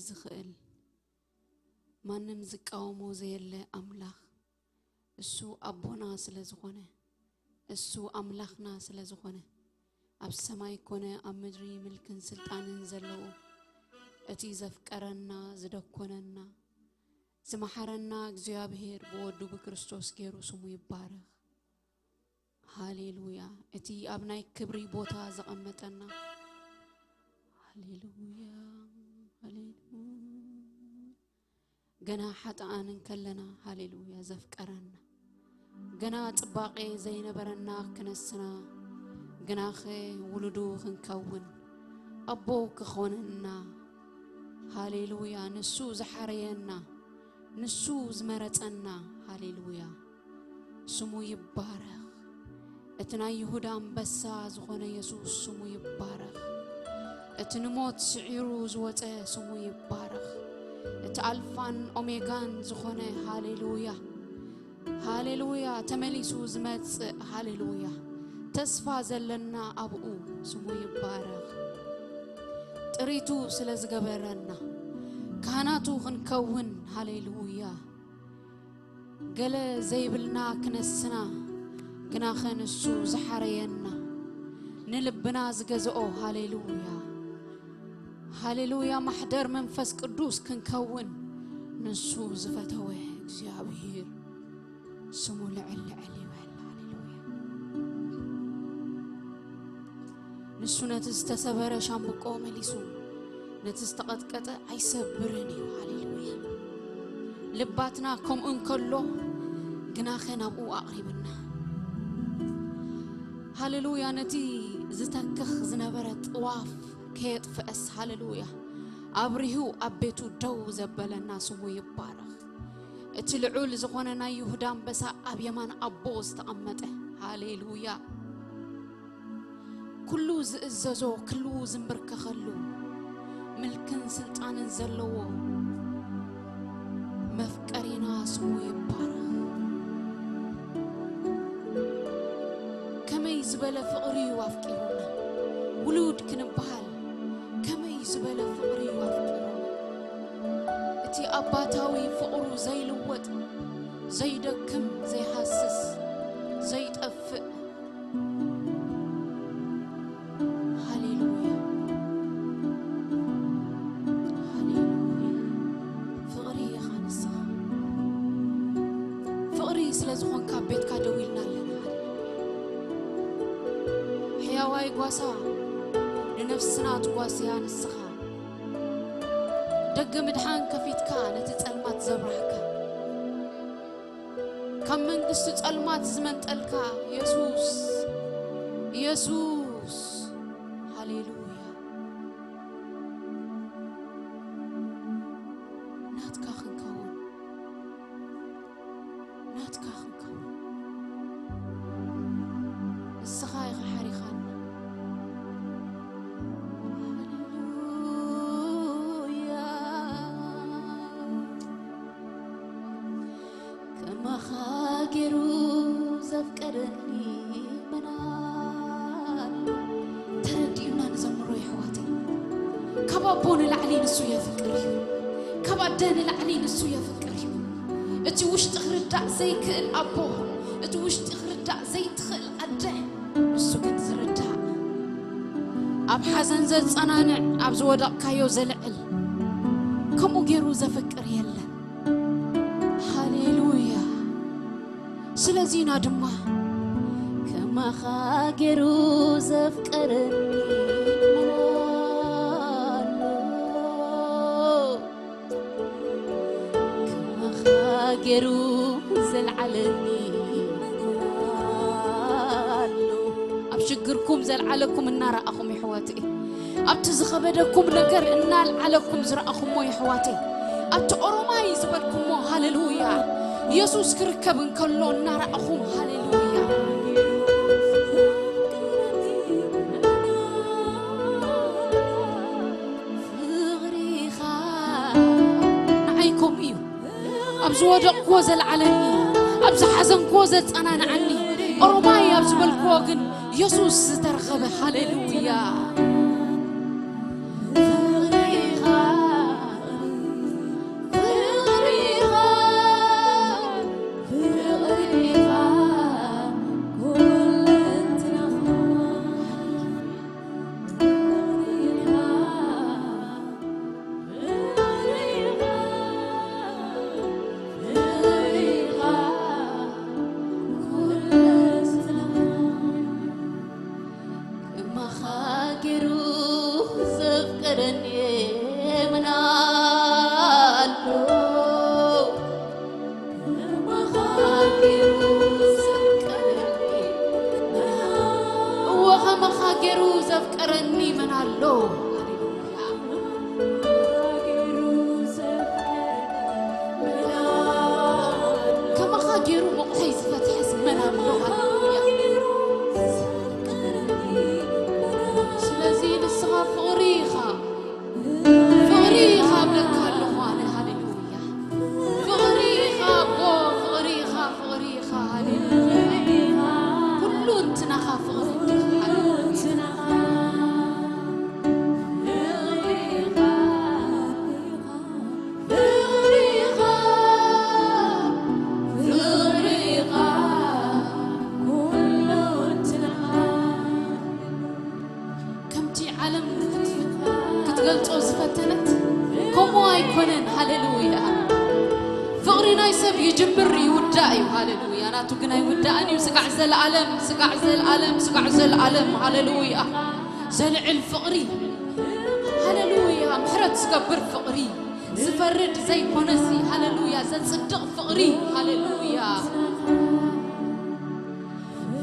ዝኽእል፣ ማንም ዝቃወሞ ዘየለ ኣምላኽ፣ እሱ ኣቦና ስለ ዝኾነ፣ እሱ ኣምላኽና ስለ ዝኾነ፣ ኣብ ሰማይ ኮነ ኣብ ምድሪ ምልክን ስልጣንን ዘለዎ፣ እቲ ዘፍቀረና፣ ዝደኮነና፣ ዝመሓረና እግዚኣብሔር ብወዱ ብክርስቶስ ገይሩ ስሙ ይባረኽ። ሃሌሉያ። እቲ ኣብ ናይ ክብሪ ቦታ ዘቐመጠና። ሃሌሉያ፣ ሃሌሉያ። ገና ሓጥኣን እንከለና፣ ሃሌሉያ፣ ዘፍቀረና። ገና ጽባቄ ዘይነበረና ክነስና፣ ግናኸ ውሉዱ ክንከውን፣ ኣቦ ክኾነና። ሃሌሉያ፣ ንሱ ዝሓረየና፣ ንሱ ዝመረጸና። ሃሌሉያ፣ ስሙ ይባረኽ። እቲ ናይ ይሁዳ ኣንበሳ ዝኾነ የሱስ ስሙ ይባረኽ። እቲ ንሞት ስዒሩ ዝወጸ ስሙ ይባረኽ። እቲ ኣልፋን ኦሜጋን ዝኾነ፣ ሃሌሉያ፣ ሃሌሉያ፣ ተመሊሱ ዝመጽእ፣ ሃሌሉያ፣ ተስፋ ዘለና ኣብኡ ስሙ ይባረኽ። ጥሪቱ ስለ ዝገበረና፣ ካህናቱ ክንከውን፣ ሃሌሉያ፣ ገለ ዘይብልና ክነስና፣ ግናኸ ንሱ ዝሓረየና፣ ንልብና ዝገዝኦ። ሃሌሉያ፣ ሃሌሉያ። ማሕደር መንፈስ ቅዱስ ክንከውን ንሱ ዝፈተወ እግዚኣብሔር ስሙ ልዕል ልዕል ይበል። ሃሌሉያ። ንሱ ነቲ ዝተሰበረ ሻምብቆ መሊሱ፣ ነቲ ዝተቐጥቀጠ ኣይሰብርን እዩ። ሃሌሉያ። ልባትና ከምኡ እንከሎ፣ ግናኸ ናብኡ ኣቕሪብና። ሃሌሉያ። ነቲ ዝተክኽ ዝነበረ ጥዋፍ ከየጥፍአስ፣ ሃሌሉያ፣ ኣብሪሁ ኣብ ቤቱ ደው ዘበለና ስሙ ይባረኽ። እቲ ልዑል ዝኾነ ናይ ይሁዳ ኣንበሳ ኣብ የማን ኣቦ ዝተቐመጠ፣ ሃሌሉያ፣ ኩሉ ዝእዘዞ፣ ኩሉ ዝንብርከኸሉ፣ ምልክን ስልጣንን ዘለዎ መፍቀሪና ስሙ ይባረኽ። ከመይ ዝበለ ፍቕሪ እዩ ኣፍቂሩና። ውሉድ ክንበሃል ከመይ ዝበለ ፍቕሪ እዩ ኣፍቂሩና። እቲ ኣባታዊ ፍቕሩ ዘይልወጥ፣ ዘይደክም፣ ዘይሃስስ፣ ዘይጠፍእ። ሃሌሉያ፣ ሃሌሉያ። ፍቕሪ ኢኻ ንስኻ። ፍቕሪ ስለ ዝኾንካ ኣብ ቤትካ ደው ኢልና ኣለና። ሕያዋይ ጓሳ፣ ንነፍስና ትጓስያ ንስኻ። ደገ ምድሓን ከፊትካ ነቲ ጸልማት ዘብራህካ፣ ካብ መንግስቲ ጸልማት ዝመንጠልካ የሱስ፣ የሱስ፣ ሃሌሉያ። ናትካ ክንከውን፣ ናትካ ክንከውን፣ ንስኻ ኢኻ ሓሪኻና። ሃሌሉያ። ከማኻ ገይሩ ዘፍቀረኒ መን ኣሎ? ተረዲኡና ንዘምሮ የሕዋተይ። ካብ ኣቦ ንላዕሊ ንሱ የፍቅር እዩ። ካብ ኣደ ንላዕሊ ንሱ የፍቅር እዩ። እቲ ውሽጢ ክርዳእ ዘይክእል ኣቦ፣ እቲ ውሽጢ ክርዳእ ዘይትኽእል ኣደ፣ ንሱ ግን ዝርዳእ። ኣብ ሓዘን ዘጸናንዕ፣ ኣብ ዝወደቕካዮ ዘልዕል፣ ከምኡ ገይሩ ዘፍቅር የለን። ሃሌሉያ። ስለዚ ኢና ድማ ከማኻ ገይሩ ዘፍቀረኒ መን ኣሎ? ከማኻ ገይሩ ዘልዓለኒ መን ኣሎ? ኣብ ሽግርኩም ዘልዓለኩም እናረኣኹም የሕዋተይ፣ ኣብቲ ዝኸበደኩም ነገር እናልዓለኩም ዝረኣኹሞ የሕዋተይ፣ ኣብቲ ኦሮማይ ዝበልኩሞ ሃሌሉያ፣ የሱስ ክርከብ እንከሎ እናረኣኹም ሃሌሉያ። ፍቕሪኻ ንዓይ ከምኡ እዩ። ኣብ ዝወደቕክዎ ዘልዓለኒ፣ ኣብ ዝሓዘንክዎ ዘጸናንዓኒ፣ ኦሮማይ ኣብ ዝበልክዎ ግን የሱስ ዝተረኸበ። ሃሌሉያ። ፍቕሪኻ ኣይኮነን። ሃሌሉያ። ፍቕሪ ናይ ሰብ ይጅምር ይውዳእ እዩ። ሃሌሉያ። ናቱ ግን ኣይውዳእን እዩ። ስጋዕ ዘለኣለም፣ ስጋዕ ዘለኣለም፣ ስጋዕ ዘለኣለም። ሃሌሉያ። ዘልዕል ፍቕሪ። ሃሌሉያ። ምሕረት ዝገብር ፍቕሪ። ዝፈርድ ዘይኮነሲ። ሃሌሉያ። ዘጽድቕ ፍቕሪ። ሃሌሉያ።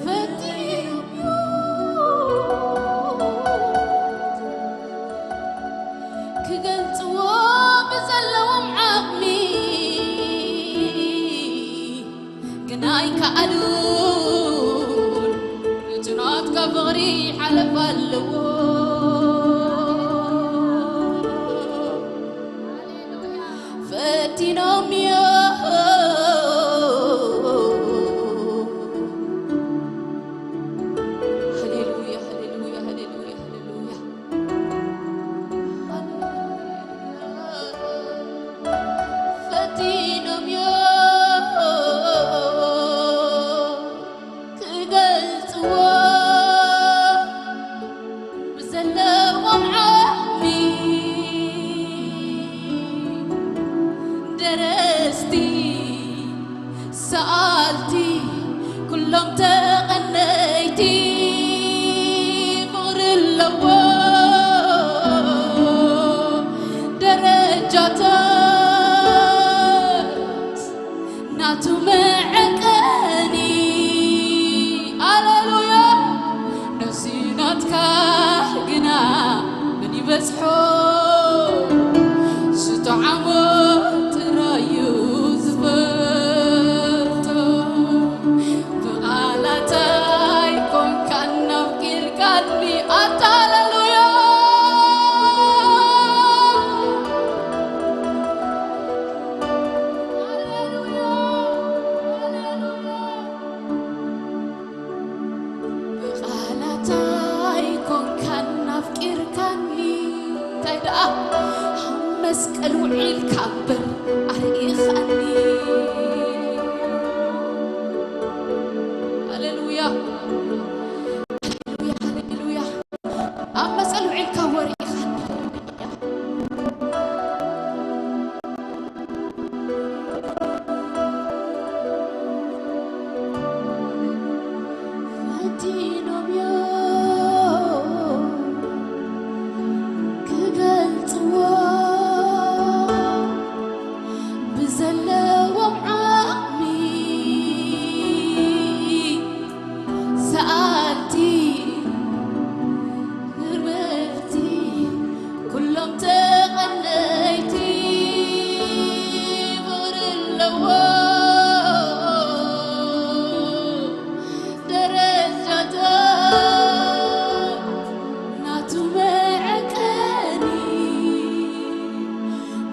ፈትዮም ክገልጽዎ ብዘለዎም ዓቕሚ፣ ግን ኣይከኣሉን። እቲ ናትካ ፍቕሪ ሓለፋ ኣለዎ። ፈቲኖም እዮም። ሃሌሉያ፣ ሃሌሉያ፣ ሃሌሉያ፣ ሃሌሉያ። ፈቲኖም እዮም ክገልጽዎ ብዘለዎም ዓቕሚ። ደረስቲ፣ ሰኣልቲ፣ ኩሎም ተቐነይቲ ፍቕሪ ኣለዎ። ደረጃታት ናቱ መዐቀኒ። ሃሌሉያ። ነዚ ናትካ ግና መን ይበጽሖ? ዝጠዓሞ ጥራዩ ዝፈልጦ። ብቓላት ኣይኮንካን ናፍቂርካኒ። ኣታ ሃሌሉያ። ሃሌሉያ። ሃሌሉያ። ብቓላት ኣይኮንካን ናፍቂርካኒ፣ እንታይ ደኣ ኣብ መስቀል ውዒልካ እምበር ኣርኢኻኒ። ሃሌሉያ፣ ሃሌሉያ፣ ሃሌሉያ። ኣብ መስቀል ውዒልካ ወሪኢኻኒ። ፈቲኖም እዮም ክገልጽዎ ብዘለዎም ዓቕሚ። ሰኣልቲ፣ ህርምርቲ፣ ኩሎም ተቐነይቲ ፍቕሪ ኣለዎ። ደረጃታት ናቱ መዐቀኒ፣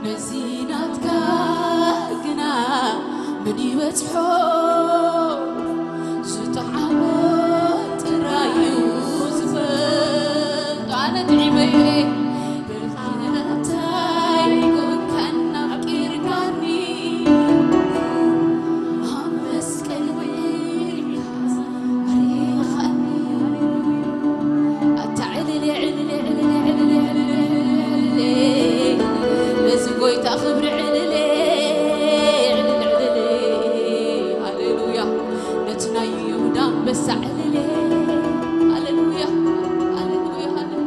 ነዚ ናትካ ግና መን ይበጽሖ? ዝጠዓሞ ጥራዩ ዝፈልጦ። ኣነ ጥዒመ እየ። ብኻናታይ ኮንካን ናፍቂርካኒ፣ ኣብ መስቀል ወይልካ ኣሪኻኒ። ኣታ ዕልል፣ ዕልል፣ ዕልል፣ ዕልል፣ ዕልል፣ ነዚ ጎይታ ክብሪ ዕልል፣ ዕልል፣ ዕልል። ሃሌሉያ። ነቲ ናይ ይሁዳ ኣንበሳ ዕልል። ሃሌሉያ፣ ሃሌሉያ፣ ሃሌሉያ።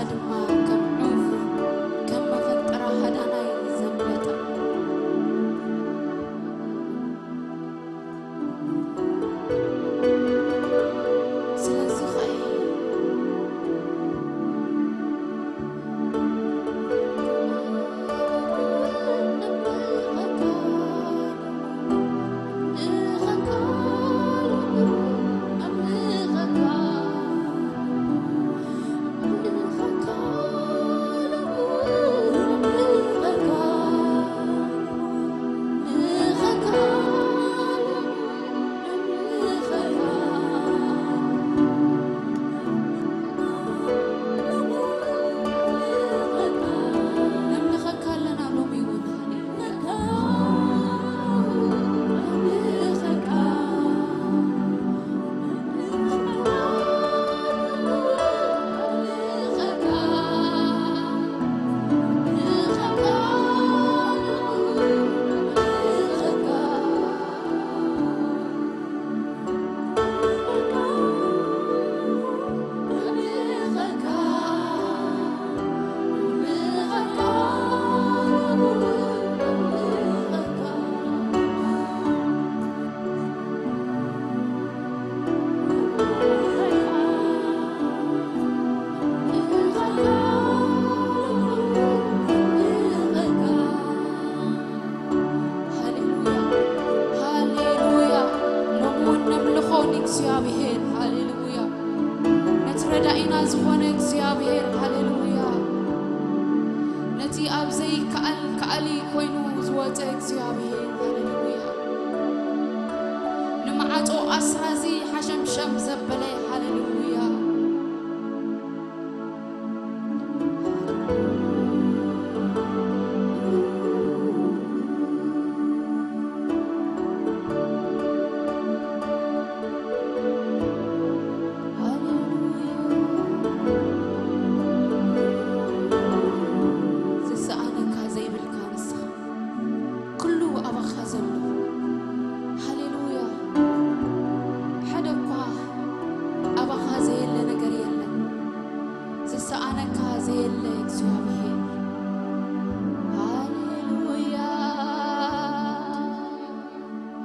ድማ ከም ዑፍ፣ ከም መፈንጠራ ሃዳናይ ዘምለጠ። ስለዚ ኸኣ ነምልኸካ ኣለና ሎሚ እውን። ሃሌሉያ፣ ሃሌሉያ። ሎሚ እውን ነምልኾ ንእግዚኣብሔር። ሃሌሉያ። ነቲ ረዳኢና ዝኾነ እግዚኣብሔር። ሃሌሉያ። ነቲ ኣብ ዘይከኣል ከኣሊ ኮይኑ ዝወፀ እግዚኣብሔር። ሃሌሉያ። ንመዓጾ ኣስራዚ ሓሸምሸም ዘበለ። ሃሌሉያ። ሃሌሉያ። ዝሰኣነካ ዘይብልካ ንስኻ፣ ኩሉ ኣባኻ ዘሎ። ሃሌሉያ። ሓደ እኳ ኣባኻ ዘየለ ነገር የለን። ዝሰኣነካ ዘየለ እግዚኣብሔር። ሃሌሉያ፣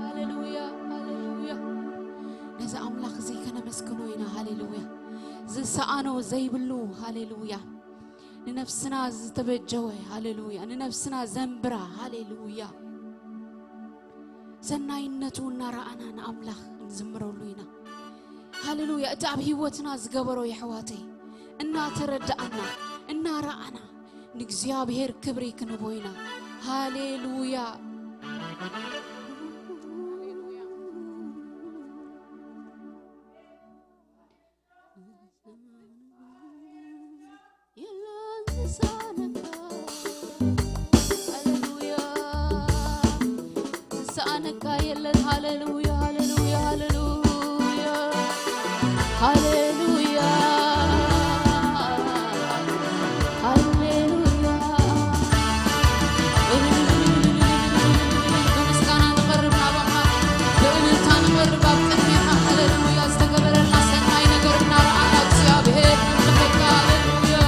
ሃሌሉያ፣ ሃሌሉያ። ነዚ ኣምላኽ እዚ ከነመስግኖ ኢና። ሃሌሉያ። ዝሰኣኖ ዘይብሉ። ሃሌሉያ። ንነፍስና ዝተበጀወ። ሃሌሉያ። ንነፍስና ዘንብራ። ሃሌሉያ። ሰናይነቱ እናረኣና ንኣምላኽ እንዝምረሉ ኢና። ሃሌሉያ። እቲ ኣብ ህይወትና ዝገበሮ፣ የሕዋተይ፣ እናተረዳኣና፣ እናረኣና፣ ንእግዚኣብሔር ክብሪ ክንቦ ኢና። ሃሌሉያ። የለን ዝሳነካ። ሃሌሉያ። ዝሳነካ የለን። ሃሌሉያ፣ ሃሌሉያ፣ ሃሌሉያ። ሃሌሉያ። ሃሌሉያ። ብምስጋና ንቐርብ ናባኻ፣ ብእልልታ ንቐርብ ኣብ ቅድሜኻ። ሃሌሉያ። ዝተገበረልና ሰናይ ነገር እናረኣና እግዚኣብሔር ነምልኸካ። ሃሌሉያ።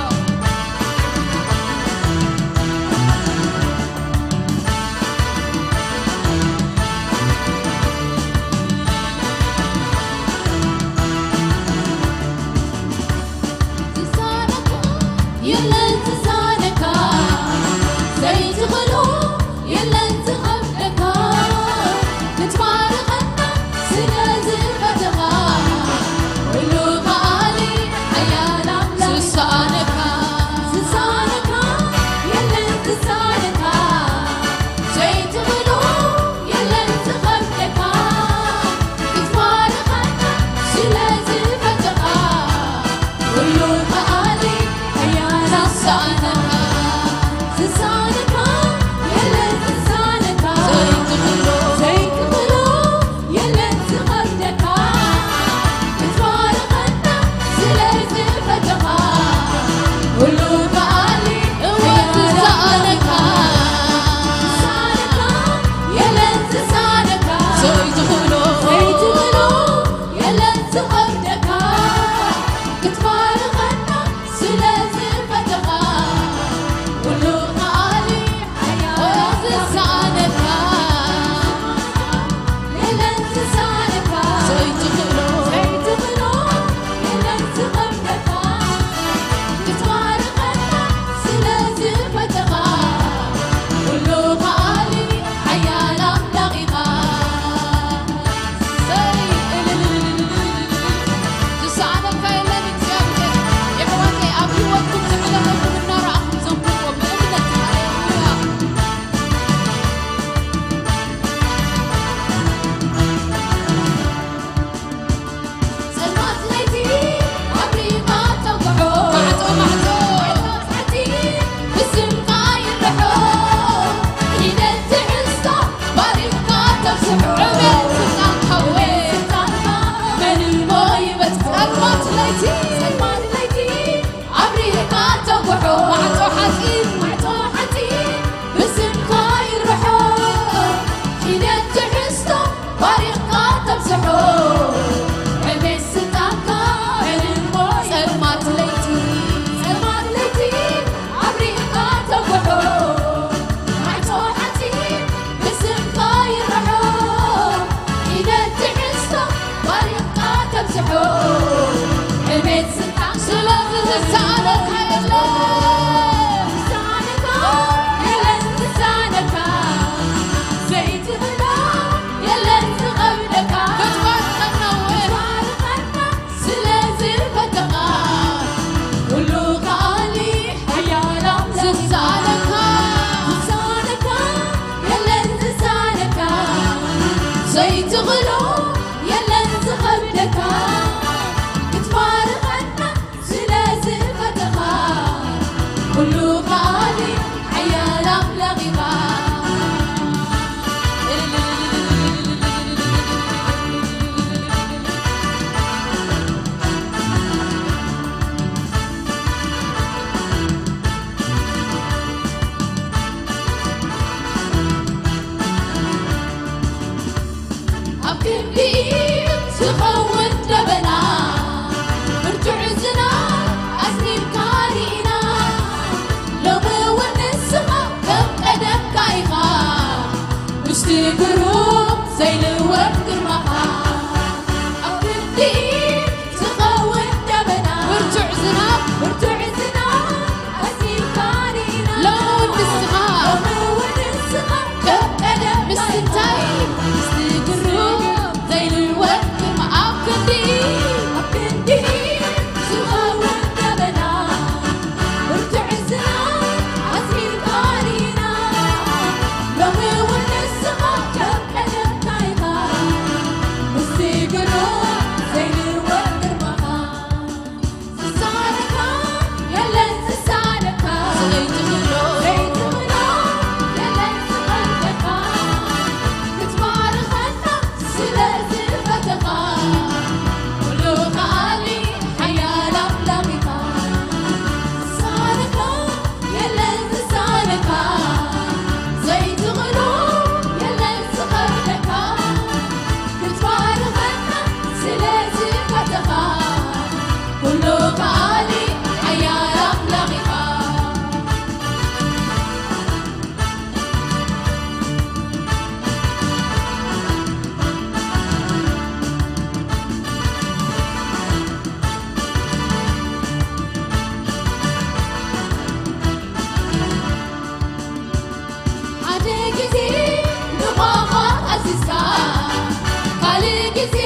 ግዜ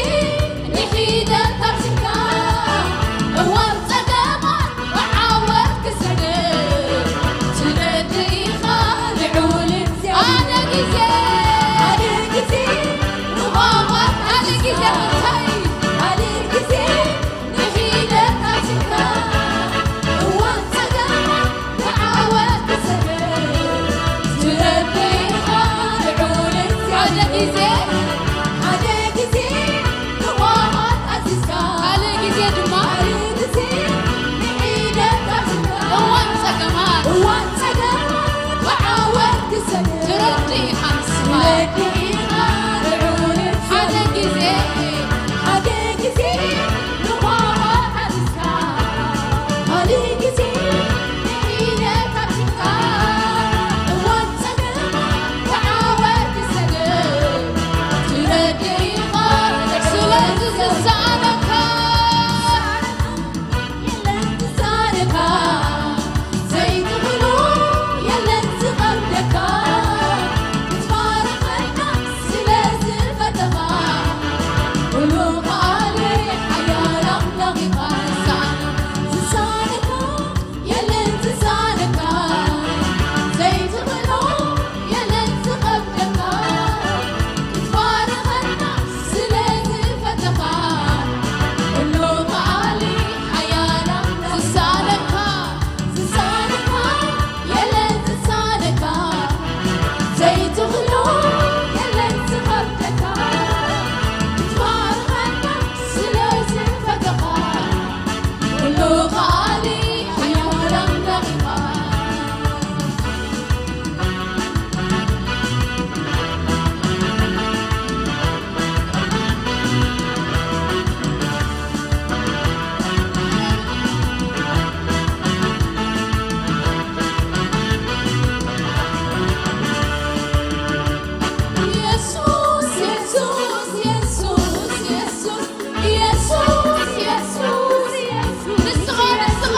ንሒደት ታብስካ እዋን ጸገማት ብዓወት ክሰግር ትረድእ ኢኻ ልዑል እግዚኣብሔር። ሓደ ግዜ፣ ሓደ ግዜ ንቋቋት፣ ሓደ ግዜ እንታይ? ሓደ ግዜ ንሒደት ታብስካ እዋን ጸገማት ብዓወት ክሰግር ትረድእ ኢኻ ልዑል እግዚኣብሔር። ሓደ ግዜ፣ ሓደ ግዜ ንቋቋት ኣዚዝካ ካልእ ግዜ ድማ ካልእ ግዜ ንሒደት ኣዚዝካ እዋን ጸገማት እዋን ጸገማት ብዓወት ክሰግር ትረድእ ኢኻ ንስኻ። ትረድእ ኢኻ ልዑል ሓደ ግዜ፣ ሓደ ግዜ ንቋቋት ኣዚዝካ ካልእ ግዜ ንሒደት ኣዚዝካ እዋን ጸገማት ብዓወት ክሰግር ትረድእ ኢኻ ስለዚ ዝሰኣነካ የለን ዝሳነካ ዘይትኽእሎ የለን ዝኸብደካ ክትባረኸና ስለ ዝፈተኻ ኩሉ ከኣሊ ሓያል ኣምላኽ ኢኻ ዝሳነካ የለን ዝሳነካ ዘይትኽእሎ የለን ዝኸብደካ ክትባረኸና ስለ ዝፈተኻ ኩሉ ከኣሊ ሓያል ኣምላኽ ዝሳነካ ዝሳነካ የለን ዝሳነካ ዘይትኽእሎ የለን ዝኸብደካ ክትባረኸና ስለ ዝፈተኻ ኩሉ ከኣሊ ሓያል ኣምላኽ ኢኻ። ኢየሱስ ኢየሱስ ኢየሱስ ኢየሱስ ኢየሱስ ኢየሱስ ንስኻ ንስኻ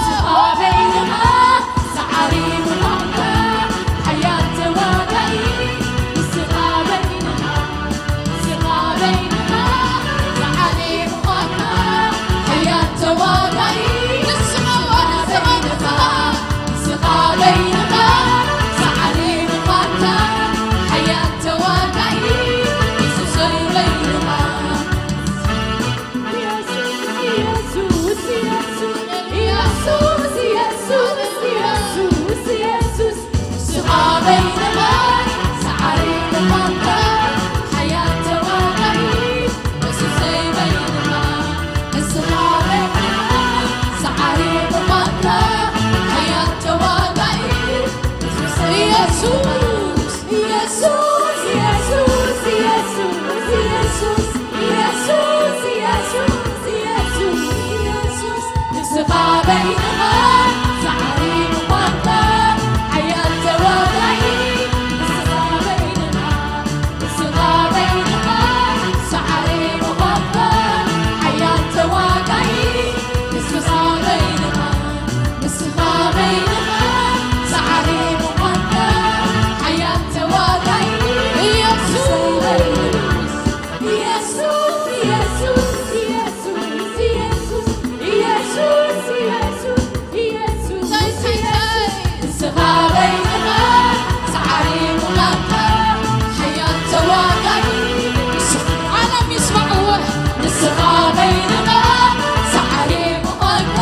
ንስኻ በይንኻ ሰዓሪ ምዃንካ ሓያል ተዋጋኢ ንስኻ በይንኻ ንስኻ በይንኻ ሰዓሪ ምዃንካ ሓያል ተዋጋኢ ንስኻ ንስኻ ንስኻ ንስኻ በይንኻ ሰዓሪ ምዃንካ ሓያል ተዋጋኢ ንስኻ በይንኻ ኢየሱስ ኢየሱስ ኢየሱስ ኢየሱስ ኢየሱስ ኢየሱስ ኢየሱስ ኢየሱስ ንስኻ በይንኻ ሰዓሪ ምዃንካ ሓያል ተዋጋኢ ንስኻ በይንኻ ንስኻ በይንኻ ሰዓሪ ምዃንካ ሓያል ተዋጋኢ ንስኻ በይንኻ ንስኻ በይንኻ ሰዓሪ ምዃንካ ሓያል ተዋጋኢ ኢየሱስ ኢየሱስ ኢየሱስ ኢየሱስ ኢየሱስ ኢየሱስ ኢየሱስ ንስኻ በይንኻ ሰዓሪ ምዃንካ ሓያል ተዋጋኢ ንስኻ ዓለም ይስማዕዎ ንስኻ በይንኻ ሰዓሪ ምዃንካ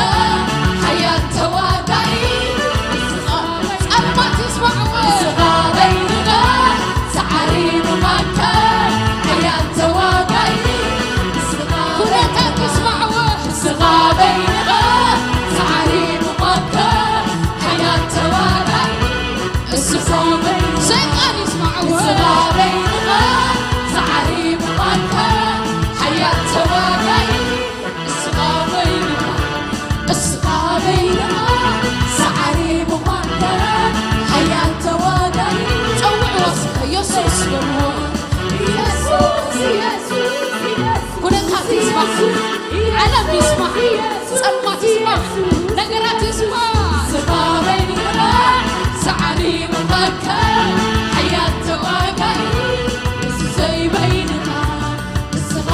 ሓያል ተዋጋኢ ንስኻ ጸልማት ይስማዕዎ ንስኻ በይንኻ ሰዓሪ ምዃንካ ሓያል ተዋጋኢ ንስኻ ኩነታት ይስማዕዎ ንስኻ በይንኻ ሰዓሪ ምዃንካ ሓያል ተዋጋኢ ንስኻ በይንኻ ሰይጣን ይስማዕዎ ንስኻ በይንኻ ሰዓሪ ምዃንካ ሓያል ተዋጋኢ ንስኻ በይንኻ ንስኻ በይንኻ ሰዓሪ ምዃንካ ሓያል ተዋጋኢ ጸውዕዎ እስከ ኢየሱስ በልዎ ኢየሱስ ኢየሱስ ኢየሱስ ኩነታት ይስማዕ ዓለም ይስማዕ ጸልማት ይስማዕ ነገራት ይስማዕ ንስኻ በይንኻ ሰዓሪ ምዃንካ ሓያል ተዋጋኢ ንሱ ዘይበይንኻ ንስኻ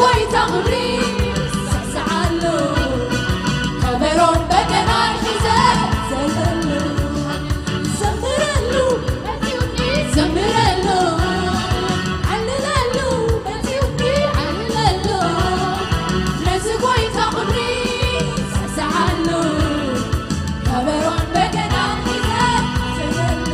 ጎይታ ክብሪ ስዕስዓሉ፣ ከበሮን በገናን ሒዘ ዘለሉ፣ ዘምረሉ፣ መጺኡኒ ዘምረሉ፣ ዓልለሉ፣ መጺኡኒ ዓልለሉ፣ ነዚ ጎይታ ክብሪ ስዕስዓሉ፣ ከበሮን በገናን ሒዘ ዘለሉ።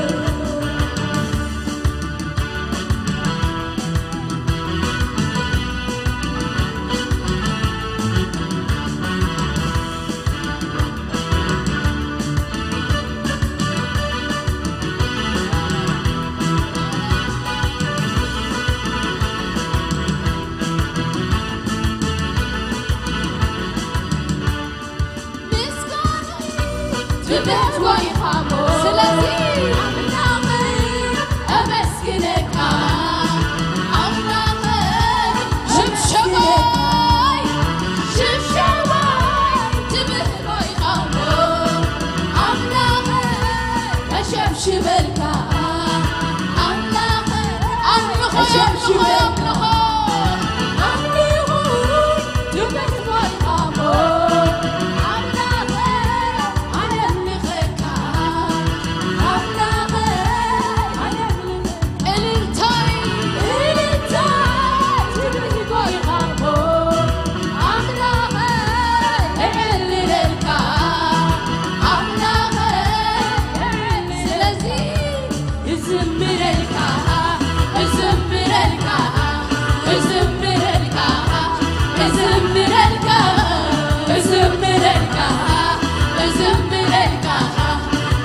ምስጋና ትብህጎ ኢኻ እሞ። ስለዚ ኣምላኸይ ኣመስግነካ፣ ኣምላኸይ ሽብሸባይ፣ ሽብሸባይ ትብህጎ ኢኻ እሞ። ኣምላኸይ ኣሸብሽበልካ፣ ኣምላኸይ ኣምልኾ፣ ኣምልኾ፣ ኣሸብሽበልካ። ኣምልኾ። ስለዚ እዝምረልካ፣ እዝምረልካ፣ እዝምረልካ፣ እዝምረልካ፣ እዝምረልካ፣ እዝምረልካ፣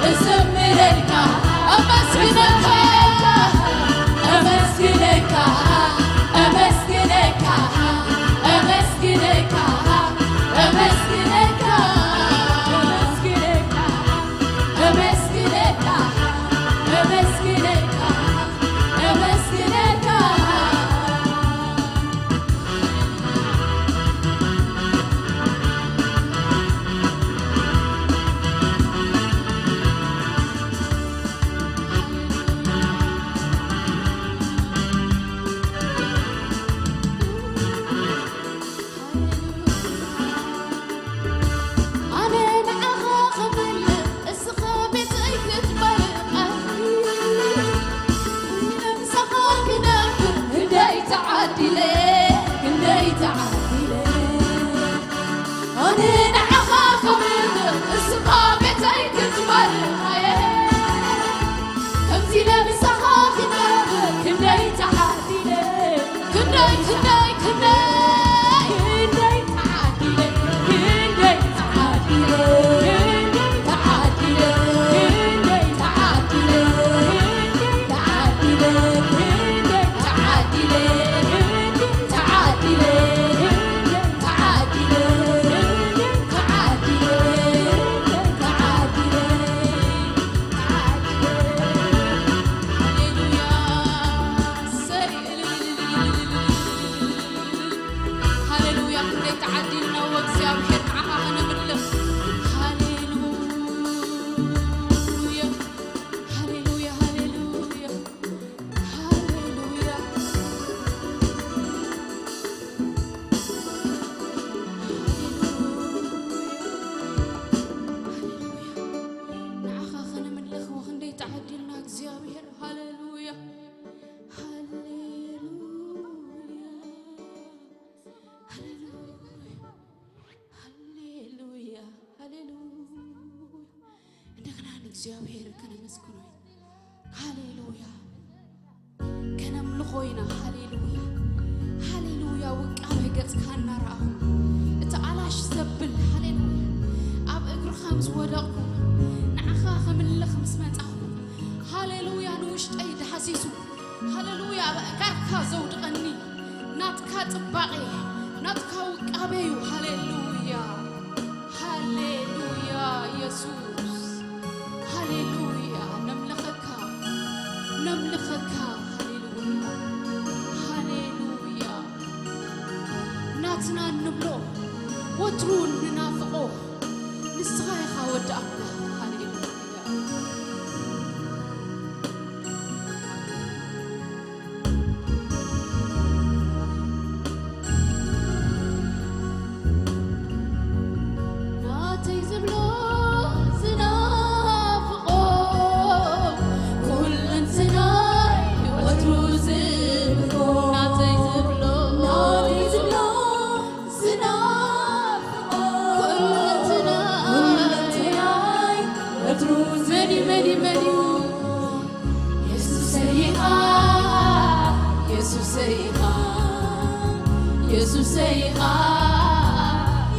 እዝምረልካ፣ ኣመስግነካ፣ ኣመስግነካ፣ ኣመስግነካ፣ ኣመስግነካ፣ ኣመስግነካ፣ ኣመስግነካ። ኣነ ንዓኻ ክምልኽ፣ እስኻ ቤተይ ክትባርኽ። ምሳኻ ክነብር ክንደይ ተዓዲለ፣ ክንደይ ተዓዲለ። ኣነ ንዓኻ ክምልኽ፣ እስኻ ቤተይ ክትባርኽ። ከምዚ ኢለ ምሳኻ ክነብር ክንደይ ተዓዲለ። ክንደይ፣ ክንደይ፣ ክንደይ። ክንደይ ተዓዲለ፣ ክንደይ ተዓዲለ፣ ክንደይ ተዓዲለ፣ ክንደይ ተዓዲለ፣ ክንደይ ተዓዲለ፣ ክንደይ ተዓዲለ፣ ክንደይ ተዓዲለ፣ ክንደይ ተዓዲለ፣ ክንደይ ተዓዲለ፣ ክንደይ ተዓዲለ፣ ተዓዲለ። ሃሌሉያ። እሰይ። ሃሌሉያ፣ ክንደይ ተዓዲልና፣ ወእግዚኣብሔር ንዓኻ ከነምልኽ። ሃሌሉያ፣ ሃሌሉያ፣ ሃሌሉያ፣ ሃሌሉያ፣ ሃሌሉያ። ንዓኻ ከነምልኽ ወክንደይ ተዓዲልና እግዚኣብሔር። ሃሌሉያ፣ ሃሌሉያ። ሃሌሉያ፣ ሃሌሉያ፣ ሃሌሉያ። እንደገና ንእግዚኣብሔር ከነመስግኖ። ሃሌሉያ፣ ከነምልኾ ኢና። ሃሌሉያ፣ ሃሌሉያ። ውቃበ ገጽካ እናረኣኹ፣ እቲ ኣላሽ ዘብል፣ ሃሌሉያ፣ ኣብ እግርኻ ምስ ወደቕኩ፣ ንዓኻ ከምልኽ ምስ መጻኹ፣ ሃሌሉያ፣ ንውሽጠይ ዳህሲሱ። ሃሌሉያ፣ ኣብ ኣእጋርካ ዘውድቐኒ ናትካ ጽባቐ፣ ናትካ ውቃበ እዩ። ሃሌሉያ፣ ሃሌሉያ፣ የሱስ፣ ሃሌሉያ፣ ነምልኸካ፣ ነምልኸካ። ሃሌሉያ፣ ሃሌሉያ፣ ናትና እንብሎ፣ ወትሩ እንናፍቖ፣ ንስኻ ኢኻ ወዲ ኣምላኽ። ሃሌሉያ።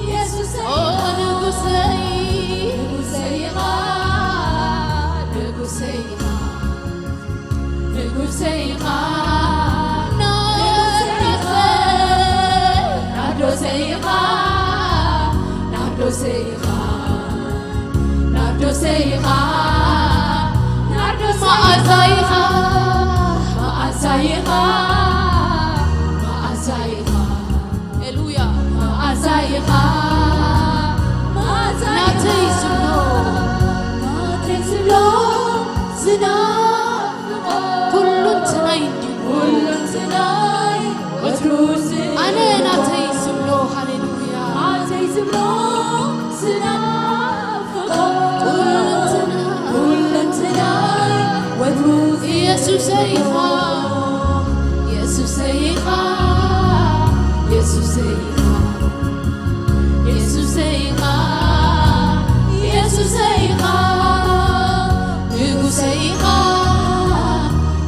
ኢየሱሰይ ኦ ንጉሰይ፣ ንጉሰይ ኢኻ፣ ንጉሰይ ኢኻ፣ ንጉሰይ ኢኻ፣ ናርዶሰይ፣ ናርዶሰይ ኢኻ፣ ናርዶሰይ ኢኻ፣ ናርዶሰይ ኢኻ፣ ናርዶሰይ ኢኻ፣ መዓዛይ ኢኻ፣ መዓዛይ ኢኻ፣ መዓዛይ ኢኻ። ሃሌሉያ። መዓዛይ ኢኻ፣ መዓዛይ ኢኻ። ናተይ ዝብሎ፣ ናተይ ዝብሎ ዝናፍቖ። ኩሉ እንትናይ እንዲዩ። ኩሉ እንትናይ ወትሩ ዝናፍቖ። ኣነ ናተይ ዝብሎ፣ ሃሌሉያ። ናተይ ዝብሎ ዝናፍቖ። ኩሉ እንትናይ፣ ኩሉ እንትናይ ወትሩ ኢየሱሰይ ኢኻ፣ ኢየሱሰይ ኢኻ፣ ኢየሱሰይ ኢኻ፣ ኢየሱሰይ ኢኻ፣ ኢየሱሰይ ኢኻ፣ ንጉሰይ ኢኻ፣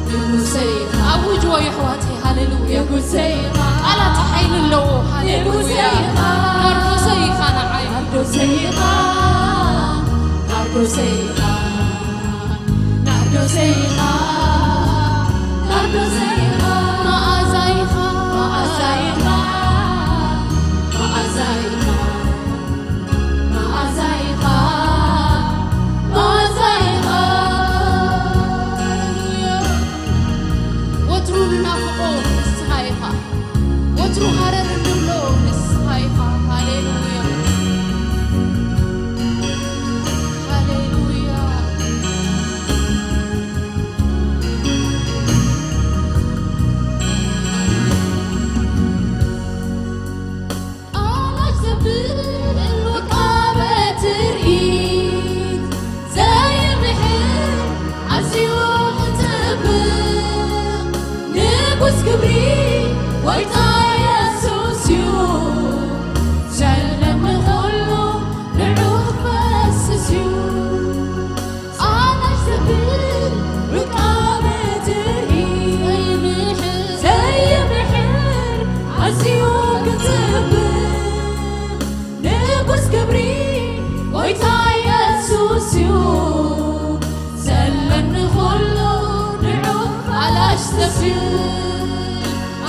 ንጉሰይ ኢኻ። ኣውጅዎ የሕዋተይ፣ ሃሌሉያ። ንጉሰይ ኢኻ። ቃላት ሓይሊ ኣለዎ፣ ሃሌሉያ። ንጉሰይ ኢኻ። ናርዶሰይ ኢኻ ንዓይ። ናርዶሰይ ኢኻ፣ ናርዶሰይ ኢኻ። ናርዶሰይ ኢኻ፣ ናርዶሰይ ኢኻ፣ መዓዛይ ኢኻ፣ መዓዛይ ኢኻ፣ መዓዛይ ኢኻ፣ መዓዛይ ኢኻ፣ መዓዛይ ኢኻ። ወትሩ ንናፍቖ ንስኻ ኢኻ። ወትሩ ሃረር እንብሎ ንስኻ ኢኻ። ሃሌሉያ፣ ሃሌሉያ። ኣዋጅ ዘብል ውቃበ ትርኢት ዘይምሕር ኣዝዩ ክጽብቕ ንጉስ ክብሪ ጎይታ የሱስ እዩ። ዘለኒ ኩሉ ንዑ ክፈስስ እዩ። ኣናሽ ዘብል ውቃበ ትርኢት ዘይምሕር ኣዝዩ ክጽብቕ ንጉስ ክብሪ ጎይታ የሱስ እዩ። ዘለኒ ኩሉ ንዑ ኣናሽ ዘብል፣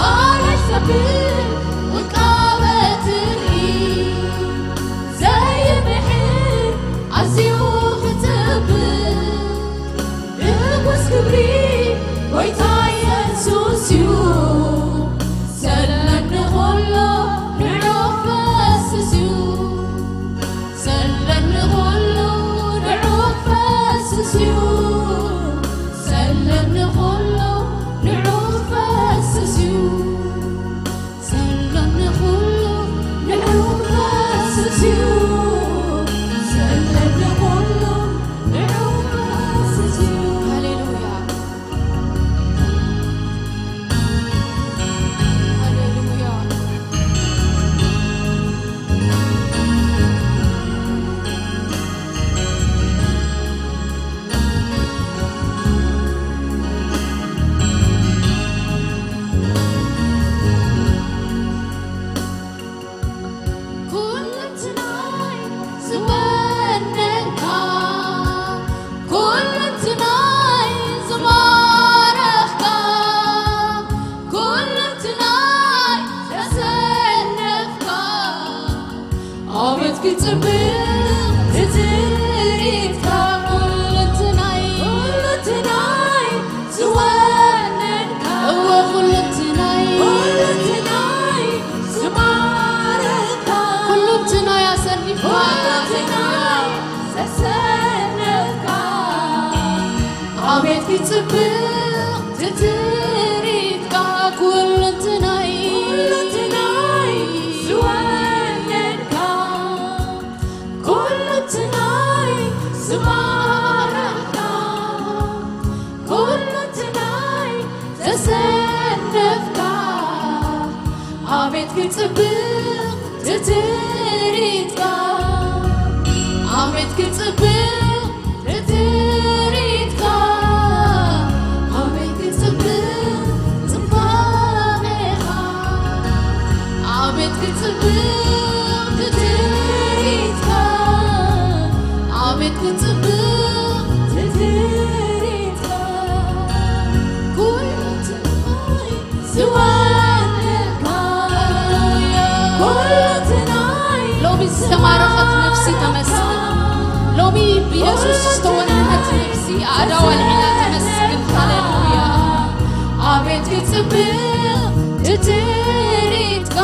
ኣናሽ ዘብል ውቃበ ትርኢት ዘይምሕር ኣዝዩ ክጽብቕ ንጉስ ክብሪ ጎይታ የሱስ እዩ። ዘለኒ ኩሉ ንዑ ክፈስስ እዩ። ዘለኒ ኩሉ ንዑ ክፈስስ እዩ። ዘለኒ ኩሉ ንዑ ክፈስስ እዩ። ዘለኒ ኩሉ ንዑ ክፈስስ እዩ። ዘለኒ ኩሉ ንዑ ክፈስስ እዩ። ሃሌሉያ። ሃሌሉያ። ኩለንትናይ ዝወነንካ፣ ኩለንትናይ ዝባረኽካ፣ ኩለንትናይ ዘሰነፍካ፣ ኣቤት ክጽብቕ ትትሪትካ፣ ኩለንትናይ፣ ኩለንትናይ ዝወነንካ፣ እወ ኩለንትናይ፣ ኩለንትናይ ዝማረካ፣ ኩለንትናይ ኣሰኒፍካ፣ ኩለንትናይ ዘሰነፍካ፣ ኣቤት ክጽብቕ ትትሪትካ፣ ኩለንትናይ፣ ኩለንትናይ ዝወነንካ፣ ኩለንትናይ ዝማረካ፣ ኩለንትናይ ዘሰነፍካ፣ ኣቤት ክጽብቕ ትትሪትካ፣ ኣቤት ክጽብቕ ትትሪትካ፣ ኣቤት ክጽብቕ ጽባቐኻ፣ ኣቤት ክጽብቕ ትትሪትካ ኣቤት ክጽብቕ ትትሪትካ ኩሉ ትናይ ዝወነካ ኩሉ ትናይ ሎሚ ዝተማረኸት ነፍሲ ተመስግን። ሎሚ ብየሱስ ዝተወነነት ነፍሲ ኣእዳዋ ኣልዒላ ተመስግን። ሃሌሉያ። ኣቤት ክጽብቕ ትትሪትካ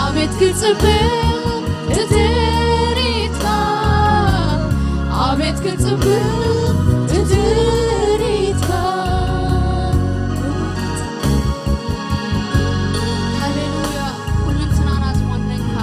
ኣቤት ክጽብቕ ትትሪትካ ኣቤት ክጽብቕ ትትሪትካ ሃሌሉያ። ኩልንትናና ዝወነንካ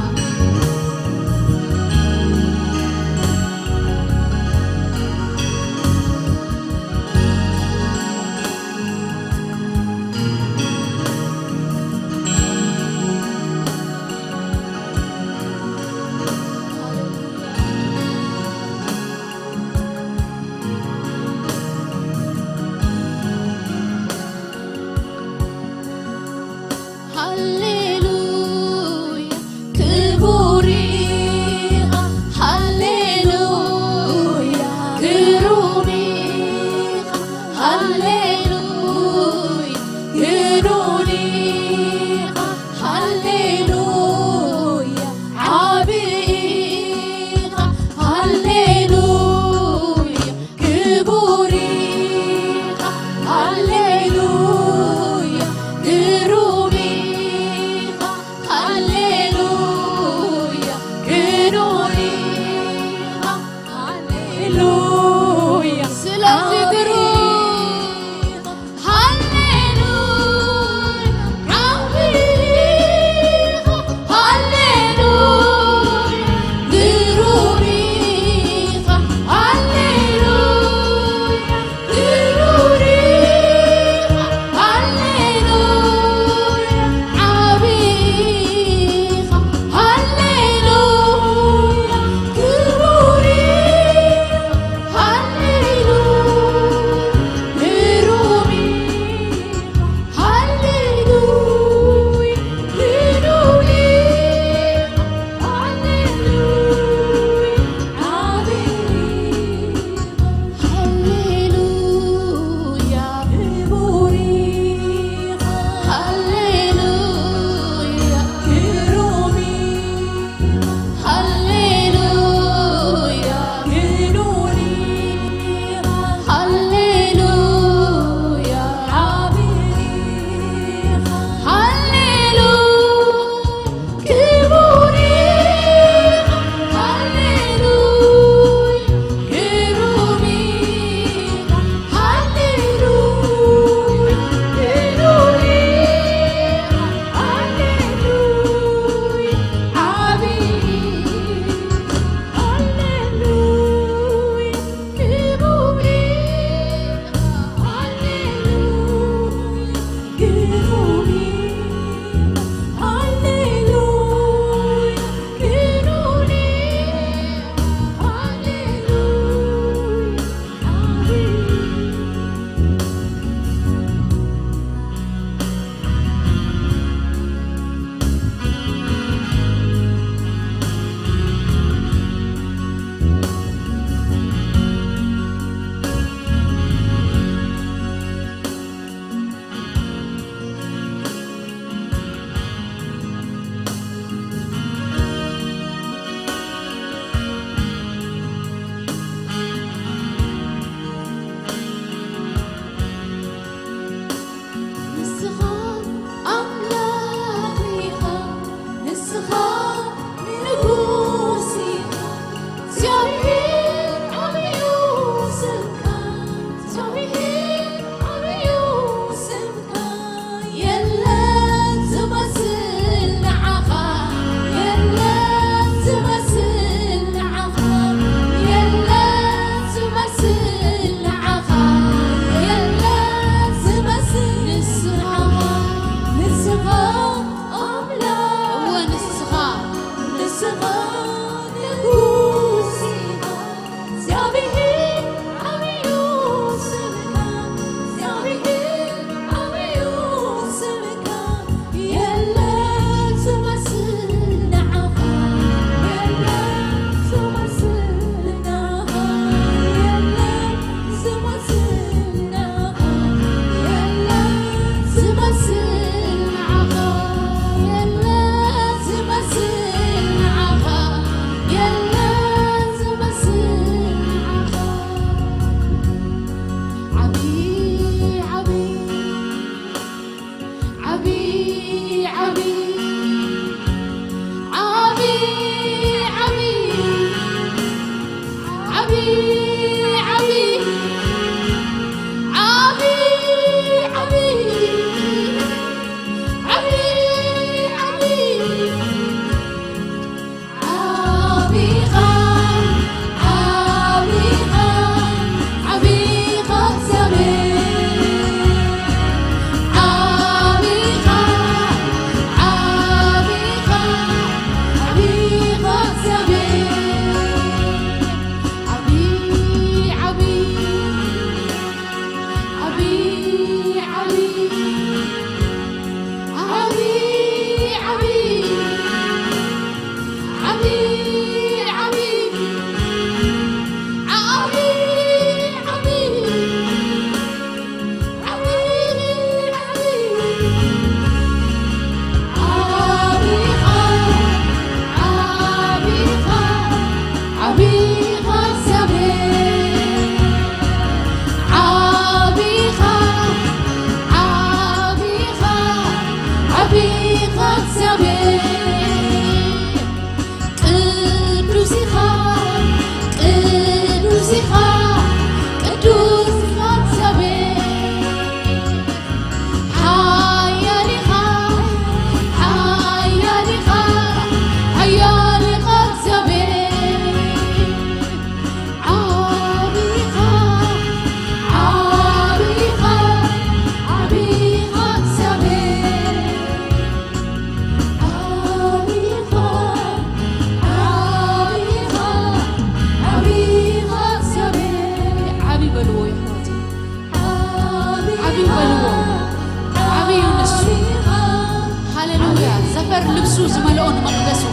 ዝመልኦ ንመቕደሱ።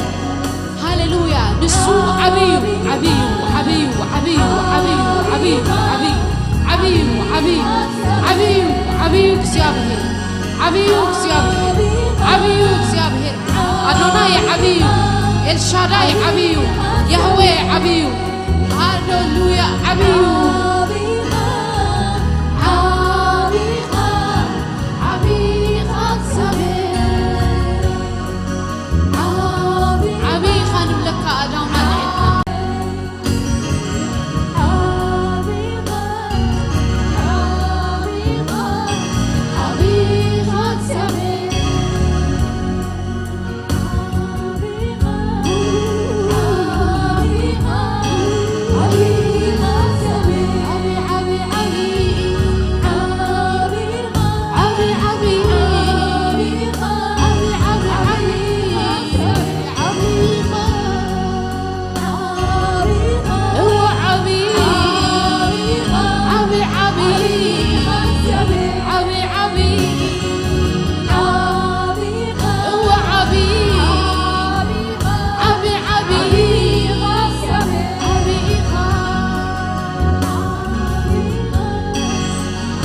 ሃሌሉያ። ንሱ ዓብዩ፣ ዓብዩ፣ ዓብዩ፣ ዓብዩ፣ ዓብዩ፣ ዓብዩ፣ ዓብዩ፣ ዓብዩ፣ ዓብዩ፣ ዓብዩ፣ ዓብዩ እግዚኣብሔር፣ ዓብዩ እግዚኣብሔር፣ ዓብዩ እግዚኣብሔር። ኣዶናይ ዓብዩ፣ ኤልሻዳይ ዓብዩ፣ ያህዌ ዓብዩ። ሃሌሉያ። ዓብዩ፣ ዓብኻ፣ ዓብኻ እግዚኣብሔር። ዓብኻ ንብለካ ኣዳውና ንዕድና።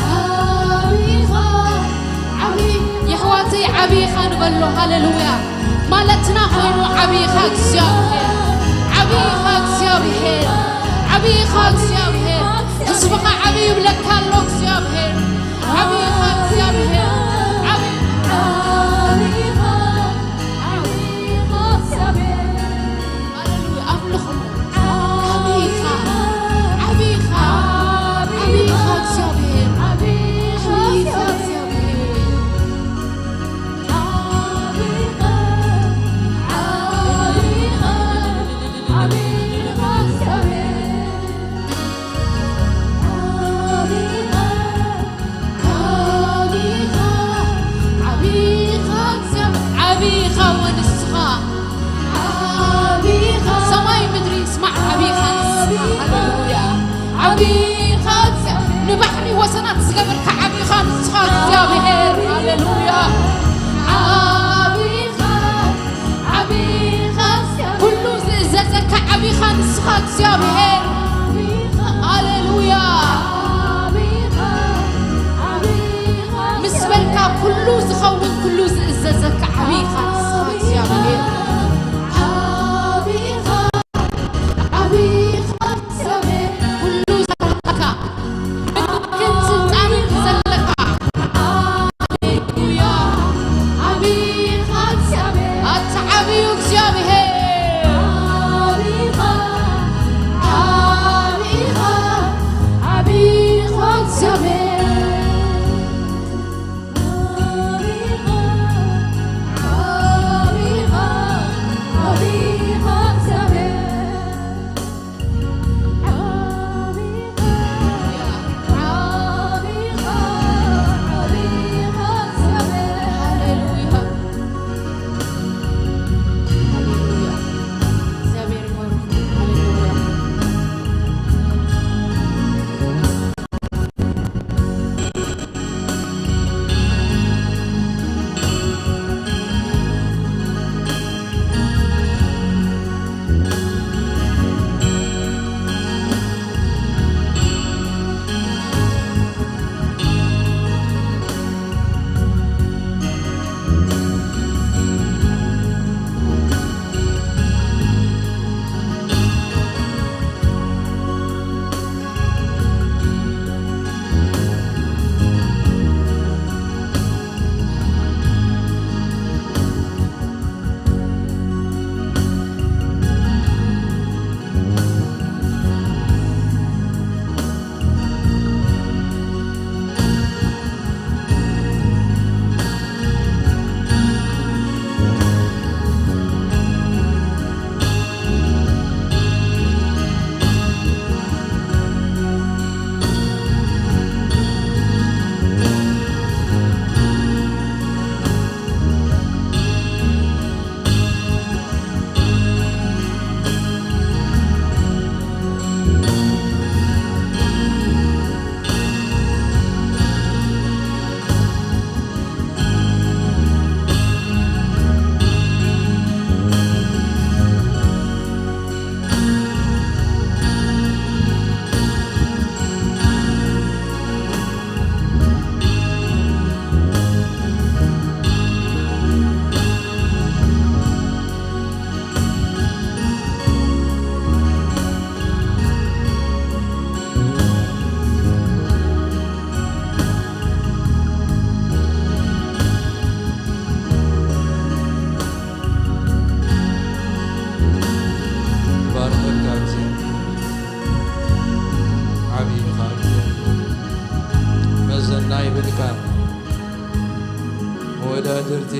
ዓቢኻ፣ ዓቢ-፣ የሕዋተይ ዓቢኻ ንበሎ። ሃሌሉያ። ማለትና ኮይኑ ዓቢኻ እግዚኣብሔር፣ ዓቢኻ እግዚኣብሔር፣ ዓቢኻ እግዚኣብሔር። ህዝብኻ ዓቢ ይብለካ ኣሎ እግዚኣብሔር። ዓቢኻ እግዚኣብሔር፣ ዓቢ-፣ ሃሌሉያ። ኣምልኹ። ዓቢኻ፣ ዓቢኻ፣ ዓቢኻ እግዚኣብሔር። ዓቢኻ እግዚኣብሔር። ዓቢኻ፣ ዓቢኻ፣ ዓቢኻ ወንስኻ። ዓቢኻ። ሰማይ ምድሪ ይስማዕ፣ ዓቢኻ ንስኻ። ሃሌሉያ። ዓቢኻ፣ ንባሕሪ ወሰናት ዝገበርካ ዓቢኻ ንስኻ እግዚኣብሔር። ሃሌሉያ። ዓቢኻ፣ ዓቢኻ፣ ኩሉ ዝእዘዘካ ዓቢኻ ንስኻ እግዚኣብሔር። ሃሌሉያ። ምስ በልካ ኩሉ ዝኸውን፣ ኩሉ ዝእዘዘካ ዓቢኻ ንስኻ እግዚኣብሔር። ዓቢኻ፣ ዓቢኻ እግዚኣብሔር፣ ኩሉ ዘለካ፣ ምልክን ስልጣንን ዘለካ። ሃሌሉያ። ዓቢኻ እግዚኣብሔር። ኣታ ዓብዩ እግዚኣብሔር። ዓቢኻ፣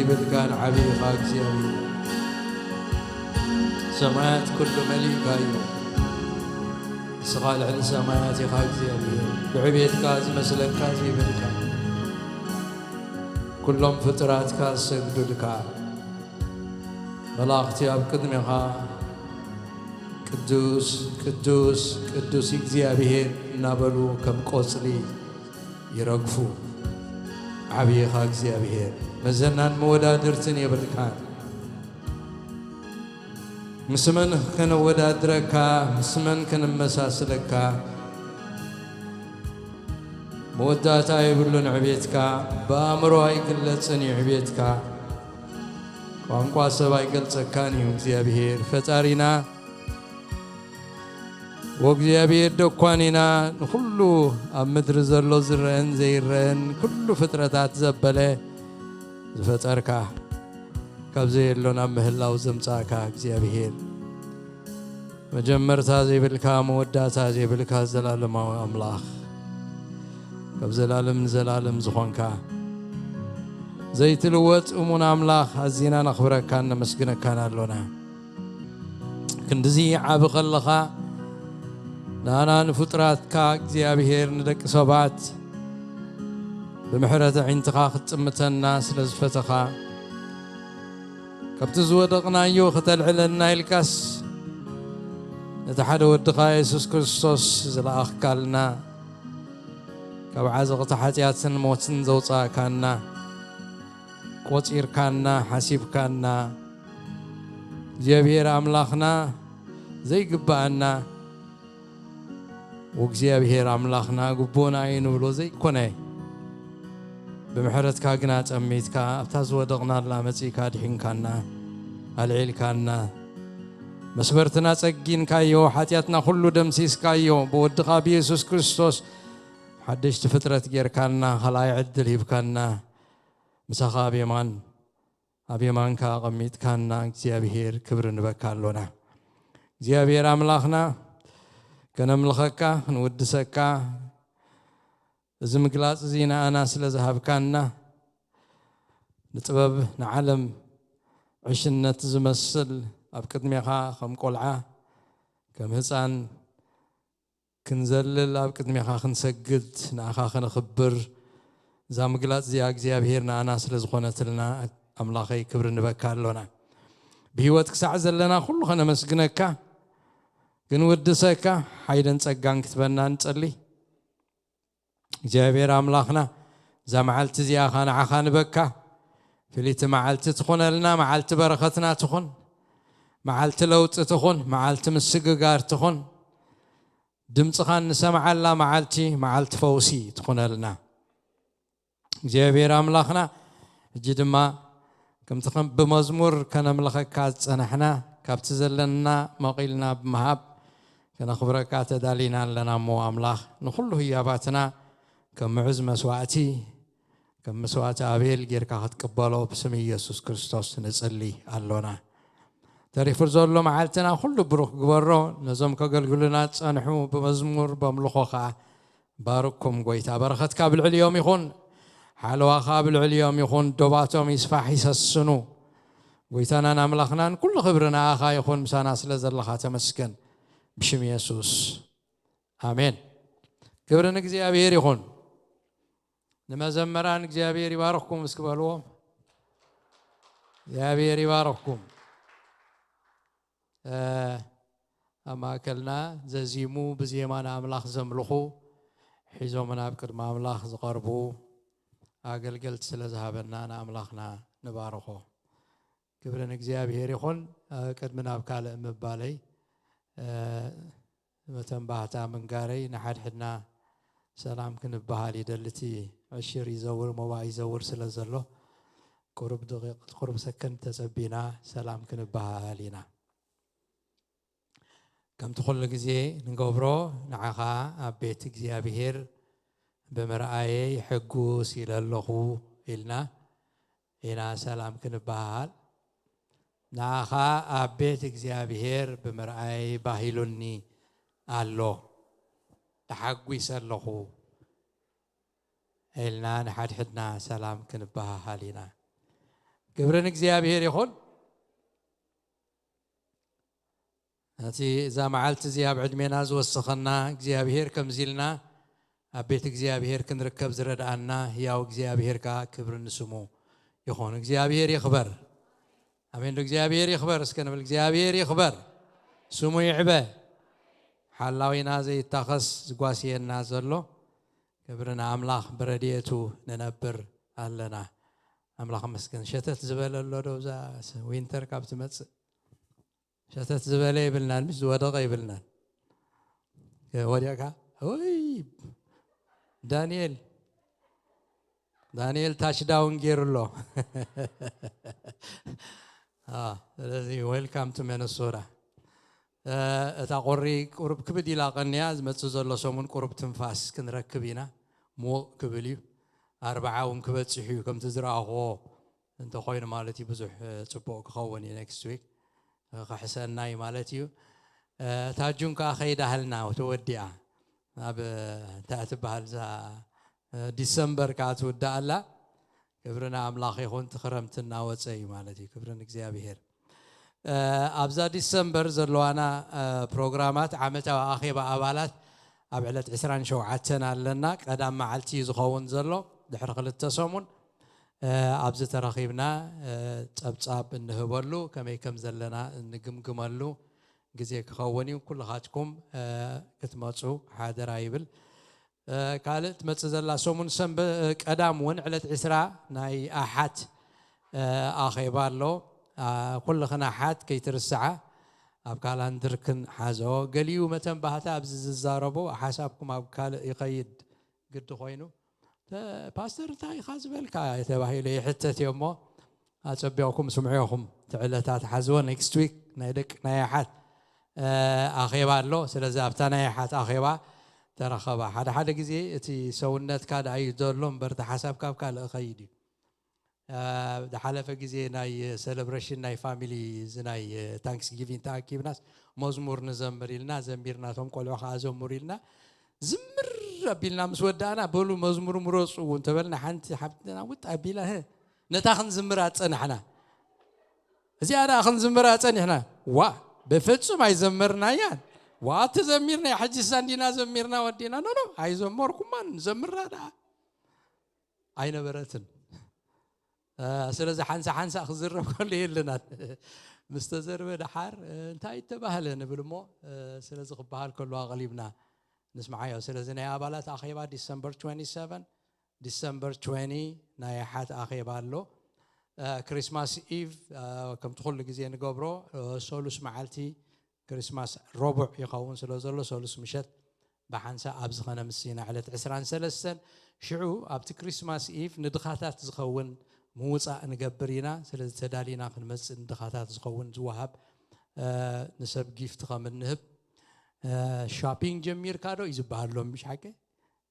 ብልካን ዓብይኻ እግዚኣብሔር። ሰማያት ኩሉ መሊእካዮ። ንስኻ ልዕሊ ሰማያት ኢኻ እግዚኣብሔር። ብዕቤትካ ዝመስለካ ዘይብልካ። ኩሎም ፍጥራትካ ዝሰግዱልካ። መላእኽቲ ኣብ ቅድሜኻ ቅዱስ ቅዱስ ቅዱስ እግዚኣብሔር እናበሉ ከም ቆጽሊ ይረግፉ። ዓብይኻ እግዚኣብሔር፣ መዘናን መወዳድርትን የብልካን። ምስ መን ከነወዳድረካ? ምስ መን ከነመሳስለካ? መወዳእታ የብሉን ዕቤትካ፣ ብኣእምሮ ኣይግለጽን እዩ ዕቤትካ። ቋንቋ ሰብ ኣይገልጸካን እዩ እግዚኣብሔር ፈጣሪና። ወእግዚኣብሔር ደኳን ኢና ንኹሉ ኣብ ምድሪ ዘሎ ዝረአን ዘይረአን ኩሉ ፍጥረታት ዘበለ ዝፈጠርካ፣ ካብ ዘየሎ ናብ ምህላው ዘምጻእካ እግዚኣብሔር፣ መጀመርታ ዘይብልካ መወዳእታ ዘይብልካ ዘላለማዊ ኣምላኽ፣ ካብ ዘላለም ንዘላለም ዝኾንካ ዘይትልወጥ እሙን ኣምላኽ፣ ኣዚና ነኽብረካን ነመስግነካን ኣሎና። ክንድዚ ዓቢ ከለኻ፣ ንኣና ንፍጡራትካ እግዚኣብሔር፣ ንደቂ ሰባት ብምሕረት ኣዒንትኻ ክትጥምተና ስለ ዝፈተኻ፣ ካብቲ ዝወደቕናዮ ከተልዕለና ኢልካስ፣ ነቲ ሓደ ወድኻ የሱስ ክርስቶስ ዝለኣኽካልና፣ ካብ ዓዘቕቲ ሓጢኣትን ሞትን ዘውጻእካና፣ ቆጺርካና፣ ሓሲብካና፣ እግዚኣብሔር ኣምላኽና ዘይግብኣና፣ ወእግዚኣብሔር ኣምላኽና ግቡእና እዩ ንብሎ ዘይኮነ፣ ብምሕረትካ ግና ጠሚትካ ኣብታ ዝወደቕናላ መጺእካ ድሒንካና፣ ኣልዒልካና፣ መስበርትና ጸጊንካዮ፣ ሓጢኣትና ኩሉ ደምሲስካዮ፣ ብወድኻ ብየሱስ ክርስቶስ ሓደሽቲ ፍጥረት ጌርካና፣ ካልኣይ ዕድል ሂብካና፣ ምሳኻ ኣብ የማን ኣብ የማንካ ኣቐሚጥካና እግዚኣብሔር ክብሪ ንበካ ኣሎና። እግዚኣብሔር ኣምላኽና ከነምልኸካ ክንውድሰካ እዚ ምግላጽ እዚ ንኣና ስለ ዝሃብካና ንጥበብ ንዓለም ዕሽነት ዝመስል ኣብ ቅድሜኻ ከም ቆልዓ ከም ህፃን ክንዘልል ኣብ ቅድሜኻ ክንሰግድ ንኣኻ ከነኽብር እዛ ምግላጽ እዚኣ እግዚኣብሔር ንኣና ስለ ዝኾነትልና ኣምላኸይ ክብሪ ንበካ ኣሎና። ብህይወት ክሳዕ ዘለና ኩሉ ከነመስግነካ ክንውድሰካ ሓይልን ጸጋን ክትበና ንጸሊ። እግዚኣብሔር ኣምላኽና እዛ መዓልቲ እዚኣ ኻ ንዓኻ ንበካ ፍልይቲ መዓልቲ ትኹነልና፣ መዓልቲ በረኸትና ትኹን፣ መዓልቲ ለውጢ ትኹን፣ መዓልቲ ምስግጋር ትኹን። ድምፅኻ እንሰምዓላ መዓልቲ፣ መዓልቲ ፈውሲ ትኹነልና። እግዚኣብሔር ኣምላኽና፣ ሕጂ ድማ ከምቲ ከም ብመዝሙር ከነምልኸካ ዝጸናሕና፣ ካብቲ ዘለና መቒልና ብምሃብ ከነኽብረካ ተዳሊና ኣለና እሞ፣ ኣምላኽ ንኹሉ ህያባትና ከም ምዑዝ መስዋእቲ፣ ከም መስዋእቲ ኣቤል ጌርካ ክትቅበሎ ብስም ኢየሱስ ክርስቶስ ንጽሊ ኣሎና። ተሪፉ ዘሎ መዓልትና ኩሉ ብሩኽ ግበሮ። ነዞም ከገልግሉና ዝጸንሑ ብመዝሙር በምልኾ ኸኣ ባርኮም ጎይታ። በረኸትካ ኣብ ልዕሊኦም ይኹን፣ ሓለዋኻ ኣብ ልዕሊኦም ይኹን። ዶባቶም ይስፋሕ ይሰስኑ። ጎይታናን ኣምላኽናን ኩሉ ክብሪ ንኣኻ ይኹን። ምሳና ስለ ዘለኻ ተመስገን። ብሽም የሱስ ኣሜን። ክብሪ ንእግዚኣብሔር ይኹን። ንመዘመራን እግዚኣብሔር ይባርኽኩም እስኪ በልዎም። እግዚኣብሔር ይባርኽኩም። እ፣ ኣብ ማእከልና ዘዚሙ ብዜማ ንኣምላኽ ዘምልኹ ሒዞም ናብ ቅድሚ ኣምላኽ ዝቐርቡ ኣገልገልቲ ስለ ዝሃበና ንኣምላኽና ንባርኾ። ክብሪ ንእግዚኣብሔር ይኹን። እ፣ ቅድሚ ናብ ካልእ ምባለይ፣ እ፣ መተንባህታ ምንጋረይ ንሓድሕድና ሰላም ክንበሃል ይደሊ። እቲ ዕሽር ይዘውር፣ ሞባእ ይዘውር ስለ ዘሎ፣ ቁሩብ ደቂቕ፣ ቁሩብ ሰከንድ ተጸቢና ሰላም ክንበሃል ኢና። ከምቲ ኩሉ ግዜ ንገብሮ፣ ንዓኻ ኣብ ቤት እግዚኣብሔር ብምርኣየይ ሕጉስ ኢለ ኣለኹ ኢልና ኢና ሰላም ክንበሃል። ንዓኻ ኣብ ቤት እግዚኣብሔር ብምርኣየይ ባሂሉኒ ኣሎ፣ ተሓጒሰ ኣለኹ ኢልና ንሓድሕድና ሰላም ክንበሃሃል ኢና። ክብሪ ንእግዚኣብሔር ይኹን። እቲ እዛ መዓልቲ እዚኣ ኣብ ዕድሜና ዝወሰኸና እግዚኣብሔር ከምዚ ኢልና ኣብ ቤት እግዚኣብሔር ክንርከብ ዝረድኣና ህያው እግዚኣብሔር ከኣ ክብሪ ንስሙ ይኹን። እግዚኣብሔር ይኽበር። ኣሜን። እግዚኣብሔር ይኽበር እስከ ንብል። እግዚኣብሔር ይኽበር፣ ስሙ ይዕበ። ሓላዊና ዘይታኸስ ዝጓስየና ዘሎ ክብሪ ንኣምላኽ። ብረድኤቱ ንነብር ኣለና። ኣምላኽ መስገን። ሸተት ዝበለ ኣሎ ዶ? እዛ ዊንተር ካብ ትመጽእ ሸተት ዝበለ ይብልናን ምስ ዝወደቐ ይብልናን። ወዲቕካ ወይ ዳንኤል፣ ዳንኤል ታች ዳውን ገይሩ ኣሎ። ስለዚ ዌልካም ቱ ሚነሶታ። እታ ቁሪ ቁሩብ ክብድ ኢላ ቀንያ። ዝመጽእ ዘሎ ሰሙን ቁሩብ ትንፋስ ክንረክብ ኢና። ምውቕ ክብል እዩ። ኣርብዓ እውን ክበጽሕ እዩ ከምቲ ዝረኣኽዎ እንተኾይኑ ማለት እዩ። ብዙሕ ጽቡቕ ክኸውን እዩ። ኔክስት ዊክ ክሕሰና እዩ ማለት እዩ። እታ ጁን ከዓ ከይዳህልና ተወዲኣ። ኣብ እንታይ ትበሃል እዛ ዲሰምበር ከዓ ትውዳእ ኣላ። ክብሪ ንኣምላኽ ይኹን። እቲ ክረምቲ እናወፀ እዩ ማለት እዩ። ክብሪ ንእግዚኣብሔር። ኣብዛ ዲሰምበር ዘለዋና ፕሮግራማት ዓመታዊ ኣኼባ ኣባላት ኣብ ዕለት ዕስራን ሸውዓተን ኣለና። ቀዳም መዓልቲ እዩ ዝኸውን ዘሎ ድሕሪ ክልተ ሰሙን። ኣብዚ ተረኺብና ጸብጻብ እንህበሉ፣ ከመይ ከም ዘለና እንግምግመሉ ግዜ ክኸውን እዩ። ኩልኻትኩም ክትመጹ ሓደራ ይብል። ካልእ ትመጽእ ዘላ ሰሙን ሰንበ ቀዳም እውን ዕለት ዕስራ ናይ ኣሓት ኣኼባ ኣሎ። ኩልኽን ኣሓት ከይትርስዓ ኣብ ካላንድርክን ሓዞ። ገሊኡ መተን ባህታ ኣብዚ ዝዛረቦ ሓሳብኩም ኣብ ካልእ ይኸይድ ግዲ ኮይኑ፣ ተ-፣ ፓስተር እንታይ ኢኻ ዝበልካ ተባሂሉ ይሕተት እዩ እሞ፣ ኣጸቢቕኩም ስምዑ ኢኹም። እቲ ዕለታት ሓዝዎ። ኔክስት ዊክ ናይ ደቂ ናይ ኣሓት ኣኼባ ኣሎ። ስለዚ ኣብታ ናይ ኣሓት ኣኼባ ተረኸባ። ሓደ ሓደ ግዜ እቲ ሰውነትካ ደኣ እዩ ዘሎ እምበር እቲ ሓሳብካ ኣብ ካልእ ይኸይድ እዩ። ዝሓለፈ ግዜ ናይ ሴሌብሬሽን ናይ ፋሚሊ እዚ ናይ ታንክስ ጊቪንግ ተኣኪብናስ መዝሙር ንዘምር ኢልና ዘሚርና፣ እቶም ቆልዑ ከዓ ዘምሩ ኢልና ዝምር ኣቢልና ምስ ወዳእና፣ በሉ መዝሙር ምረፁ እንተበልና ሓንቲ ሓብትና ውጥ ኣቢላ፣ "ህ፣ ነታ ክንዝምር ኣፀናሕና፣ እዚኣ ደኣ ክንዝምር ኣፀኒሕና፣ ዋ፣ በፍፁም ኣይዘመርናያን፣ ዋ፣ እቲ ዘሚርና ሕጂ ሳንዲና ዘሚርና ወዲና፣ ኖ፣ ኖ፣ ኣይዘመርኩማን፣ ዘምራ ደኣ ኣይነበረትን። ስለዚ ሓንሳ ሓንሳ ክዝረብ ከሎ የለናን። ምስ ተዘርበ ደሓር እንታይ ተባህለ ንብል እሞ፣ ስለዚ ክበሃል ከሎ ኣቕሊብና ንስምዓዮ። ስለዚ ናይ ኣባላት ኣኼባ ዲሰምበር ትዌንቲ ሰቨን፣ ዲሰምበር ትዌንቲ ናይ ሓት ኣኼባ ኣሎ። ክሪስማስ ኢቭ ከምቲ ኩሉ ግዜ ንገብሮ ሰሉስ መዓልቲ ክሪስማስ ረቡዕ ይኸውን ስለ ዘሎ፣ ሰሉስ ምሸት ብሓንሳእ ኣብ ዝኸነ ምስና ዕለት ዕስራን ሰለስተን፣ ሽዑ ኣብቲ ክሪስማስ ኢቭ ንድኻታት ዝኸውን ምውጻእ ንገብር ኢና። ስለዚ ተዳሊና ክንመጽእ ንድኻታት ዝኸውን ዝወሃብ፣ እ፣ ንሰብ ጊፍት ከም እንህብ፣ እ፣ ሻፒንግ ጀሚርካ ዶ እዩ ዝበሃል ሎም፣ ምሽ ሓቂ?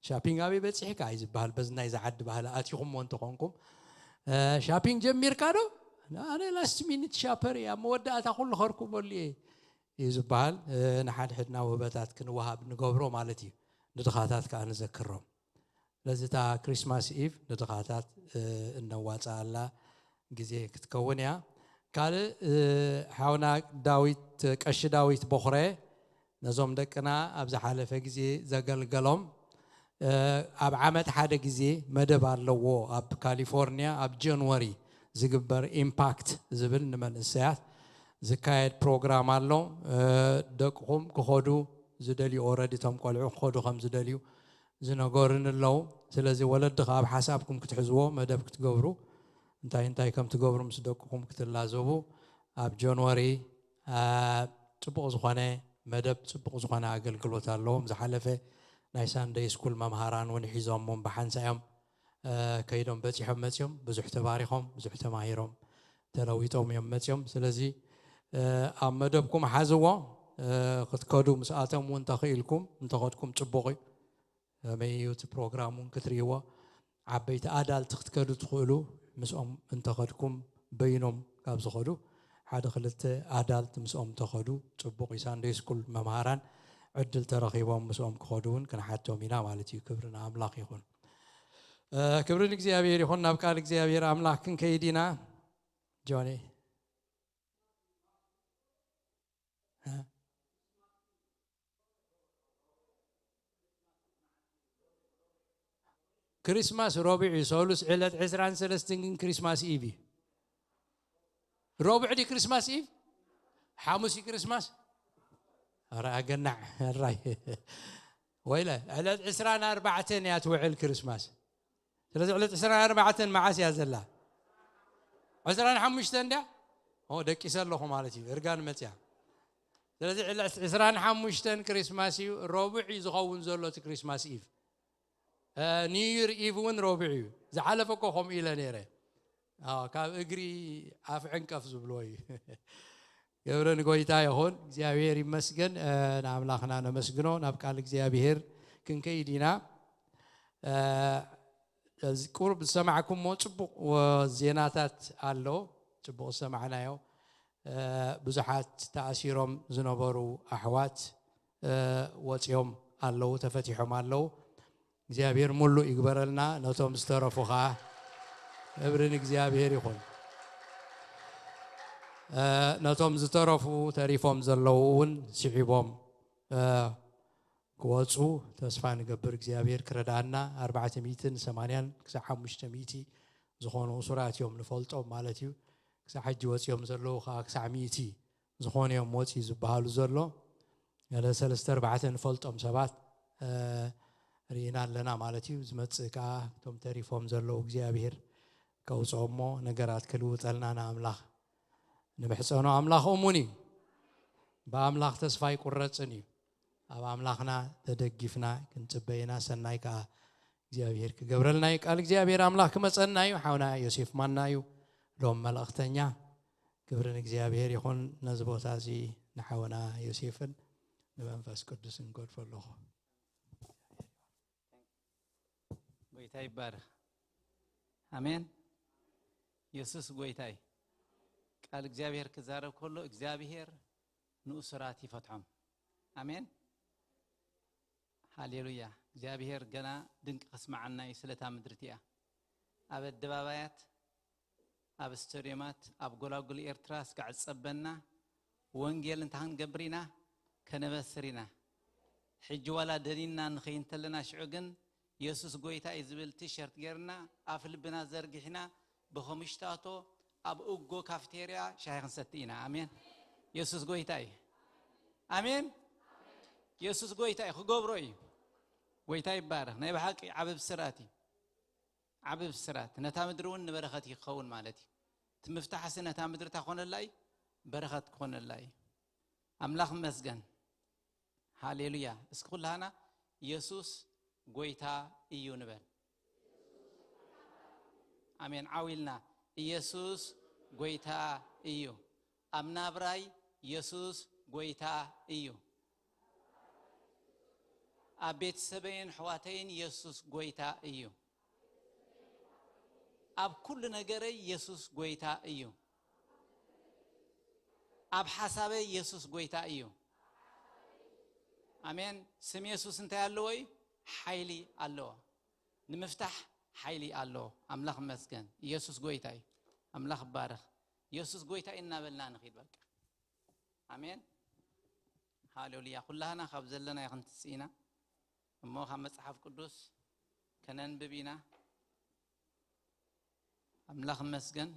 ሻፒንግ ኣበይ በጺሕካ እዩ ዝበሃል። በዚ ናይዚ ዓዲ ባህሊ ኣቲኹምዎ እንተኾንኩም፣ እ፣ ሻፒንግ ጀሚርካ ዶ? ኣነ ላስት ሚኒት ሻፐር እየ፣ ኣብ መወዳእታ ኩሉ ከርኩበሉ እየ እዩ ዝበሃል። እ፣ ንሓድሕድና ውህበታት ክንወሃብ ንገብሮ ማለት እዩ። ንድኻታት ከኣ ንዘክሮም። ስለዚ እታ ክሪስማስ ኢቭ ንድኻታት፣ እ፣ እነዋጽኣላ ግዜ ክትከውን እያ። ካልእ፣ እ፣ ሓውና ዳዊት፣ ቀሺ ዳዊት ቦኽረ ነዞም ደቅና ኣብ ዝሓለፈ ግዜ ዘገልገሎም፣ እ፣ ኣብ ዓመት ሓደ ግዜ መደብ ኣለዎ። ኣብ ካሊፎርኒያ ኣብ ጃንዋሪ ዝግበር ኢምፓክት ዝብል ንመንእሰያት ዝካየድ ፕሮግራም ኣሎ። እ፣ ደቅኹም ክኸዱ ዝደልዩ፣ ኦረዲ እቶም ቆልዑ ክኸዱ ከም ዝደልዩ ዝነገሩኒ ኣለዉ። ስለዚ ወለዲ ከኣ ኣብ ሓሳብኩም ክትሕዝዎ፣ መደብ ክትገብሩ፣ እንታይ እንታይ ከም ትገብሩ ምስ ደቅኹም ክትላዘቡ፣ ኣብ ጃንዋሪ፣ አ፣ ጽቡቕ ዝኾነ መደብ፣ ጽቡቕ ዝኾነ ኣገልግሎት ኣለዎም። ዝሓለፈ ናይ ሳንደይ ስኩል መምሃራን እውን ሒዞሞም ብሓንሳእ እዮም፣ እ፣ ከይዶም በጺሖም መጺኦም፣ ብዙሕ ተባሪኾም፣ ብዙሕ ተማሂሮም፣ ተለዊጦም እዮም መጺኦም። ስለዚ፣ እ፣ ኣብ መደብኩም ሓዝዎ። እ፣ ክትከዱ ምስኣቶም እውን እንተኽኢልኩም፣ እንተኸድኩም ጽቡቕ እዩ። ከመይ እዩ እቲ ፕሮግራም እውን ክትርእይዎ። ዓበይቲ ኣዳልት ክትከዱ ትኽእሉ፣ ምስኦም እንተኸድኩም በይኖም ካብ ዝኸዱ ሓደ ክልተ ኣዳልት ምስኦም እንተኸዱ ጽቡቕ እዩ። ሳንደይ ስኩል መምሃራን ዕድል ተረኺቦም ምስኦም ክኸዱ እውን ክንሓቶም ኢና ማለት እዩ። ክብሪ ንኣምላኽ ይኹን። እ፣ ክብሪ ንእግዚኣብሔር ይኹን። ናብ ቃል እግዚኣብሔር ኣምላኽ ክንከይድ ኢና። ጆኒ፣ እ? ክሪስማስ ረቡዕ እዩ። ሰሉስ ዕለት ዕስራን ሰለስተን ግን ክሪስማስ ኢቭ እዩ። ረቡዕ ድዩ ክሪስማስ ኢቭ? ሓሙስ እዩ ክሪስማስ? ኧረ ኣገናዕ፣ ሕራይ። ወይለ፣ ዕለት ዕስራን ኣርባዕተን እያ ትውዕል ክሪስማስ። ስለዚ ዕለት ዕስራን ኣርባዕተን መዓስ እያ ዘላ? ዕስራን ሓሙሽተን ድያ? ኦ፣ ደቂሰ ኣለኹ ማለት እዩ። እርጋን መጽያ። ስለዚ ዕለት ዕስራን ሓሙሽተን ክሪስማስ እዩ። ረቡዕ እዩ ዝኸውን ዘሎ እቲ ክሪስማስ ኢቭ። እ፣ ኒው ይር ኢቭ እውን ረቡዕ እዩ። ዝሓለፈ እኮ ከምኡ ኢለ ነይረ። ኣዎ፣ ካብ እግሪ ኣፍ ዕንቀፍ ዝብልዎ እዩ። ክብሪ ንጎይታ ይኹን። እግዚኣብሔር ይመስገን። እ፣ ንኣምላኽና ነመስግኖ። ናብ ቃል እግዚኣብሔር ክንከይድ ኢና። እ፣ እዚ ቁሩብ ዝሰማዕኩሞ ጽቡቕ ወ-፣ ዜናታት ኣሎ። ጽቡቕ ዝሰማዕናዮ። እ፣ ብዙሓት ተኣሲሮም ዝነበሩ ኣሕዋት፣ እ፣ ወጺኦም ኣለዉ፣ ተፈቲሖም ኣለዉ። እግዚኣብሔር ሙሉእ ይግበረልና። ነቶም ዝተረፉ ኸኣ ክብሪ ንእግዚኣብሔር ይኹን። እ፣ ነቶም ዝተረፉ፣ ተሪፎም ዘለዉ እውን ስዒቦም፣ እ፣ ክወጹ ተስፋ ንገብር። እግዚኣብሔር ክረድኣና። ኣርባዕተ ሚእትን ሰማንያን ክሳብ ሓሙሽተ ሚእቲ ዝኾኑ እሱራት እዮም ንፈልጦም ማለት እዩ። ክሳብ ሕጂ ወጺኦም ዘለዉ ኸኣ ክሳብ ሚእቲ ዝኾኑ እዮም ወጺኡ ዝበሃሉ ዘሎ። ገለ ሰለስተ ኣርባዕተ ንፈልጦም ሰባት፣ እ፣ ርኢና ኣለና ማለት እዩ። ዝመጽእ ከኣ እቶም ተሪፎም ዘለዉ እግዚኣብሔር ከውጽኦም እሞ ነገራት ክልውጠልና ንኣምላኽ ንምሕጸኖ። ኣምላኽ እሙን እዩ። ብኣምላኽ ተስፋ ኣይቁረጽን እዩ። ኣብ ኣምላኽና ተደጊፍና ክንጽበ ኢና። ሰናይ ከኣ እግዚኣብሔር ክገብረልና እዩ። ቃል እግዚኣብሔር ኣምላኽ ክመጸና እዩ። ሓውና ዮሴፍ ማና እዩ ሎም መልእኽተኛ። ክብሪ ንእግዚኣብሔር ይኹን። ነዚ ቦታ እዚ ንሓውና ዮሴፍን ንመንፈስ ቅዱስን ገድፎ ኣለኹ። ጎይታ ይባረኽ። ኣሜን። የሱስ ጎይታ እዩ። ቃል እግዚኣብሔር ክዛረብ ከሎ እግዚኣብሔር ንእሱራት ይፈትሖም። ኣሜን። ሃሌሉያ። እግዚኣብሔር ገና ድንቂ ከስምዓና እዩ ስለታ ምድሪ እቲኣ። ኣብ ኣደባባያት፣ ኣብ ስቴድዮማት፣ ኣብ ጎላጉል ኤርትራ ስጋዕ ዝጸበና ወንጌል እንታይ ክንገብር ኢና? ከነበስር ኢና። ሕጂ ዋላ ደኒንና ንኸይድ እንተለና፣ ሽዑ ግን የሱስ ጎይታ እዩ ዝብል ቲሸርት ጌርና፣ ኣፍ ልብና ዘርጊሕና፣ ብኸምሽታቶ ኣብ እጎ ካፍቴርያ ሻሂ ክንሰቲ ኢና። ኣሜን። የሱስ ጎይታ እዩ። ኣሜን። የሱስ ጎይታ እዩ። ክገብሮ እዩ። ጎይታ ይባረኽ። ናይ ብሓቂ ዓቢ ብስራት እዩ። ዓቢ ብስራት። ነታ ምድሪ እውን ንበረኸት ይኸውን ማለት እዩ። እቲ ምፍታሕሲ ነታ ምድሪ እንታይ ክኾነላ እዩ? በረኸት ክኾነላ እዩ። ኣምላኽ ይመስገን። ሃሌሉያ። እስኪ ኩላህና የሱስ ጎይታ እዩ ንበል። ኣሜን። ዓው ኢልና፣ ኢየሱስ ጎይታ እዩ። ኣብ ናብራይ የሱስ ጎይታ እዩ። ኣብ ቤተሰበይን ኣሕዋተይን የሱስ ጎይታ እዩ። ኣብ ኩሉ ነገረይ የሱስ ጎይታ እዩ። ኣብ ሓሳበይ የሱስ ጎይታ እዩ። ኣሜን። ስም የሱስ እንታይ ኣለዎ እዩ? ሓይሊ ኣለዎ። ንምፍታሕ ሓይሊ ኣለዎ። ኣምላኽ ይመስገን። ኢየሱስ ጎይታ እዩ። ኣምላኽ ይባረኽ። ኢየሱስ ጎይታ እዩ እናበልና ንኺድ በቃ። ኣሜን። ሃሌሉያ። ኩላህና ካብ ዘለናዮ ክንትስእ ኢና። እሞ ካብ መጽሓፍ ቅዱስ ከነንብብ ኢና። ኣምላኽ ይመስገን።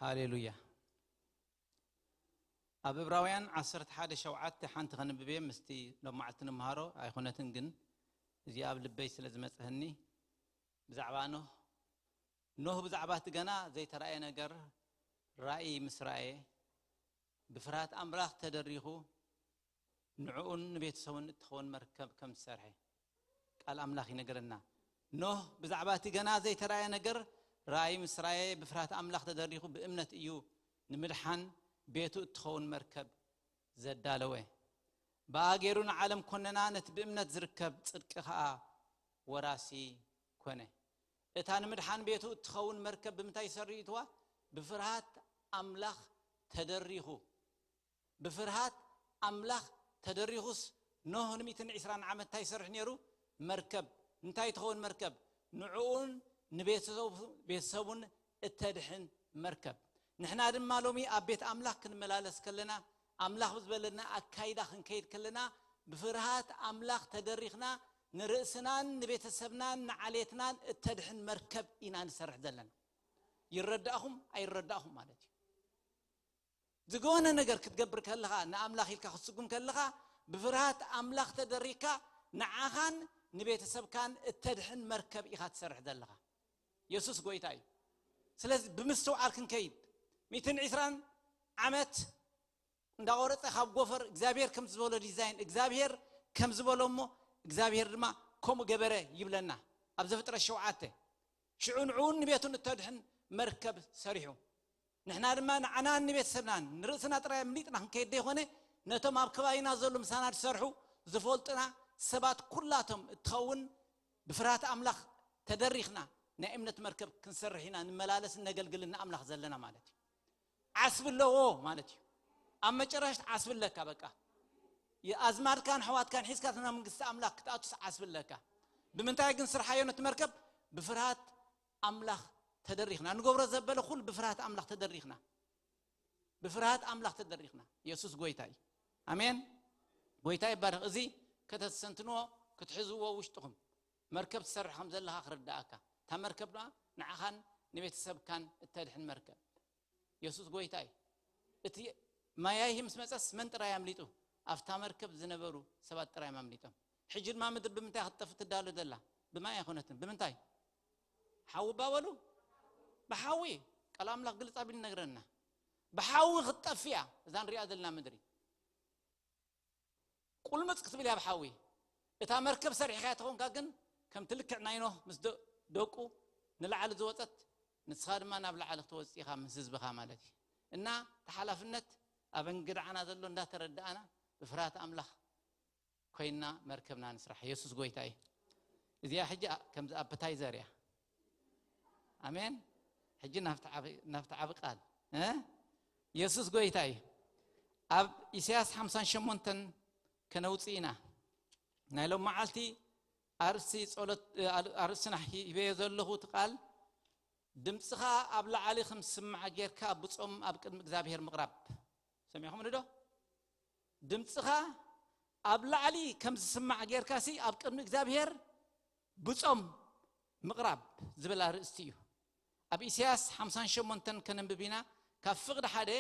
ሃሌሉያ። ኣብ ዕብራውያን ዓሰርተ ሓደ ሸውዓተ ሓንቲ ከንብብ እየ፣ ምስቲ ሎማዕቲ ንምሃሮ ኣይኮነትን፣ ግን እዚ ኣብ ልበይ ስለ ዝመጽአኒ ብዛዕባ ኖህ፣ ኖህ ብዛዕባ እቲ ገና ዘይተራእየ ነገር ራእይ ምስ ረኣየ፣ ብፍርሃት ኣምላኽ ተደሪኹ ንዕኡን ንቤተሰቡን እትኸውን መርከብ ከም ዝሰርሐ ቃል ኣምላኽ ይነግረና። ኖህ ብዛዕባ እቲ ገና ዘይተራእየ ነገር ራእይ ምስ ረኣየ፣ ብፍርሃት ኣምላኽ ተደሪኹ ብእምነት እዩ ንምድሓን ቤቱ እትኸውን መርከብ ዘዳለወ። ብኣ ገይሩ ንዓለም ኮነና፣ ነቲ ብእምነት ዝርከብ ጽድቂ ኸኣ ወራሲ ኮነ። እታ ንምድሓን ቤቱ እትኸውን መርከብ ብምንታይ ሰሪትዋ? ብፍርሃት ኣምላኽ ተደሪኹ። ብፍርሃት ኣምላኽ ተደሪኹስ ኖህ ን ሚእትን ዕስራን ዓመት እንታይ ይሰርሕ ነይሩ? መርከብ። እንታይ ትኸውን መርከብ? ንዕኡን ንቤተሰቡን እተድሕን መርከብ። ንሕና ድማ ሎሚ ኣብ ቤት ኣምላኽ ክንመላለስ ከለና፣ ኣምላኽ ብዝበለና ኣካይዳ ክንከይድ ከለና፣ ብፍርሃት ኣምላኽ ተደሪኽና ንርእስናን ንቤተሰብናን ንዓሌትናን እተድሕን መርከብ ኢና ንሰርሕ ዘለና። ይረዳእኹም ኣይረዳእኹም ማለት እዩ። ዝገወነ ነገር ክትገብር ከለኻ፣ ንኣምላኽ ኢልካ ክትስጉም ከለኻ፣ ብፍርሃት ኣምላኽ ተደሪካ ንዓኻን ንቤተሰብካን እተድሕን መርከብ ኢኻ ትሰርሕ ዘለኻ። የሱስ ጎይታ እዩ። ስለዚ ብምስትውዓል ክንከይድ፣ ሚእትን ዕስራን ዓመት እንዳቆረፀ ካብ ጎፈር እግዚኣብሔር ከም ዝበሎ ዲዛይን እግዚኣብሔር ከም ዝበሎ እሞ እግዚኣብሔር ድማ ከምኡ ገበረ ይብለና ኣብ ዘፍጥረት ሸውዓተ። ሽዑ ንዕኡን ንቤቱን እተድሕን መርከብ ሰሪሑ። ንሕና ድማ ንዓናን ንቤተሰብናን ንርእስና ጥራይ ኣምሊጥና ክንከይድ ዘይኮነ፣ ነቶም ኣብ ከባቢና ዘሎ ምሳና ዝሰርሑ ዝፈልጡና ሰባት ኩላቶም እትኸውን ብፍርሃት ኣምላኽ ተደሪኽና ናይ እምነት መርከብ ክንሰርሕ ኢና ንመላለስን ነገልግልን ንኣምላኽ ዘለና ማለት እዩ። ዓስቢ ኣለዎ ማለት እዩ። ኣብ መጨረሽት ዓስቢ ኣለካ። በቃ ኣዝማድካን ኣሕዋትካን ሒዝካ ናብ መንግስቲ ኣምላኽ ክትኣቱስ ዓስቢ ኣለካ። ብምንታይ ግን ስርሓዮ ነቲ መርከብ? ብፍርሃት ኣምላኽ ተደሪኽና። ንገብሮ ዘበለ ኩሉ ብፍርሃት ኣምላኽ ተደሪኽና። ብፍርሃት ኣምላኽ ተደሪኽና። የሱስ ጎይታ እዩ። ኣሜን። ጎይታ ይባረኽ። እዚ ከተስተንትንዎ ክትሕዝዎ ውሽጥኹም መርከብ ትሰርሕ ከም ዘለኻ ክርዳእካ። እታ መርከብ ድማ ንዓኻን ንቤተሰብካን እተድሕን መርከብ። የሱስ ጎይታ እዩ። እቲ ማያይህ ምስ መጸስ መን ጥራይ ኣምሊጡ? ኣብታ መርከብ ዝነበሩ ሰባት ጥራይ ኣምሊጦም። ሕጂ ድማ ምድሪ ብምንታይ ክትጠፍ ትዳሎ ዘላ? ብማይ ኣይኮነትን። ብምንታይ? ሓዊ ባበሉ? ብሓዊ። ቃል ኣምላኽ ግልጽ ኣቢሉ ይነግረና። ብሓዊ ክትጠፍ እያ እዛ ንሪኣ ዘለና ምድሪ። ቁልምጽ ክትብል እያ ብሓዊ። እታ መርከብ ሰሪሕካ ተኾንካ ግን ከምቲ ልክዕ ናይ ኖህ ምስ ደ- ደቁ ንላዕሊ ዝወጸት፣ ንስኻ ድማ ናብ ላዕሊ ክትወጽእ ኢኻ ምስ ህዝብኻ ማለት እዩ። እና እቲ ሓላፍነት ኣብ እንግድዓና ዘሎ እንዳተረዳእና ብፍርሃት ኣምላኽ ኮይና መርከብና ንስራሕ። የሱስ ጎይታ እዩ። እዚኣ ሕጂ ኣ- ከምዚ ኣፕታይዘር እያ። ኣሜን። ሕጂ ናብቲ ዓቢ ናብቲ ዓቢ ቃል እ የሱስ ጎይታ እዩ። ኣብ ኢሳያስ ሓምሳን ሸሞንተን ከነውፅእ ኢና። ናይ ሎም መዓልቲ ኣርእስቲ ጸሎት ኣርእስትና ሂበዮ ዘለኹ እቲ ቃል ድምፅኻ ኣብ ላዕሊ ከም ዝስማዕ ጌርካ ብጾም ኣብ ቅድሚ እግዚኣብሔር ምቕራብ። ሰሚዕኹምኒ ዶ? ድምፅኻ ኣብ ላዕሊ ከም ዝስማዕ ጌርካ ሲ ኣብ ቅድሚ እግዚኣብሔር ብጾም ምቕራብ ዝብል ኣርእስቲ እዩ። ኣብ ኢሳያስ ሓምሳን ሸሞንተን ከነንብብ ኢና። ካብ ፍቕዲ ሓደ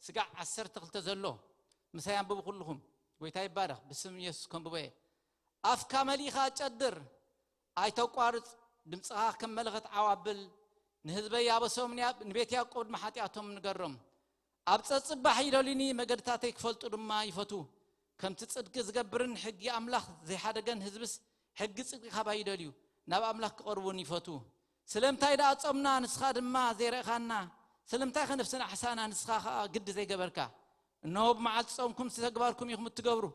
ስጋዕ ዓሰርተ ክልተ ዘሎ ምሳይ ኣንብቡ ኩልኹም። ጎይታ ይባረኽ። ብስም የሱስ ከንብቦ እየ። ኣፍካ መሊኻ ጨድር፣ ኣይተቋርጽ፣ ድምፅኻ ከም መለኸት ዓው ኣብል። ንህዝበይ ኣበሶም ንቤት ያዕቆብ ድማ ሓጢኣቶም ንገሮም። ኣብ ጸጽባሕ ይደልዩኒ፣ መገድታተይ ክፈልጡ ድማ ይፈቱ። ከምቲ ጽድቂ ዝገብርን ሕጊ ኣምላኽ ዘይሓደገን ህዝብስ ሕጊ ጽድቂ ካባይ ይደልዩ፣ ናብ ኣምላኽ ክቐርቡን ይፈቱ። ስለምንታይ ደኣ ጾምና ንስኻ ድማ ዘይረእኻና? ስለምንታይ ከ ነፍስና ኣሕሳና ንስኻ ኸኣ ግዲ ዘይገበርካ? እነሆ ብመዓልቲ ጾምኩም ተግባርኩም ኢኹም እትገብሩ፣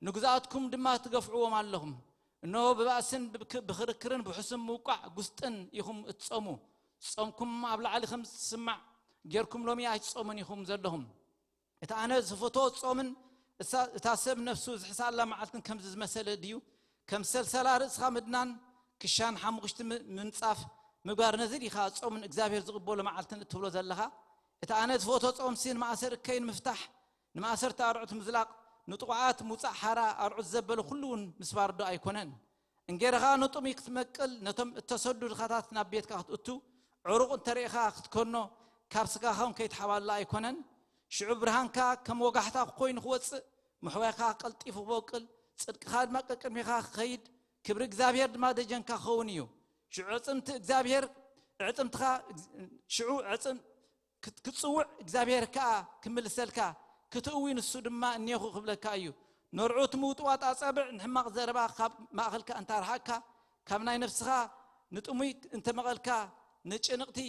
ንግዛኣትኩም ድማ ትገፍዕዎም ኣለኹም። እነሆ ብባእስን ብክ- ብኽርክርን ብሑስም ምውቃዕ ጉስጥን ኢኹም እትጾሙ። ጾምኩም ኣብ ላዕሊ ከም ዝስማዕ ጌርኩም ሎሚ ኣይትጾሙን ኢኹም ዘለኹም። እቲ ኣነ ዝፈትዎ ጾምን እሳ- እታ ሰብ ነፍሱ ዝሕሳላ መዓልትን ከምዚ ዝመሰለ ድዩ? ከም ሰልሰላ ርእስኻ ምድናን ክሻን ሓሙኽሽቲ ም- ምንጻፍ ምግባር ነዚ ዲኻ ጾምን እግዚኣብሔር ዝቕበሎ መዓልትን እትብሎ ዘለኻ? እቲ ኣነ ዝፈትዎ ጾምሲ ንማእሰር እከይ ንምፍታሕ ንማእሰርቲ ኣርዑት ምዝላቕ፣ ንጥቑዓት ምውጻእ ሓራ ኣርዑት ዘበለ ኩሉ እውን ምስባር ዶ ኣይኮነን? እንጌርኻ ንጥሙይ ክትመቅል፣ ነቶም እተሰዱ ድኻታት ናብ ቤትካ ክትእቱ፣ ዕሩቕ እንተ ርኢኻ ክትከኖ፣ ካብ ስጋኻ እውን ከይትሓባላ ኣይኮነን? ሽዑ ብርሃንካ ከም ወጋሕታ ኮይኑ ክወጽእ፣ ምሕዋይካ ቀልጢፉ ክበቁል፣ ጽድቅኻ ድማ ቀቅድሚኻ ክኸይድ፣ ክብሪ እግዚኣብሔር ድማ ደጀንካ ክኸውን እዩ። ሽዑ ዕጽምቲ እግዚኣብሔር ዕጽምትኻ ሽዑ ዕጽም ክጽውዕ እግዚኣብሔር ከኣ ክምልሰልካ ክትእዊ ንሱ ድማ እኔኹ ክብለካ እዩ። ነርዑት ምውጥዋጥ ኣጸብዕ ንሕማቕ ዘረባ ካብ ማእኸልካ እንታርሓቅካ ካብ ናይ ነፍስኻ ንጥሙይ እንተመቐልካ ንጭንቕቲ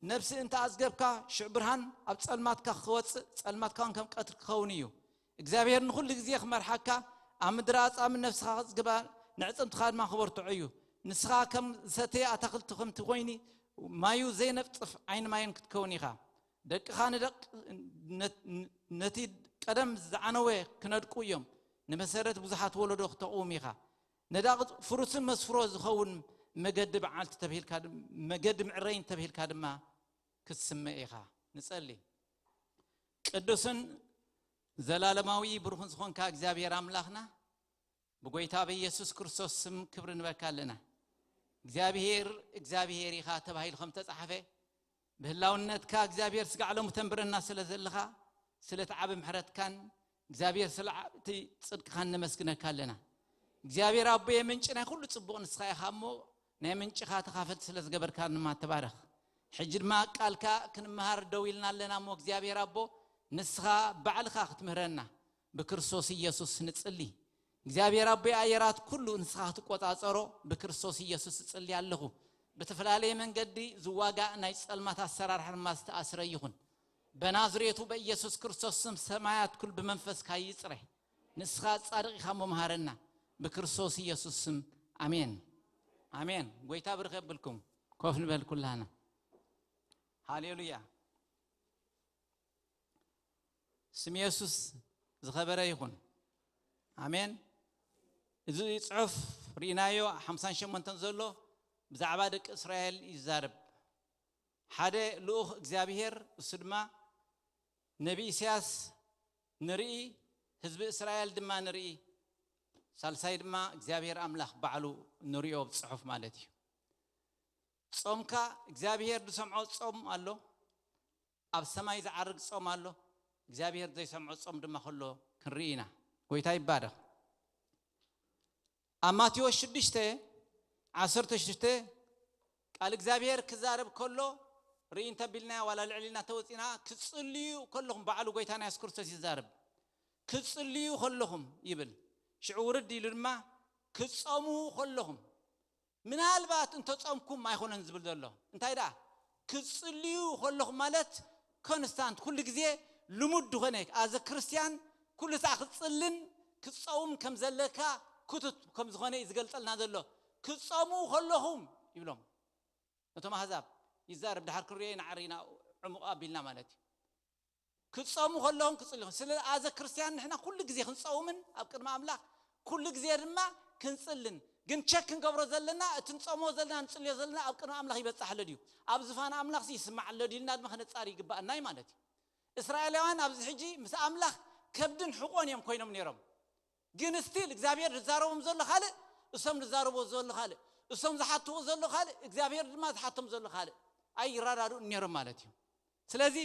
ነብሲ እንተኣዝገብካ ሽዕ ብርሃን ኣብ ጸልማትካ ክወጽእ ጸልማትካውን ከም ቀትሪ ክኸውን እዩ። እግዚኣብሔር ንኹሉ ግዜ ክመርሓካ ኣብ ምድሪ ኣጻምን ነፍስኻ ክጽግባ ንዕጽምትኻ ድማ ክበርትዖ እዩ። ንስኻ ከም ዝሰተየ ኣታኽልቲ ከምቲ ኮይኒ ማዩ ዘይነጽፍ ዓይኒ ማይን ክትከውን ኢኻ። ደቅኻ ንደቅ ነቲ ቀደም ዝዓነወ ክነድቁ እዮም። ንመሰረት ብዙሓት ወለዶ ክተቕውም ኢኻ። ነዳቕ ፍሩስን መስፍሮ ዝኸውን መገዲ በዓልቲ ተብሂልካ ድም- መገዲ ምዕረይን ተብሂልካ ድማ ክትስመ ኢኻ። ንጸሊ። ቅዱስን ዘላለማዊ ብሩኽን ዝኾንካ እግዚኣብሔር ኣምላኽና፣ ብጎይታ በኢየሱስ ክርስቶስ ስም ክብሪ ንበካ ኣለና። እግዚኣብሔር እግዚኣብሔር ኢኻ ተባሂሉ ከም ተጻሕፈ፣ ብህላውነትካ እግዚኣብሔር ስጋዕ ሎሚ ተንብረና ስለ ዘለኻ፣ ስለቲ ዓቢ ምሕረትካን እግዚኣብሔር ስለ ዓብቲ ጽድቅኻን ነመስግነካ ኣለና። እግዚኣብሔር ኣቦየ፣ ምንጪ ናይ ኩሉ ጽቡቕ ንስኻ ኢኻ እሞ፣ ናይ ምንጭኻ ተኻፈልቲ ስለ ዝገበርካ ድማ ተባረኽ። ሕጂ ድማ ቃልካ ክንመሃር ደው ኢልና ኣለና እሞ፣ እግዚኣብሔር ኣቦ፣ ንስኻ ባዕልኻ ክትምህረና ብክርስቶስ ኢየሱስ ንጽሊ። እግዚኣብሔር ኣቦይ፣ ኣየራት ኩሉ ንስኻ ክትቆጻጸሮ ብክርስቶስ ኢየሱስ እጽሊ ኣለኹ። ብተፈላለየ መንገዲ ዝዋጋእ ናይ ጸልማት ኣሰራርሓ ድማ ዝተኣስረ ይኹን። በናዝሬቱ በኢየሱስ ክርስቶስ ስም ሰማያት ኩሉ ብመንፈስካ ይጽረ። ንስኻ ጻድቕ ኢኻ እሞ መሃረና። ብክርስቶስ ኢየሱስ ስም ኣሜን። ኣሜን። ጎይታ ብርኽ የብልኩም። ኮፍ ንበል ኩላህና። ሃሌሉያ። ስም የሱስ ዝኸበረ ይኹን። ኣሜን። እዚ ጽሑፍ ርኢናዮ ሓምሳን ሸሞንተን ዘሎ ብዛዕባ ደቂ እስራኤል ይዛረብ። ሓደ ልኡኽ እግዚኣብሔር፣ እሱ ድማ ነቢ ኢሳያስ ንርኢ፣ ህዝቢ እስራኤል ድማ ንርኢ፣ ሳልሳይ ድማ እግዚኣብሔር ኣምላኽ ባዕሉ ንሪኦ ጽሑፍ ማለት እዩ። ጾምካ እግዚኣብሔር ዝሰምዖ ጾም ኣሎ፣ ኣብ ሰማይ ዝዓርግ ጾም ኣሎ፣ እግዚኣብሔር ዘይሰምዖ ጾም ድማ ከሎ ክንርኢ ኢና። ጎይታ ይባረኽ። ኣብ ማቴዎስ ሽዱሽተ ዓሰርተ ሽዱሽተ ቃል እግዚኣብሔር ክዛረብ ከሎ ርኢ እንተቢልና ዋላ ልዕልና ተወፂና ክጽልዩ ከለኹም፣ ባዕሉ ጎይታና የሱስ ክርስቶስ ይዛረብ። ክጽልዩ ከለኹም ይብል። ሽዑ ውርድ ኢሉ ድማ ክጸሙ ከለኹም፣ ምናልባት እንተጸምኩም ኣይኮነን ዝብል ዘሎ። እንታይ ደኣ? ክጽልዩ ከለኹም ማለት ኮንስታንት፣ ኩሉ ግዜ ልሙድ ዝኾነ፣ ኣዘ ክርስቲያን ኩሉ ሰዓት ክትጽልን ክትጸውም ከም ዘለካ ክቱት ከም ዝኾነ እዩ ዝገልጸልና ዘሎ። ክትጸሙ ከለኹም ይብሎም። ነቶም ኣህዛብ ይዛረብ፣ ድሓር ክንሪኦ ኢና፣ ዓሪና ዕሙቕ ኣቢልና ማለት እዩ። ክትጸሙ ከለኹም ክጽልዩ። ስለ ኣዘ ክርስቲያን ንሕና ኩሉ ግዜ ክንጸውምን ኣብ ቅድሚ ኣምላኽ ኩሉ ግዜ ድማ ክንጽልን። ግን ቸክ ክንገብሮ ዘለና፣ እቲ ንጸሞ ዘለና፣ ንጽልዮ ዘለና ኣብ ቅድሚ ኣምላኽ ይበጽሕ ኣሎ ድዩ? ኣብ ዝፋን ኣምላኽሲ ይስማዕ ኣሎ ድዩ? ኢልና ድማ ክነጻሪ ይግባኣና እዩ ማለት እዩ። እስራኤላውያን ኣብዚ ሕጂ ምስ ኣምላኽ ከብድን ሕቖን እዮም ኮይኖም ነይሮም። ግን ስቲል እግዚኣብሔር ዝዛረቦም ዘሎ ካልእ፣ እሶም ዝዛረቦ ዘሎ ካልእ፣ እሶም ዝሓትዎ ዘሎ ካልእ፣ እግዚኣብሔር ድማ ዝሓቶም ዘሎ ካልእ። ኣይራዳድኡን ነይሮም ማለት እዩ። ስለዚ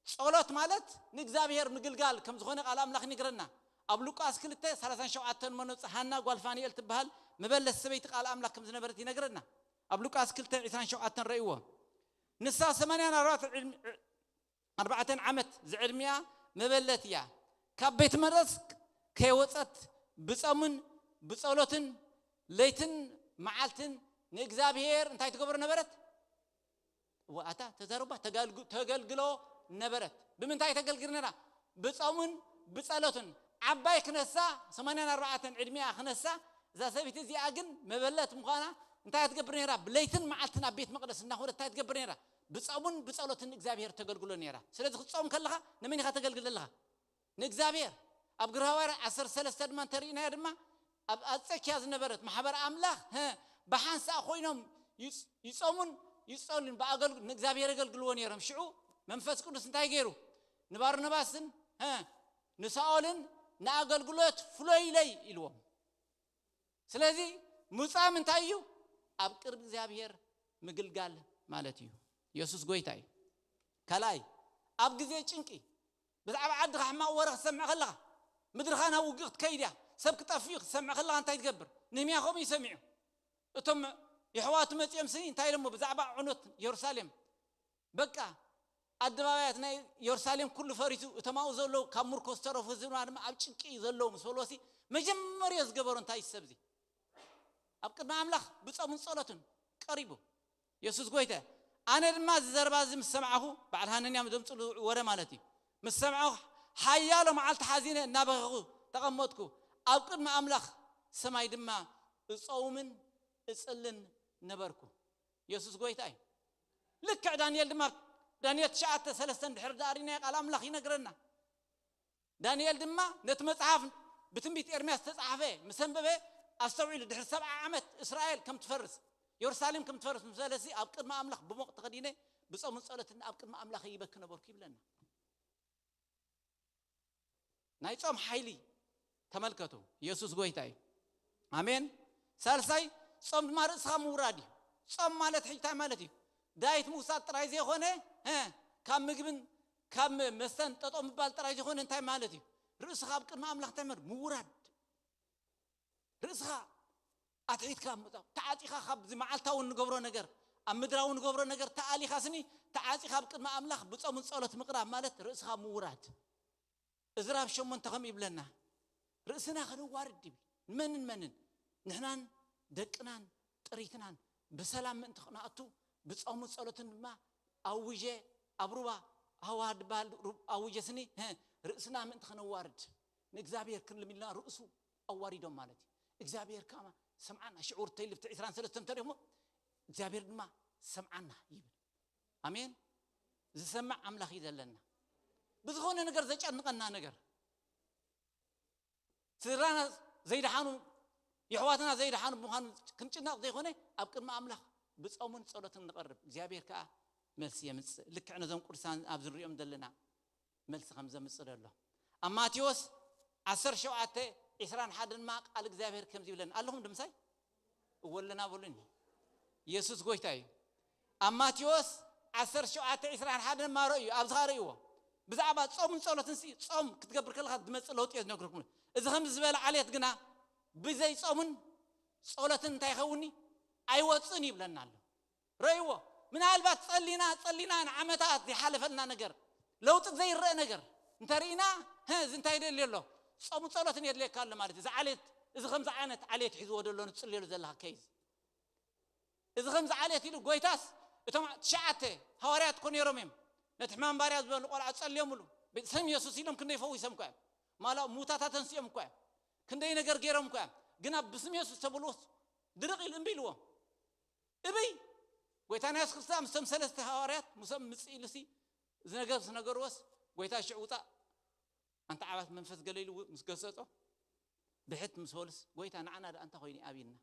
ጸሎት ማለት ንእግዚኣብሔር ምግልጋል ከም ዝኾነ ቃል ኣምላኽ ይነግረና። ኣብ ሉቃስ ክልተ ሰላሳን ሸውዓተን መኖጽ ሃና ጓል ፋንኤል ትበሃል መበለት ሰበይቲ ቃል ኣምላኽ ከም ዝነበረት ይነግረና። ኣብ ሉቃስ ክልተ ዕስራን ሸውዓተን ረእይዎ። ንሳ ሰማንያን ኣርባዕተን ዕድሚ- ኣርባዕተን ዓመት ዝዕድሚኣ መበለት እያ። ካብ ቤት መቕደስ ከይወጸት ብጾምን ብጸሎትን ለይትን መዓልትን ንእግዚኣብሔር እንታይ ትገብሮ ነበረት? እወ፣ ኣታ ተዛረባ፣ ተጋልጉ- ተገልግሎ ነበረት። ብምንታይ ተገልግል ነራ? ብጾምን ብጸሎትን። ዓባይ ክነሳ፣ ሰማንያን ኣርባዕተን ዕድሚኣ ክነሳ፣ እዛ ሰበይቲ እዚኣ ግን መበለት ምዃና እንታይ ትገብር ነራ? ብለይትን መዓልትን ኣብ ቤት መቕደስ እናኾደት እንታይ ትገብር ነራ? ብጾምን ብጸሎትን እግዚኣብሔር ተገልግሎ ነራ። ስለዚ ክትጾም ከለኻ ንመን ኢኻ ተገልግል ዘለኻ? ንእግዚኣብሔር። ኣብ ግብረ ሃዋርያት ዓሰርተ ሰለስተ ድማ እንተሪእናዮ ድማ ኣብ ኣንጾክያ ዝነበረት ማሕበር ኣምላኽ፣ ሀ፣ ብሓንሳእ ኮይኖም ይጽ- ይጾሙን ይጸሉን ብኣገልግ- ንእግዚኣብሔር የገልግልዎ ነይሮም። ሽዑ መንፈስ ቅዱስ እንታይ ገይሩ? ንባርናባስን፣ ሀ፣ ንሳኦልን ንኣገልግሎት ፍለዩለይ ኢልዎም። ስለዚ ምጻም እንታይ እዩ? ኣብ ቅርብ እግዚኣብሔር ምግልጋል ማለት እዩ። የሱስ ጎይታ እዩ። ካልኣይ፣ ኣብ ግዜ ጭንቂ ብዛዕባ ዓድኻ ሕማቕ ወረ ክትሰምዕ ከለኻ፣ ምድርኻ ናብ ውግእ ክትከይድ እያ፣ ሰብ ክጠፍእ እዩ ክትሰምዕ ከለኻ እንታይ ትገብር? ንህምያ ከምኡ እዩ ሰሚዑ። እቶም የሕዋቱ መጺኦም ስኒ እንታይ ኢሎሞ ብዛዕባ ዕኖት የሩሳሌም? በቃ ኣደባባያት ናይ የሩሳሌም ኩሉ ፈሪሱ፣ እቶም ኣብኡ ዘለዉ ካብ ምርኮ ዝተረፉ ህዝብና ድማ ኣብ ጭንቂ እዩ ዘለዉ ምስ በልዎሲ፣ መጀመርዮ ዝገበሮ እንታይ እዩ ሰብዚ? ኣብ ቅድሚ ኣምላኽ ብጾምን ጸሎትን ቀሪቡ። የሱስ ጎይታ፣ ኣነ ድማ እዚ ዘረባ እዚ ምስ ሰማዕኹ፣ በዓል ሃነንያ ዘምጽሉ ወረ ማለት እዩ። ምስ ሰማዕኹ ሓያሎ መዓልቲ ሓዚነ እናበኸኹ ተቐመጥኩ። ኣብ ቅድሚ ኣምላኽ ሰማይ ድማ እጸውምን እጽልን ነበርኩ። የሱስ ጎይታ እዩ። ልክዕ ዳንኤል ድማ ዳንኤል ትሽዓተ ሰለስተ እንድሕር ደኣ ርኢናዮ ቃል ኣምላኽ ይነግረና። ዳንኤል ድማ ነቲ መጽሓፍ ብትንቢት ኤርምያስ ዝተጻሕፈ ምስ ኣንበበ፣ ኣስተውዒሉ፣ ድሕሪ ሰብዓ ዓመት እስራኤል ከም ትፈርስ፣ የሩሳሌም ከም ትፈርስ ምስ በለሲ፣ ኣብ ቅድሚ ኣምላኽ ብሞቕ ተኸዲነ ብጾምን ጸሎትን ኣብ ቅድሚ ኣምላኽ ይበኪ ነበርኩ ይብለና። ናይ ጾም ሓይሊ ተመልከቱ። ኢየሱስ ጎይታ እዩ። ኣሜን። ሳልሳይ፣ ጾም ድማ ርእስኻ ምውራድ እዩ። ጾም ማለት ሕጂ እንታይ ማለት እዩ? ዳይት ምውሳድ ጥራይ ዘይኮነ፣ ሀ፣ ካብ ምግብን ካብ መስተን ጠጠው ምባል ጥራይ ዘይኮነ እንታይ ማለት እዩ? ርእስኻ ኣብ ቅድሚ ኣምላኽ እንታይ ማለት? ምውራድ። ርእስኻ ኣትሒትካ ምውጣ። ተዓጺኻ ካብዚ መዓልታዊ እንገብሮ ነገር፣ ኣብ ምድራዊ እንገብሮ ነገር ተኣሊኻ ስኒ፣ ተዓጺኻ ኣብ ቅድሚ ኣምላኽ ብጾምን ጸሎት ምቕራብ ማለት ርእስኻ ምውራድ። እዝራ ኣብ ሸሞንተ ከም ይብለና፣ ርእስና ከነዋርድ ይብል። ንመንን መንን? ንሕናን ደቅናን ጥሪትናን ብሰላም ምእንቲ ክንኣቱ ብጾምን ጸሎትን ድማ ኣውጀ፣ ኣብ ሩባ ሃዋ ድበሃል ሩብ ኣውጀ ስኒ፣ ሀ፣ ርእስና ምእንቲ ከነዋርድ ንእግዚኣብሔር ክንልም ኢልና ርእሱ ኣዋሪዶም ማለት እዩ። እግዚኣብሔር ከኣ ሰምዓና። ሽዑ ርተይ ልብቲ ዕስራን ሰለስተን ተሪኽሞ እግዚኣብሔር ድማ ሰምዓና ይብል። ኣሜን። ዝሰምዕ ኣምላኽ እዩ ዘለና። ብዝኾነ ነገር ዘጨንቐና ነገር፣ ስድራና ዘይደሓኑ፣ የሕዋትና ዘይደሓኑ ብምዃኑ ክንጭነቕ ዘይኮነ፣ ኣብ ቅድሚ ኣምላኽ ብጾምን ጸሎትን ንቐርብ፣ እግዚኣብሔር ከኣ መልሲ የምጽእ። ልክዕ ነዞም ቅዱሳን ኣብዚ ንሪኦም ዘለና መልሲ ከም ዘምጽእ ደሎ። ኣብ ማቴዎስ ዓሰርተ ሸውዓተ ዕስራን ሓደን ድማ ቃል እግዚኣብሔር ከምዚ ይብለና። ኣለኹም ድምሳይ? እወ ኣለና በሉኒ። ኢየሱስ ጎይታ እዩ። ኣብ ማቴዎስ ዓሰርተ ሸውዓተ ዕስራን ሓደን ድማ ረእዩ፣ ኣብዚ ኸኣ ረእይዎ። ብዛዕባ ጾምን ጸሎትን ሲ፣ ጾም ክትገብር ከለኻ ዝመጽእ ለውጢ እየ ዝነግረኩም። እዚ ከምዚ ዝበለ ዓሌት ግና ብዘይ ጾምን ጸሎትን እንታይ ይኸውንኒ? ኣይወጽእን ይብለና ኣሎ። ረእይዎ። ምናልባት ጸሊና፣ ጸሊና ንዓመታት ዝሓለፈልና ነገር፣ ለውጢ ዘይረአ ነገር እንተርኢና፣ "ሀ፣ እዚ እንታይ ይደሊ ኣሎ? ጾምን ጸሎትን የድልየካ ኣሎ" ማለት እዩ። እዚ ዓሌት፣ እዚ ከምዚ ዓይነት ዓሌት ሒዝዎ ዘሎ ንጽልየሉ ዘለኻ ኬዝ። እዚ ከምዚ ዓሌት ኢሉ ጎይታስ፣ እቶም ትሽዓተ ሃዋርያት እኮ ነይሮም እዮም። ነቲ ሕማም ባርያ ዝበሉ ቆልዓ ጸልዮምሉ። ስም የሱስ ኢሎም ክንደይ ፈዊሶም እኮ እዮም። ማላ ሙታታ ተንስኦም እኮ እዮም። ክንደይ ነገር ገይሮም እኮ እዮም። ግና ብስም የሱስ ተብልዎስ ድርቕ ኢሉ እምቢ ኢልዎም። እብይ! ጎይታና የሱስ ክርስቶስ ምስቶም ሰለስተ ሃዋርያት፣ ምስኦም ምጽእ ኢሉሲ፣ እዚ ነገር ምስ ነገርዎስ፣ ጎይታ ሽዑ ውጻእ፣ ኣንታ ዓባት መንፈስ ገለ ኢሉ ምስ ገሰጾ፣ ብሕት ምስ በሉስ፣ ጎይታ ንዓና ደኣ እንታይ ኮይኑ እዩ ኣብዩና?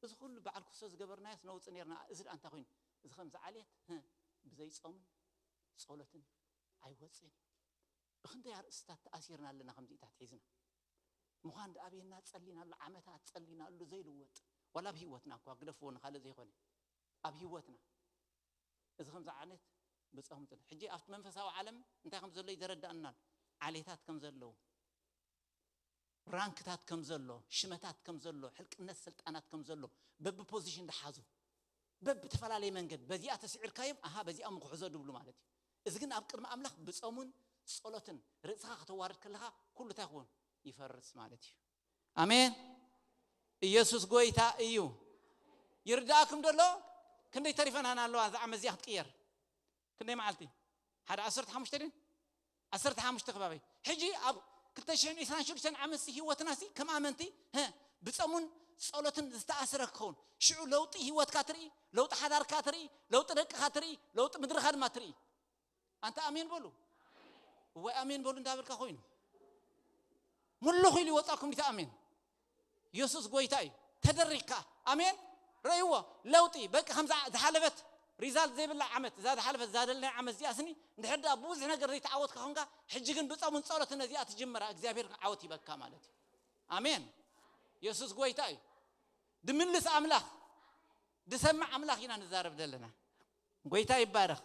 እዚ ኩሉ በዓል ኩሶ ዝገበርናዮስ ነውጽእ ነርና፣ እዚ ደኣ እንታይ ኮይኑ? እዚ ከምዚ ዓሌት፣ ህእ፣ ብዘይ ጾምን ጸሎትን ኣይወጽእን እዩ። ብኽንደይ ኣርእስታት ተኣሲርና ኣለና፣ ከምዚታት ሒዝና። ምዃን ደኣ ኣብየና ጸሊናሉ፣ ዓመታት ጸሊናሉ ዘይልወጥ። ዋላ ኣብ ህይወትና እኳ ግደፍዎ ንኻልእ ዘይኮነ። ኣብ ህይወትና። እዚ ከምዚ ዓይነት ብጾም ጸሎት። ሕጂ ኣብቲ መንፈሳዊ ዓለም እንታይ ከም ዘሎ እዩ ዘረዳእናል። ዓሌታት ከም ዘለዉ፣ ራንክታት ከም ዘሎ፣ ሽመታት ከም ዘሎ፣ ሕልቅነት ስልጣናት ከም ዘሎ፣ በብፖዚሽን ዝሓዙ፣ በብተፈላለየ መንገድ፣ በዚኣ ተስዒርካዮም፣ ኣሃ፣ በዚኣ ምክሕዞ ድብሉ ማለት እዩ። እዚ ግን ኣብ ቅድሚ ኣምላኽ ብጾምን ጸሎትን ርእስኻ ከተዋርድ ከለኻ፣ ኩሉ እንታይ ክውን? ይፈርስ ማለት እዩ። ኣሜን። ኢየሱስ ጎይታ እዩ። ይርዳእኩም ደሎ? ክንደይ ተሪፈናና ኣለዋ እዛ ዓመት እዚኣ ክትቅየር? ክንደይ መዓልቲ? ሓደ ዓሰርተ ሓሙሽተ ድን? ዓሰርተ ሓሙሽተ ከባቢ። ሕጂ ኣብ ክልተ ሽሕን ዕስራን ሽዱሽተን ዓመት ሲ ህይወትና ሲ ከም ኣመንቲ፣ ሀ፣ ብጾምን ጸሎትን ዝተኣስረ ክኸውን። ሽዑ ለውጢ ህይወትካ ትርኢ፣ ለውጢ ሓዳርካ ትርኢ፣ ለውጢ ደቅኻ ትርኢ፣ ለውጢ ምድርኻ ድማ ትርኢ። ኣንታ ኣሜን በሉ። እዋይ ኣሜን በሉ እንዳበልካ ኮይኑ። ሙሉኽ ኢሉ ይወጻኩም ዲታ ኣሜን። ኢየሱስ ጎይታ እዩ። ተደሪኽካ። ኣሜን። ረእይዎ። ለውጢ። በቂ ከምዛ ዝሓለፈት ሪዛልት ዘይብላ ዓመት፣ እዛ ዝሓለፈት፣ እዛ ደለናያ ዓመት እዚኣ ስኒ፣ እንድሕር ደኣ ብብዙሕ ነገር ዘይተዓወትካ ኾንካ፣ ሕጂ ግን ብጾምን ጸሎትን ነዚኣ ትጅምራ፣ እግዚኣብሔር ዓወት ይበካ ማለት እዩ። ኣሜን። ኢየሱስ ጎይታ እዩ። ድምልስ ኣምላኽ፣ ድሰምዕ ኣምላኽ ኢና ንዛረብ ዘለና። ጎይታ ይባረኽ።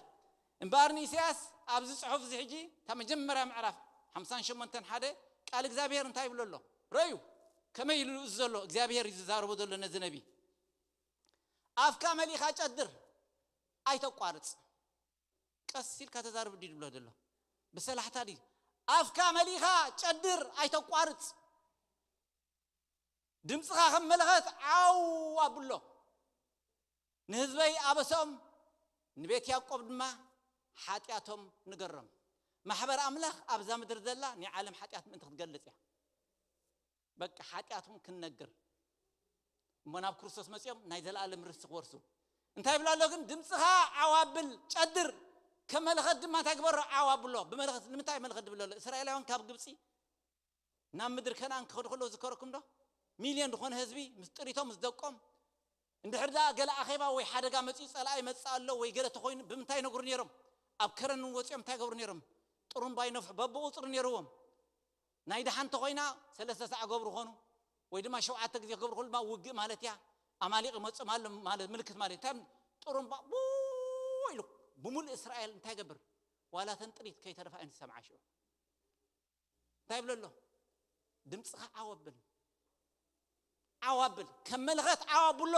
እምበኣር ንኢሳያስ ኣብዚ ጽሑፍ እዚ ሕጂ፣ እታ መጀመርያ ምዕራፍ ሓምሳን ሸሞንተን ሓደ ቃል እግዚኣብሔር እንታይ ይብሎ ኣሎ? ረእዩ። ከመይ ኢሉ ንእዙ ዘሎ? እግዚኣብሔር እዩ ዝዛረቦ ዘሎ ነዚ ነቢ። ኣፍካ መሊኻ ጨድር፣ ኣይተቋርጽ። ቀስ ኢልካ ተዛረብ ድዩ ዝብሎ ዘሎ? ብሰላሕታ ድዩ? ኣፍካ መሊኻ ጨድር፣ ኣይተቋርጽ። ድምፅኻ ከም መለኸት ዓው ኣብሎ። ንህዝበይ ኣበሶም፣ ንቤት ያዕቆብ ድማ ሓጢኣቶም ንገሮም። ማሕበር ኣምላኽ ኣብዛ ምድሪ ዘላ ናይ ዓለም ሓጢኣት ምእንቲ ክትገልጽ እያ። በቃ ሓጢኣቶም ክንነግር። እሞ ናብ ክርስቶስ መጺኦም ናይ ዘለኣለም ርስቲ ክወርሱ። እንታይ ይብሎ ኣሎ ግን? ድምፅኻ ዓው ኣብል፣ ጨድር፣ ከም መለኸት ድማ እንታይ ግበሮ? ዓው ኣብሎ። ብመለኸት፣ ንምንታይ መለኸት ድብሎ ኣሎ? እስራኤላውያን ካብ ግብፂ ናብ ምድሪ ከነኣን ክኸዱ ከለዉ ዝከረኩም ዶ? ሚልዮን ዝኾነ ህዝቢ ምስ ጥሪቶም ምስ ደቆም፣ እንድሕር ደኣ ገለ ኣኼባ ወይ ሓደጋ መጺኡ፣ ጸላኢ መጽእ ኣሎ ወይ ገለ ተኾይኑ፣ ብምንታይ ይነግሩ ነይሮም? ኣብ ከረን ወጺኦም እንታይ ገብሩ ነይሮም? ጥሩምባ ይነፍሑ። በብቑጽሪ ነይርዎም። ናይ ደሓን ተኾይና ሰለስተ ሳዕ ገብሩ ኾኑ፣ ወይ ድማ ሸውዓተ ግዜ ክገብሩ ከሉ ድማ ውግእ ማለት እያ። ኣማሊቕ ይመጽኦም ኣሎ ማለት ምልክት ማለት እዩ። እንታይ ጥሩምባ ቡ ኢሉ ብምሉእ እስራኤል እንታይ ገብር? ዋላ ተን ጥሪት ከይተረፋ እየን ዝሰምዓ ሽዑ። እንታይ ይብሎ ኣሎ? ድምፅኻ ዓው ኣብል፣ ዓው ኣብል፣ ከም መለኸት ዓው ኣብሎ።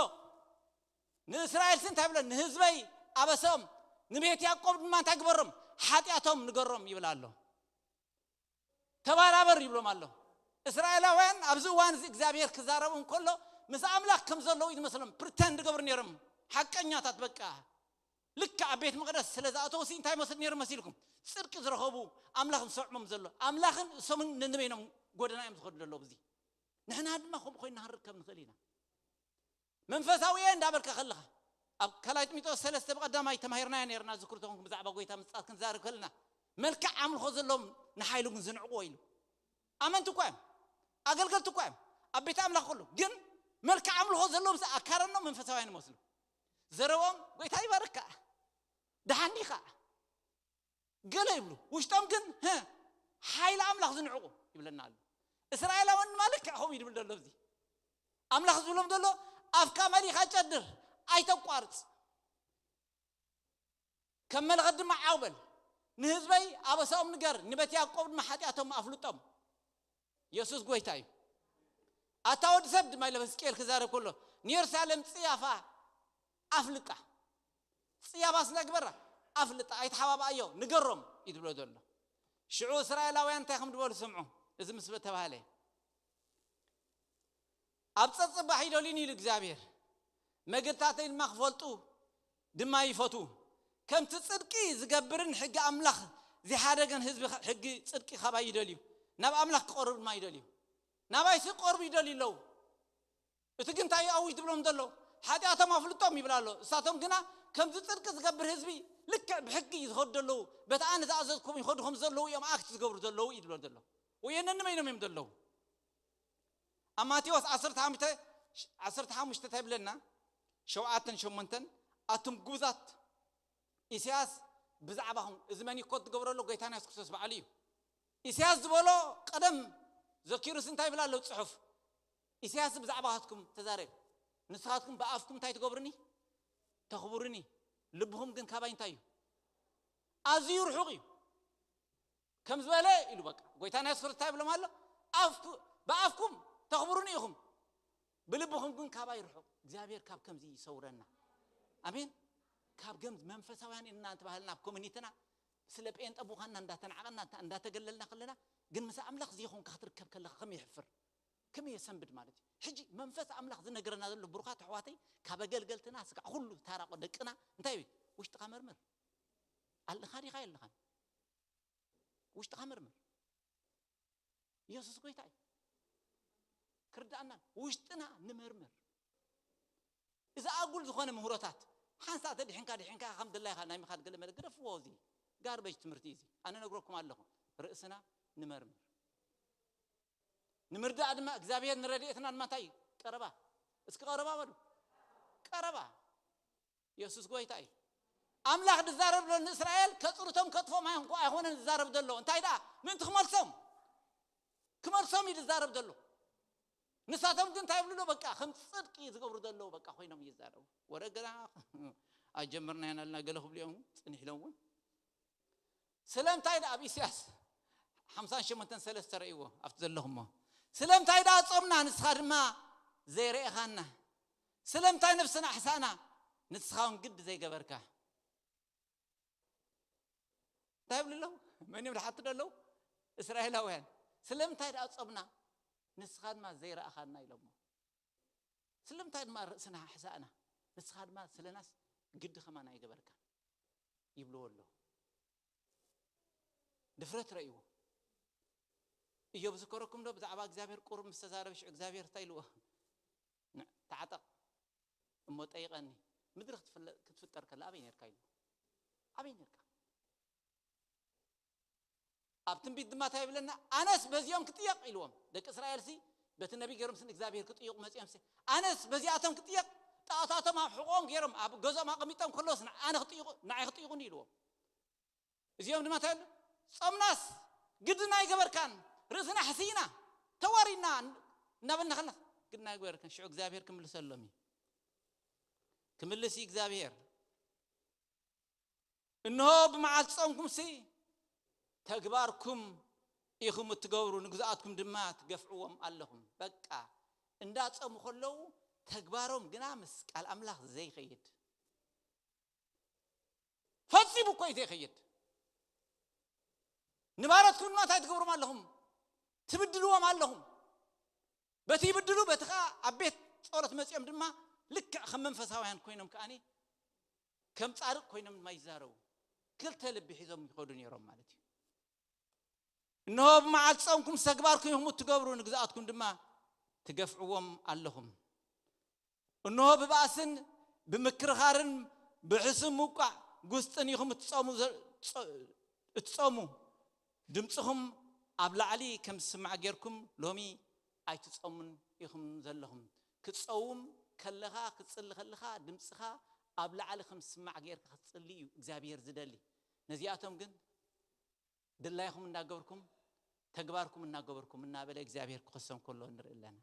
ንእስራኤልሲ እንታይ ብሎ? ንህዝበይ ኣበሰኦም፣ ንቤት ያዕቆብ ድማ እንታይ ግበሮም? ሓጢኣቶም ንገሮም ይብል ኣሎ። ተባራበር ይብሎም ኣሎ። እስራኤላውያን ኣብዚ እዋን እዚ እግዚኣብሔር ክዛረቡ እንከሎ ምስ ኣምላኽ ከም ዘለዉ እዩ ዝመስሎም። ፕሪተንድ ዝገብሩ ነይሮም። ሓቀኛታት በቃ። ልክዕ ኣብ ቤት መቕደስ ስለ ዝኣተዉ ሲ እንታይ መስል ነይሩ መሲልኩም? ጽድቂ ዝረኸቡ፣ ኣምላኽ ዝሰምዖም ዘሎ። ኣምላኽን እሶምን ነንበይኖም ጎደና እዮም ዝኸዱ ዘለዉ። እዚ ንሕና ድማ ከምኡ ኮይንና ክንርከብ ንኽእል ኢና። መንፈሳዊ እየ እንዳበልካ ከለኻ፣ ኣብ ካልኣይ ጢሞቴዎስ ሰለስተ ብቐዳማይ ተማሂርናዮ ነይርና። ዝክሩ ተኾንኩም ብዛዕባ ጎይታ ምጽኣት ክንዛረብ ከለና፣ መልክዕ ኣምልኾ ዘለዎም ንሓይሉ ግን ዝንዕቕዎ ኢሉ። ኣመንቲ እኳ እዮም፣ ኣገልገልቲ እኳ እዮም፣ ኣብ ቤት ኣምላኽ ከሎ ግን መልክዕ ኣምልኾ ዘለዎም ኣካረኖም መንፈሳውያን ይመስሉ። ዘረቦም ጎይታ ይባርካ፣ ደሓን ዲኻ፣ ገለ ይብሉ፣ ውሽጦም ግን፣ "ህ፣ ሓይሊ ኣምላኽ ዝንዕቑ" ይብለና ኣሎ። እስራኤላውያን ድማ ልክዕ ከምኡ እዩ ዝብል ዘሎ። እዚ ኣምላኽ ዝብሎም ዘሎ፣ "ኣፍካ መሊኻ ጨድር፣ ኣይተቋርጽ፣ ከም መለኸት ድማ ዓው በል፣ ንህዝበይ ኣበሳኦም ንገር፣ ንቤት ያዕቆብ ድማ ሓጢኣቶም ኣፍልጦም።" የሱስ ጎይታ እዩ። ኣታ ወዲ ሰብ ድማ ኢለ ህዝቅኤል ክዛረብ ከሎ፣ ንየሩሳሌም ጽያፋ ኣፍልጣ፣ ጽያፋ ስለ ግበራ ኣፍልጣ፣ ኣይተሓባብኣዮ፣ ንገሮም እዩ ዝብሎ ዘሎ። ሽዑ እስራኤላውያን እንታይ ከም ዝበሉ ስምዑ። እዚ ምስ ተባህለ፣ ኣብ ጸጽባሕ ይደልዩኒ ኢሉ እግዚኣብሔር፣ መገድታተይ ድማ ክፈልጡ ድማ ይፈቱ። ከምቲ ጽድቂ ዝገብርን ሕጊ ኣምላኽ ዝሓደገን ህዝቢ ሕጊ ጽድቂ ካባይ ይደልዩ፣ ናብ ኣምላኽ ክቐርቡ ድማ ይደልዩ። ናባይ ክቐርቡ ይደልዩ ኣለዉ። እቲ ግን እንታይ እዩ ኣዊጅ ዝብሎም ዘሎ? ሓጢኣቶም ኣፍልጦም ይብል ኣሎ። እሳቶም ግና ከምዚ ጽድቂ ዝገብር ህዝቢ ልክዕ ብሕጊ እዩ ዝኸዱ ዘለዉ፣ በቲ ኣነ ዝኣዘዝኩም ይኸዱ ከም ዘለዉ እዮም ኣክት ዝገብሩ ዘለዉ እዩ ዝብሎም ዘሎ። ወየነን መይኖም እዮም ዘለዉ? ኣብ ማቴዎስ ዓሰርተ ሓሙሽተ፣ ዓሰርተ ሓሙሽተ እንታይ ይብለና? ሸውዓተን ሸሞንተን፣ ኣቱም ግቡዛት፣ ኢሳያስ ብዛዕባኹም፣ እዚ መን እዩ ኮት ዝገብሮ ኣሎ? ጎይታና የሱስ ክርስቶስ ባዕሉ እዩ። ኢሳያስ ዝበሎ ቀደም ዘኪሩስ እንታይ ይብል ኣሎ ጽሑፍ? ኢሳያስ ብዛዕባኻትኩም ተዛረብ። ንስኻትኩም ብኣፍኩም እንታይ ትገብሩኒ? ተኽብሩኒ። ልብኹም ግን ካባይ እንታይ እዩ? ኣዝዩ ርሑቕ እዩ። ከም ዝበለ ኢሉ በቃ። ጎይታና የሱስ ክርስቶስ እንታይ ይብሎም ኣሎ? ኣፍኩ-፣ ብኣፍኩም ተኽብሩኒ ኢኹም፣ ብልብኹም ግን ካባይ ርሑቕ። እግዚኣብሔር ካብ ከምዚ ይሰውረና። ኣሜን። ካብ ገምዝ መንፈሳውያን ኢና እንተባህልና ኣብ ኮሚኒቲና ስለ ጴንጠ ምዃንና እንዳተናዕቐና፣ እንዳ-፣ እንዳተገለልና ከለና፣ ግን ምስ ኣምላኽ ዘይኮንካ ክትርከብ ከለኻ ከመይ የሕፍር፣ ከመይ የሰንብድ ማለት እዩ። ሕጂ መንፈስ ኣምላኽ ዝነግረና ዘሎ ብሩኻት ኣሕዋተይ፣ ካብ ኣገልገልትና ስጋዕ ኩሉ ታራቆ ደቅና እንታይ እዩ? ውሽጥኻ መርምር። ኣለኻ ዲኻ የለኻን? ውሽጥኻ መርምር። ኢየሱስ ጎይታ እዩ። ክርዳእና ውሽጥና ንመርምር። እዚ ኣጉል ዝኾነ ምህሮታት ሓንሳእ ተድሒንካ ድሒንካ ከም ድላይካ ናይ ምኻድ ገለ መለ ግደፍዎ። እዚ ጋርበጅ ትምህርቲ እዩ። እዚ ኣነ ነግረኩም ኣለኹ። ርእስና ንመርምር። ንምርዳእ ድማ እግዚኣብሔር ንረድኤትና ድማ እንታይ እዩ? ቀረባ። እስኪ ቀረባ በሉ። ቀረባ። የሱስ ጎይታ እዩ። ኣምላኽ ዝዛረብ ዘሎ ንእስራኤል ከጽርቶም ከጥፎም ኣይኮ-፣ ኣይኮነን ዝዛረብ ዘሎ። እንታይ ደኣ? ምእንቲ ክመልሶም። ክመልሶም እዩ ዝዛረብ ዘሎ። ንሳቶም ግን እንታይ ይብሉ ኣለዉ? በቃ ከም ጽድቂ ዝገብሩ ዘለዉ በቃ ኮይኖም ይዛረቡ። ወረ ገና ኣይጀመርናዮን ኣለና ገለ ክብሉ እዮም ጽንሕ ኢሎም እውን። ስለምንታይ ደኣ ኣብ ኢሳያስ ሓምሳን ሸሞንተን ሰለስተ ረእይዎ ኣብቲ ዘለኹሞ። ስለምንታይ ደኣ ጾምና ንስኻ ድማ ዘይረኤኻና? ስለምንታይ ነፍስና ኣሕሳእና ንስኻ እውን ግዲ ዘይገበርካ? እንታይ ይብሉ ኣለዉ? መን እዮም ዝሓቱ ዘለዉ? እስራኤላውያን። ስለምንታይ ደኣ ጾምና ንስኻ ድማ ዘይረኣኻና ኢሎሞ። ስለምንታይ ድማ ርእስና ኣሕሳእና? ንስኻ ድማ ስለናስ ግዲ ከማን ኣይገበርካ ይብልዎ ኣለዉ። ድፍረት ረእይዎ። እዮብ ዝከረኩም ዶ ብዛዕባ እግዚኣብሔር ቁሩብ ምስ ተዛረበ ሽዑ እግዚኣብሔር እንታይ ኢልዎ? ን-፣ ተዓጠቕ እሞ ጠይቐኒ። ምድሪ ክትፍለ-፣ ክትፍጠር ከላ ኣበይ ነርካ ኢልዎ። ኣበይ ነርካ? ኣብ ትንቢት ድማ እንታይ ይብለና? ኣነስ በዚኦም ክጥየቕ ኢልዎም። ደቂ እስራኤልሲ በቲ ነቢ ገይሮምሲ ንእግዚኣብሔር ክጥይቑ መጺኦምሲ፣ ኣነስ በዚኣቶም ክጥየቕ? ጣዖታቶም ኣብ ሕቖኦም ገይሮም ኣብ ገዝኦም ኣቐሚጦም ከለውስ ንዓነ ክጥይቑ፣ ንዓይ ክጥይቑኒ ኢልዎም። እዚኦም ድማ እንታይ ኢሉ? ጾምናስ ግድን ኣይገበርካን፣ ርእስና ሕስይና ተዋሪድና እናበልና ከለና ግድን ኣይገበርካን። ሽዑ እግዚኣብሔር ክምልሰሎም እዩ። ክምልስ እዩ እግዚኣብሔር። እንሆ ብመዓልቲ ጾምኩምሲ ተግባርኩም ኢኹም እትገብሩ፣ ንግዝኣትኩም ድማ ትገፍዕዎም ኣለኹም። በቃ እንዳ ጾሙ ከለዉ ተግባሮም ግና ምስ ቃል ኣምላኽ ዘይኸይድ፣ ፈጺሙ እኮ እዩ ዘይኸይድ። ንባረትኩም ድማ እንታይ ትገብሩም ኣለኹም? ትብድልዎም ኣለኹም። በቲ ይብድሉ፣ በቲ ኸዓ ኣብ ቤት ጸሎት መጺኦም ድማ ልክዕ ከም መንፈሳውያን ኮይኖም ከኣኒ ከም ጻድቕ ኮይኖም ድማ ይዛረቡ። ክልተ ልቢ ሒዞም ይኸዱ ነይሮም ማለት እዩ። እንሆ ብመዓልቲ ጾምኩም ተግባርኩም ኢኹም እትገብሩ፣ ንግዝኣትኩም ድማ ትገፍዕዎም ኣለኹም። እንሆ ብባእስን ብምክርኻርን ብሕሱም ምውቃዕ ጉስጥን ኢኹም እትጾሙ ዘ-፣ ጾ-፣ እትጾሙ፣ ድምፅኹም ኣብ ላዕሊ ከም ዝስማዕ ጌርኩም ሎሚ ኣይትጾሙን ኢኹም ዘለኹም። ክትጸውም ከለኻ፣ ክትጽሊ ከለኻ ድምፅኻ ኣብ ላዕሊ ከም ዝስማዕ ጌርካ ክትጽሊ እዩ እግዚኣብሔር ዝደሊ። ነዚኣቶም ግን ድላይኹም እናገበርኩም፣ ተግባርኩም እናገበርኩም እናበለ እግዚኣብሔር ክኸሶም ከሎ ንርኢ ኣለና።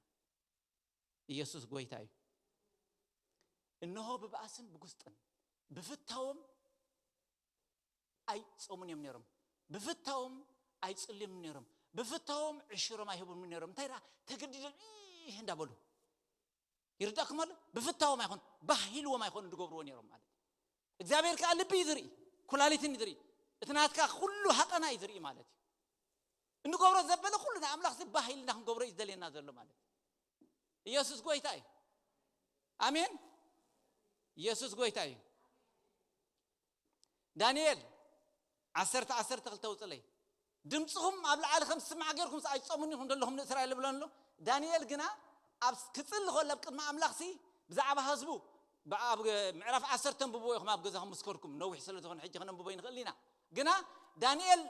ኢየሱስ ጎይታ እዩ። እንሆ ብባእስን ብጉስጥን ብፍታዎም ኣይጾሙን እዮም ነይሮም። ብፍታዎም ኣይጽልዩን ነይሮም። ብፍታዎም ዕሽሮም ኣይህቡን ነይሮም። እንታይ ደኣ ተገዲዶም ኢህ እንዳበሉ ይርዳእኩም ኣሎ። ብፍታዎም ኣይኮን፣ ባህ ኢልዎም ኣይኮን ዝገብርዎ ነይሮም ማለት እዩ። እግዚኣብሔር ከኣ ልቢ እዩ ዝርኢ፣ ኩላሊትን እዩ ዝርኢ። እቲ ናትካ ኩሉ ሃቀና እዩ ዝርኢ ማለት እዩ። እንገብሮ ዘበለ ኩሉ ንኣምላኽ ሲ ባህ ኢልና ክንገብሮ እዩ ዝደልየና ዘሎ ማለት እዩ። ኢየሱስ ጎይታ እዩ። ኣሜን። ኢየሱስ ጎይታ እዩ። ዳንኤል ዓሰርተ ዓሰርተ ክልተ ውፅለይ። ድምፅኹም ኣብ ላዕሊ ከም ዝስማዕ ጌርኩም ኣይትጸሙን ኢኹም ዘለኹም ንእስራኤል ብሎ ኣሎ። ዳንኤል ግና ኣብ ክጽሊ ከሎ ኣብ ቅድሚ ኣምላኽሲ ብዛዕባ ህዝቡ ብ-፣ ኣብ ምዕራፍ ዓሰርተ ኣንብብዎ ኢኹም ኣብ ገዛኹም ምስ ከድኩም፣ ነዊሕ ስለ ዝኾነ ሕጂ ከነንብቦ ይንኽእል ኢና። ግና ዳንኤል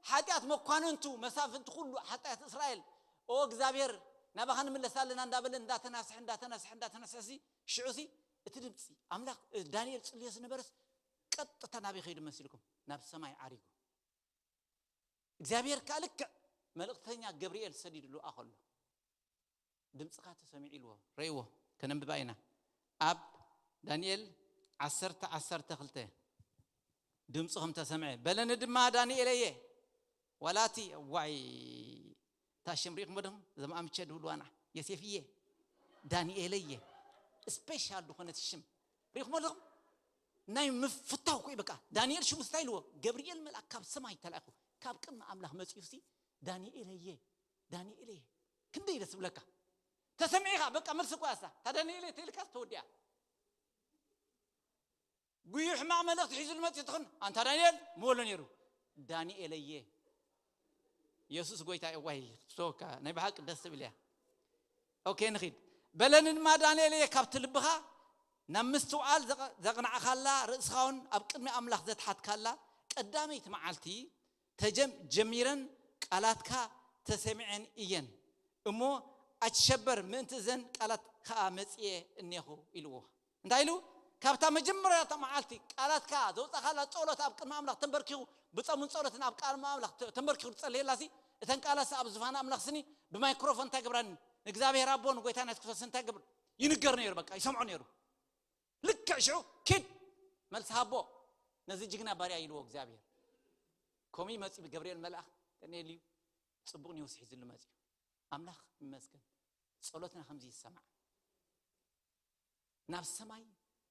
ሓጢኣት መኳንንቱ፣ መሳፍንቲ ኩሉ ሓጢኣት እስራኤል፣ "ኦ እግዚኣብሔር፣ ናባኻ ንምለስ ኣለና" እንዳበለ እንዳተናስሐ፣ እንዳተናስሐ፣ እንዳተናስሐ ሲ፣ ሽዑ ሲ እቲ ድምፂ ኣምላኽ፣ እ፣ ዳንኤል ጽልዮ ዝነበረስ ቀጥታ ናበይ ከይዱ መሲልኩም? ናብ ሰማይ ዓሪጉ። እግዚኣብሔር ከኣ ልክዕ መልእኽተኛ ገብርኤል ሰዲዱ ልኣኸሎ። ድምፅኻ ተሰሚዑ ኢልዎ። ረእይዎ፣ ከነንብባ ኢና። ኣብ ዳንኤል ዓሰርተ ዓሰርተ ክልተ ድምፂ ከም ተሰምዐ፣ "በለኒ ድማ ዳንኤለየ፣ ዋላቲ"፣ ዋይ፣ እታ ሽም ሪእኹሞ ዲኹም? እዞም ኣምቸ ድብልዋና፣ ዮሴፍየ፣ ዳንኤለየ፣ ስፔሻል ዝኾነት ሽም ሪእኹሞ ኣለኹም? ናይ ምፍታው ኮይ በቃ። ዳንኤል ሽሙ እንታይ ኢልዎ? ገብርኤል መልኣክ ካብ ሰማይ ተላእኩ፣ ካብ ቅድሚ ኣምላኽ መጺኡ ሲ፣ "ዳንኤለየ፣ ዳንኤለየ"፣ ክንደይ ደስ ዝብለካ። ተሰሚዕኻ በቃ መልሲ እኮ ያሳ። "እታ ዳንኤለየ" ተይልካስ ተወዲኣ። ጉዩ ሕማቕ መልእኽቲ ሒዙ ዝመጽእ ትኹን፣ "ኣንታ ዳንኤል" ምበሎ ነይሩ። "ዳንኤለየ"። ኢየሱስ ጎይታ እዩ። ዋይ፣ ክትፍተወካ ናይ ብሓቂ ደስ ትብል እያ። ኦኬ፣ ንኺድ። "በለኒ ድማ ዳንኤለየ፣ ካብቲ ልብኻ ናብ ምስትውዓል ዘቐ-፣ ዘቕናዕካላ፣ ርእስኻ እውን ኣብ ቅድሚ ኣምላኽ ዘትሓትካላ ቀዳመይቲ መዓልቲ ተጀም-፣ ጀሚረን ቃላትካ ተሰሚዐን እየን እሞ፣ ኣትሸበር፣ ምእንቲ እዘን ቃላት ከኣ መጽየ እኔኹ" ኢልዎ። እንታይ ኢሉ? ካብታ መጀመርያታ መዓልቲ ቃላትካ ዘውጻኻላ ጸሎት፣ ኣብ ቅድሚ ኣምላኽ ተንበርኪኹ፣ ብጾምን ጸሎትን ኣብ ቅድሚ ኣምላኽ ተ-፣ ተንበርኪኹ ዝጸለየላሲ፣ እተን ቃላትሲ ኣብ ዙፋን ኣምላኽ ስኒ ብማይክሮፎን እንታይ ገብራኒ? ንእግዚኣብሔር ኣቦ ንጎይታ ናይ ክርስቶስ እንታይ ገብር? ይንገር ነይሩ፣ በቃ ይሰምዖ ነይሩ። ልክዕ ሽዑ ኪድ መልሲ ሃቦ ነዚ ጅግና ባርያ ኢልዎ እግዚኣብሔር። ከምኡ መጺ ብገብርኤል መልኣኽ ተነልዩ ጽቡቕ ኒውስ ሒዝሉ መጺኡ። ኣምላኽ ይመስገን። ጸሎትና ከምዚ ይሰማዕ። ናብ ሰማይ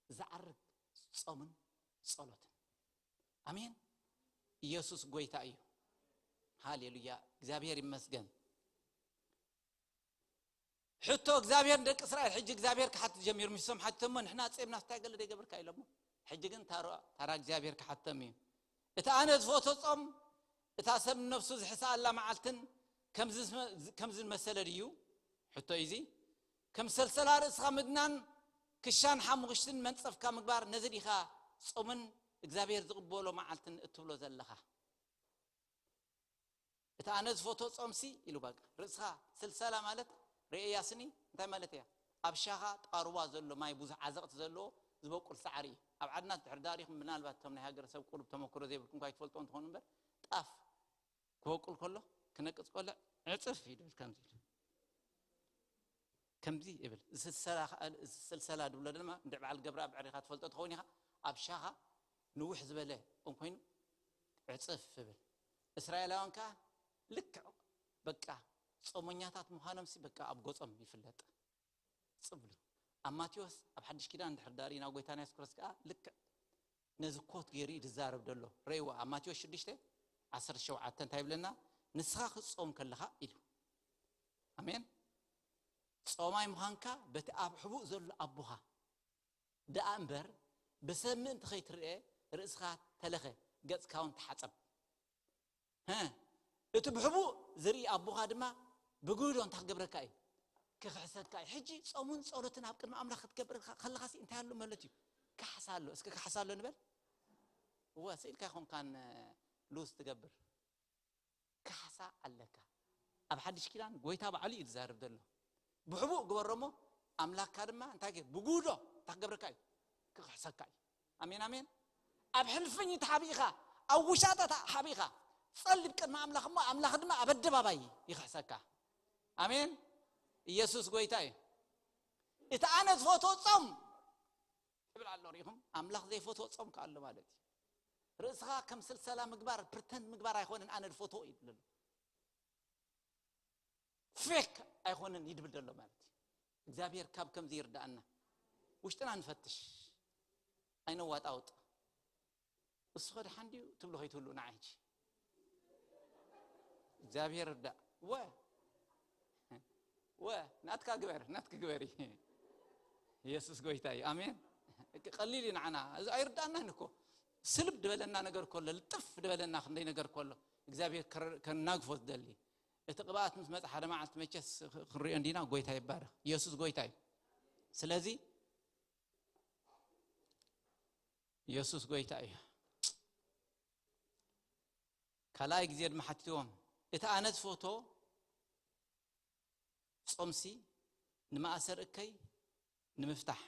ዝዓርግ ጾምን ጸሎትን። ኣሜን። ኢየሱስ ጎይታ እዩ። ሃሌሉያ። እግዚኣብሔር ይመስገን። ሕቶ እግዚኣብሔር ንደቂ እስራኤል፣ ሕጂ እግዚኣብሔር ክሓትት ጀሚሩ። ምስቶም ሓቲቶሞ፣ "ንሕና ጼምና ስታይ ገለ ዘይገበርካ?" ኢሎሞ። ሕጂ ግን ታራ፣ ታራ እግዚኣብሔር ክሓቶም እዩ። እቲ ኣነ ዝፈቶ ጾም፣ እታ ሰብ ንነፍሱ ዝሕስኣላ መዓልትን ከምዚ ዝመ-፣ ከምዚ ዝመሰለ ድዩ? ሕቶ እዩ እዚ። ከም ሰልሰላ ርእስኻ ምድናን ክሻን ሓሙኽሽትን መንጸፍካ ምግባር፣ ነዚ ዲኻ ጾምን እግዚኣብሔር ዝቕበሎ መዓልትን እትብሎ ዘለኻ? እቲ ኣነ ዝፈትዎ ጾምሲ ኢሉ፣ በቃ ርእስኻ ስልሰላ ማለት ርእያ ስኒ እንታይ ማለት እያ? ኣብ ሻኻ ጣርዋ ዘሎ ማይ ብዙሕ ዓዘቕቲ ዘለዎ ዝበቁል ሳዕሪ እዩ። ኣብ ዓድና ድሕር ዳሪኹም ምናልባት እቶም ናይ ሃገረሰብ ቁሩብ ተመክሮ ዘይብልኩም እኳ ይትፈልጦ እንትኾኑ እምበር፣ ጣፍ ክበቁል ከሎ ክነቅጽ ከሎ ዕጽፍ ይብል ከምዚ ኢሉ። ከምዚ ይብል። እዚ ስልሰላ ከኣ፣ እዚ ስልሰላ ድብሎ ድማ እንደ በዓል ገብረኣብ ዕሪኻ ትፈልጦ ትኸውን ኢኻ። ኣብ ሻኻ ንውሕ ዝበለ ኦም ኮይኑ ዕጽፍ ይብል። እስራኤላውያን ከኣ ልክዕ በቃ ጾመኛታት ምዃኖምሲ በቃ ኣብ ገጾም ይፍለጥ። ጽብሉ ኣብ ማቴዎስ ኣብ ሓድሽ ኪዳን ድሕር ዳሪ ናብ ጎይታና የሱስ ክርስቶስ ከኣ ልክዕ ነዚ ኮት ገይሩ እዩ ዝዛረብ ዘሎ። ረእይዎ ኣብ ማቴዎስ ሽዱሽተ ዓሰርተ ሸውዓተ እንታይ ይብለና? ንስኻ ክትጾም ከለኻ ኢሉ። ኣሜን። ጾማይ ምዃንካ በቲ ኣብ ሕቡእ ዘሎ ኣቦኻ ደኣ እምበር ብሰብ ምእንቲ ከይትርኤ ርእስኻ ተለኸ፣ ገጽካ እውን ተሓጸብ። ሀ፣ እቲ ብሕቡእ ዝርኢ ኣቦኻ ድማ ብግህዶ እንታይ ክገብረካ እዩ? ክኽሕሰካ እዩ። ሕጂ ጾምን ጸሎትን ኣብ ቅድሚ ኣምላኽ ክትገብር ከ-፣ ከለኻሲ እንታይ ኣሎ ማለት እዩ? ካሕሳ ኣሎ። እስኪ ካሕሳ ኣሎ ንበል። እወ፣ ስኢልካ ይኾንካን ሉዝ ትገብር። ካሕሳ ኣለካ። ኣብ ሓድሽ ኪዳን ጎይታ ባዕሉ እዩ ዝዛረብ ዘሎ። ብሕቡእ ግበሮ እሞ ኣምላኽካ ድማ እንታይ ገ-፣ ብግህዶ እንታይ ክገብረካ እዩ? ክኽሕሰካ እዩ። ኣሜን፣ ኣሜን። ኣብ ሕልፍኝ ተሓቢእኻ፣ ኣብ ውሻጠ ተሓቢእኻ፣ ጸልብ ቅድሚ ኣምላኽ እሞ ኣምላኽ ድማ ኣብ ኣደባባይ ይኽሕሰካ። ኣሜን። ኢየሱስ ጎይታ እዩ። እቲ ኣነ ዝፈትዎ ጾም ትብል ኣሎ። ሪኢኹም? ኣምላኽ ዘይፈትዎ ጾም ከ ኣሎ ማለት እዩ። ርእስኻ ከም ስልሰላ ምግባር፣ ፕርተንድ ምግባር ኣይኮነን ኣነ ዝፈትዎ እዩ ዝብል ዘሎ። ፌክ ኣይኮነን እዩ ዝብል ዘሎ ማለት እዩ። እግዚኣብሔር ካብ ከምዚ ይርዳእና። ውሽጥና ንፈትሽ። ኣይነዋጣውጥ። እሱ ከ ደሓን ድዩ ትብሉ ከይትህሉ ንዓ ሕጂ። እግዚኣብሔር ርዳእ። ወ-፣ ወ-፣ ናትካ ግበር፣ ናትክ ግበሪ። ኢየሱስ ጎይታ እዩ። ኣሜን። ቀሊል እዩ ንዓና። እዚ ኣይርዳእናን እኮ። ስልብ ድበለና ነገር ከሎ፣ ልጥፍ ድበለና ክንደይ ነገር ከሎ፣ እግዚኣብሔር ከር-፣ ከናግፎ ዝደሊ። እቲ ቅብኣት ምስ መጽ ሓደ መዓልቲ መቸስ ክንሪኦ እንዲና። ጎይታ ይባረኽ። ኢየሱስ ጎይታ እዩ። ስለዚ ኢየሱስ ጎይታ እዩ። ካልኣይ ግዜ ድማ ሓቲትዎም፣ እቲ ኣነ ዝፈቶ ጾምሲ ንማእሰር እከይ ንምፍታሕ፣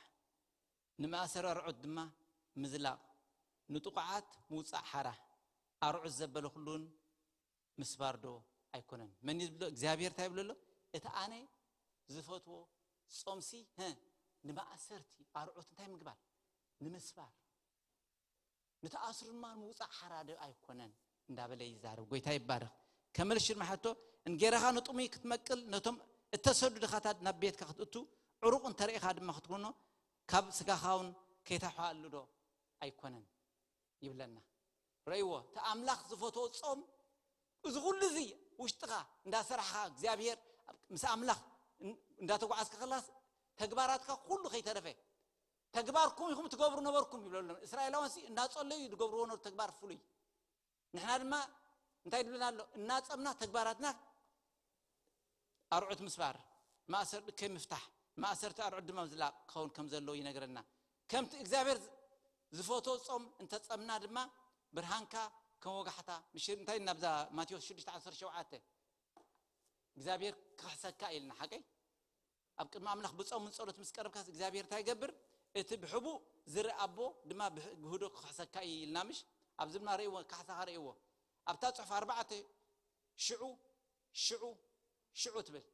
ንማእሰር ኣርዑት ድማ ምዝላቕ፣ ንጥቑዓት ምውጻእ ሓራ፣ ኣርዑት ዘበለ ኩሉን ምስባር ዶ ኣይኮነን? መን እዩ ዝብሎ? እግዚኣብሔር እንታይ ይብሎ ኣሎ? እቲ ኣነ ዝፈትዎ ጾምሲ፣ ሀ፣ ንማእሰርቲ ኣርዑት እንታይ ምግባር? ንምስባር። ንተኣስሩ ድማ ንምውጻእ ሓራ ዶ ኣይኮነን? እንዳበለ ይዛረብ። ጎይታ ይባረኽ። ከመልሽ ድማ ሕቶ፣ እንጌራኻ ንጥሙይ ክትመቅል፣ ነቶም እተሰዱ ድኻታት ናብ ቤትካ ክትእቱ፣ ዕሩቕ እንተርእኻ ድማ ክትኮኖ፣ ካብ ስጋኻ እውን ከይተሓሉ ዶ ኣይኮነን? ይብለና። ረእይዎ፣ እቲ ኣምላኽ ዝፈትዎ ጾም፣ እዚ ኩሉ እዚ ውሽጥኻ እንዳሰራሕኻ፣ እግዚኣብሔር ምስ ኣምላኽ እን-፣ እንዳተጓዓዝካ ከላስ፣ ተግባራትካ ኩሉ ከይተረፈ፣ "ተግባርኩም ኢኹም ትገብሩ ነበርኩም" ይብለሎም። እስራኤላውያን ሲ እናጸለዩ ዝገብርዎ ነበሩ ተግባር ፍሉይ። ንሕና ድማ እንታይ ይብለና ኣሎ? እናጸምና ተግባራትና ኣርዑት ምስባር፣ ማእሰር ከይ ምፍታሕ፣ ማእሰርቲ ኣርዑት ድማ ምዝላቕ ክኸውን ከም ዘለዎ ይነግረና። ከምቲ እግዚኣብሔር ዝ-፣ ዝፈትዎ ጾም እንተጸምና ድማ፣ ብርሃንካ ከም ወጋሕታ፣ ምሽ-፣ እንታይ ናብዛ ማቴዎስ ሽዱሽተ ዓሰርተ ሸውዓተ፣ እግዚኣብሔር ክኽሕሰካ ኢልና፣ ሓቀይ? ኣብ ቅድሚ ኣምላኽ ብጾምን ጸሎት ምስ ቀረብካስ እግዚኣብሔር እንታይ ይገብር? እቲ ብሕቡእ ዝርኢ ኣቦ ድማ ብህ-፣ ብህዶ ክኽሕሰካ እዩ ኢልና፣ ምሽ? ኣብዚ ድማ ርእይዎ፣ ካሕሳኻ ርእይዎ። ኣብታ ጽሑፍ ኣርባዕተ ሽዑ፣ ሽዑ፣ ሽዑ ትብል።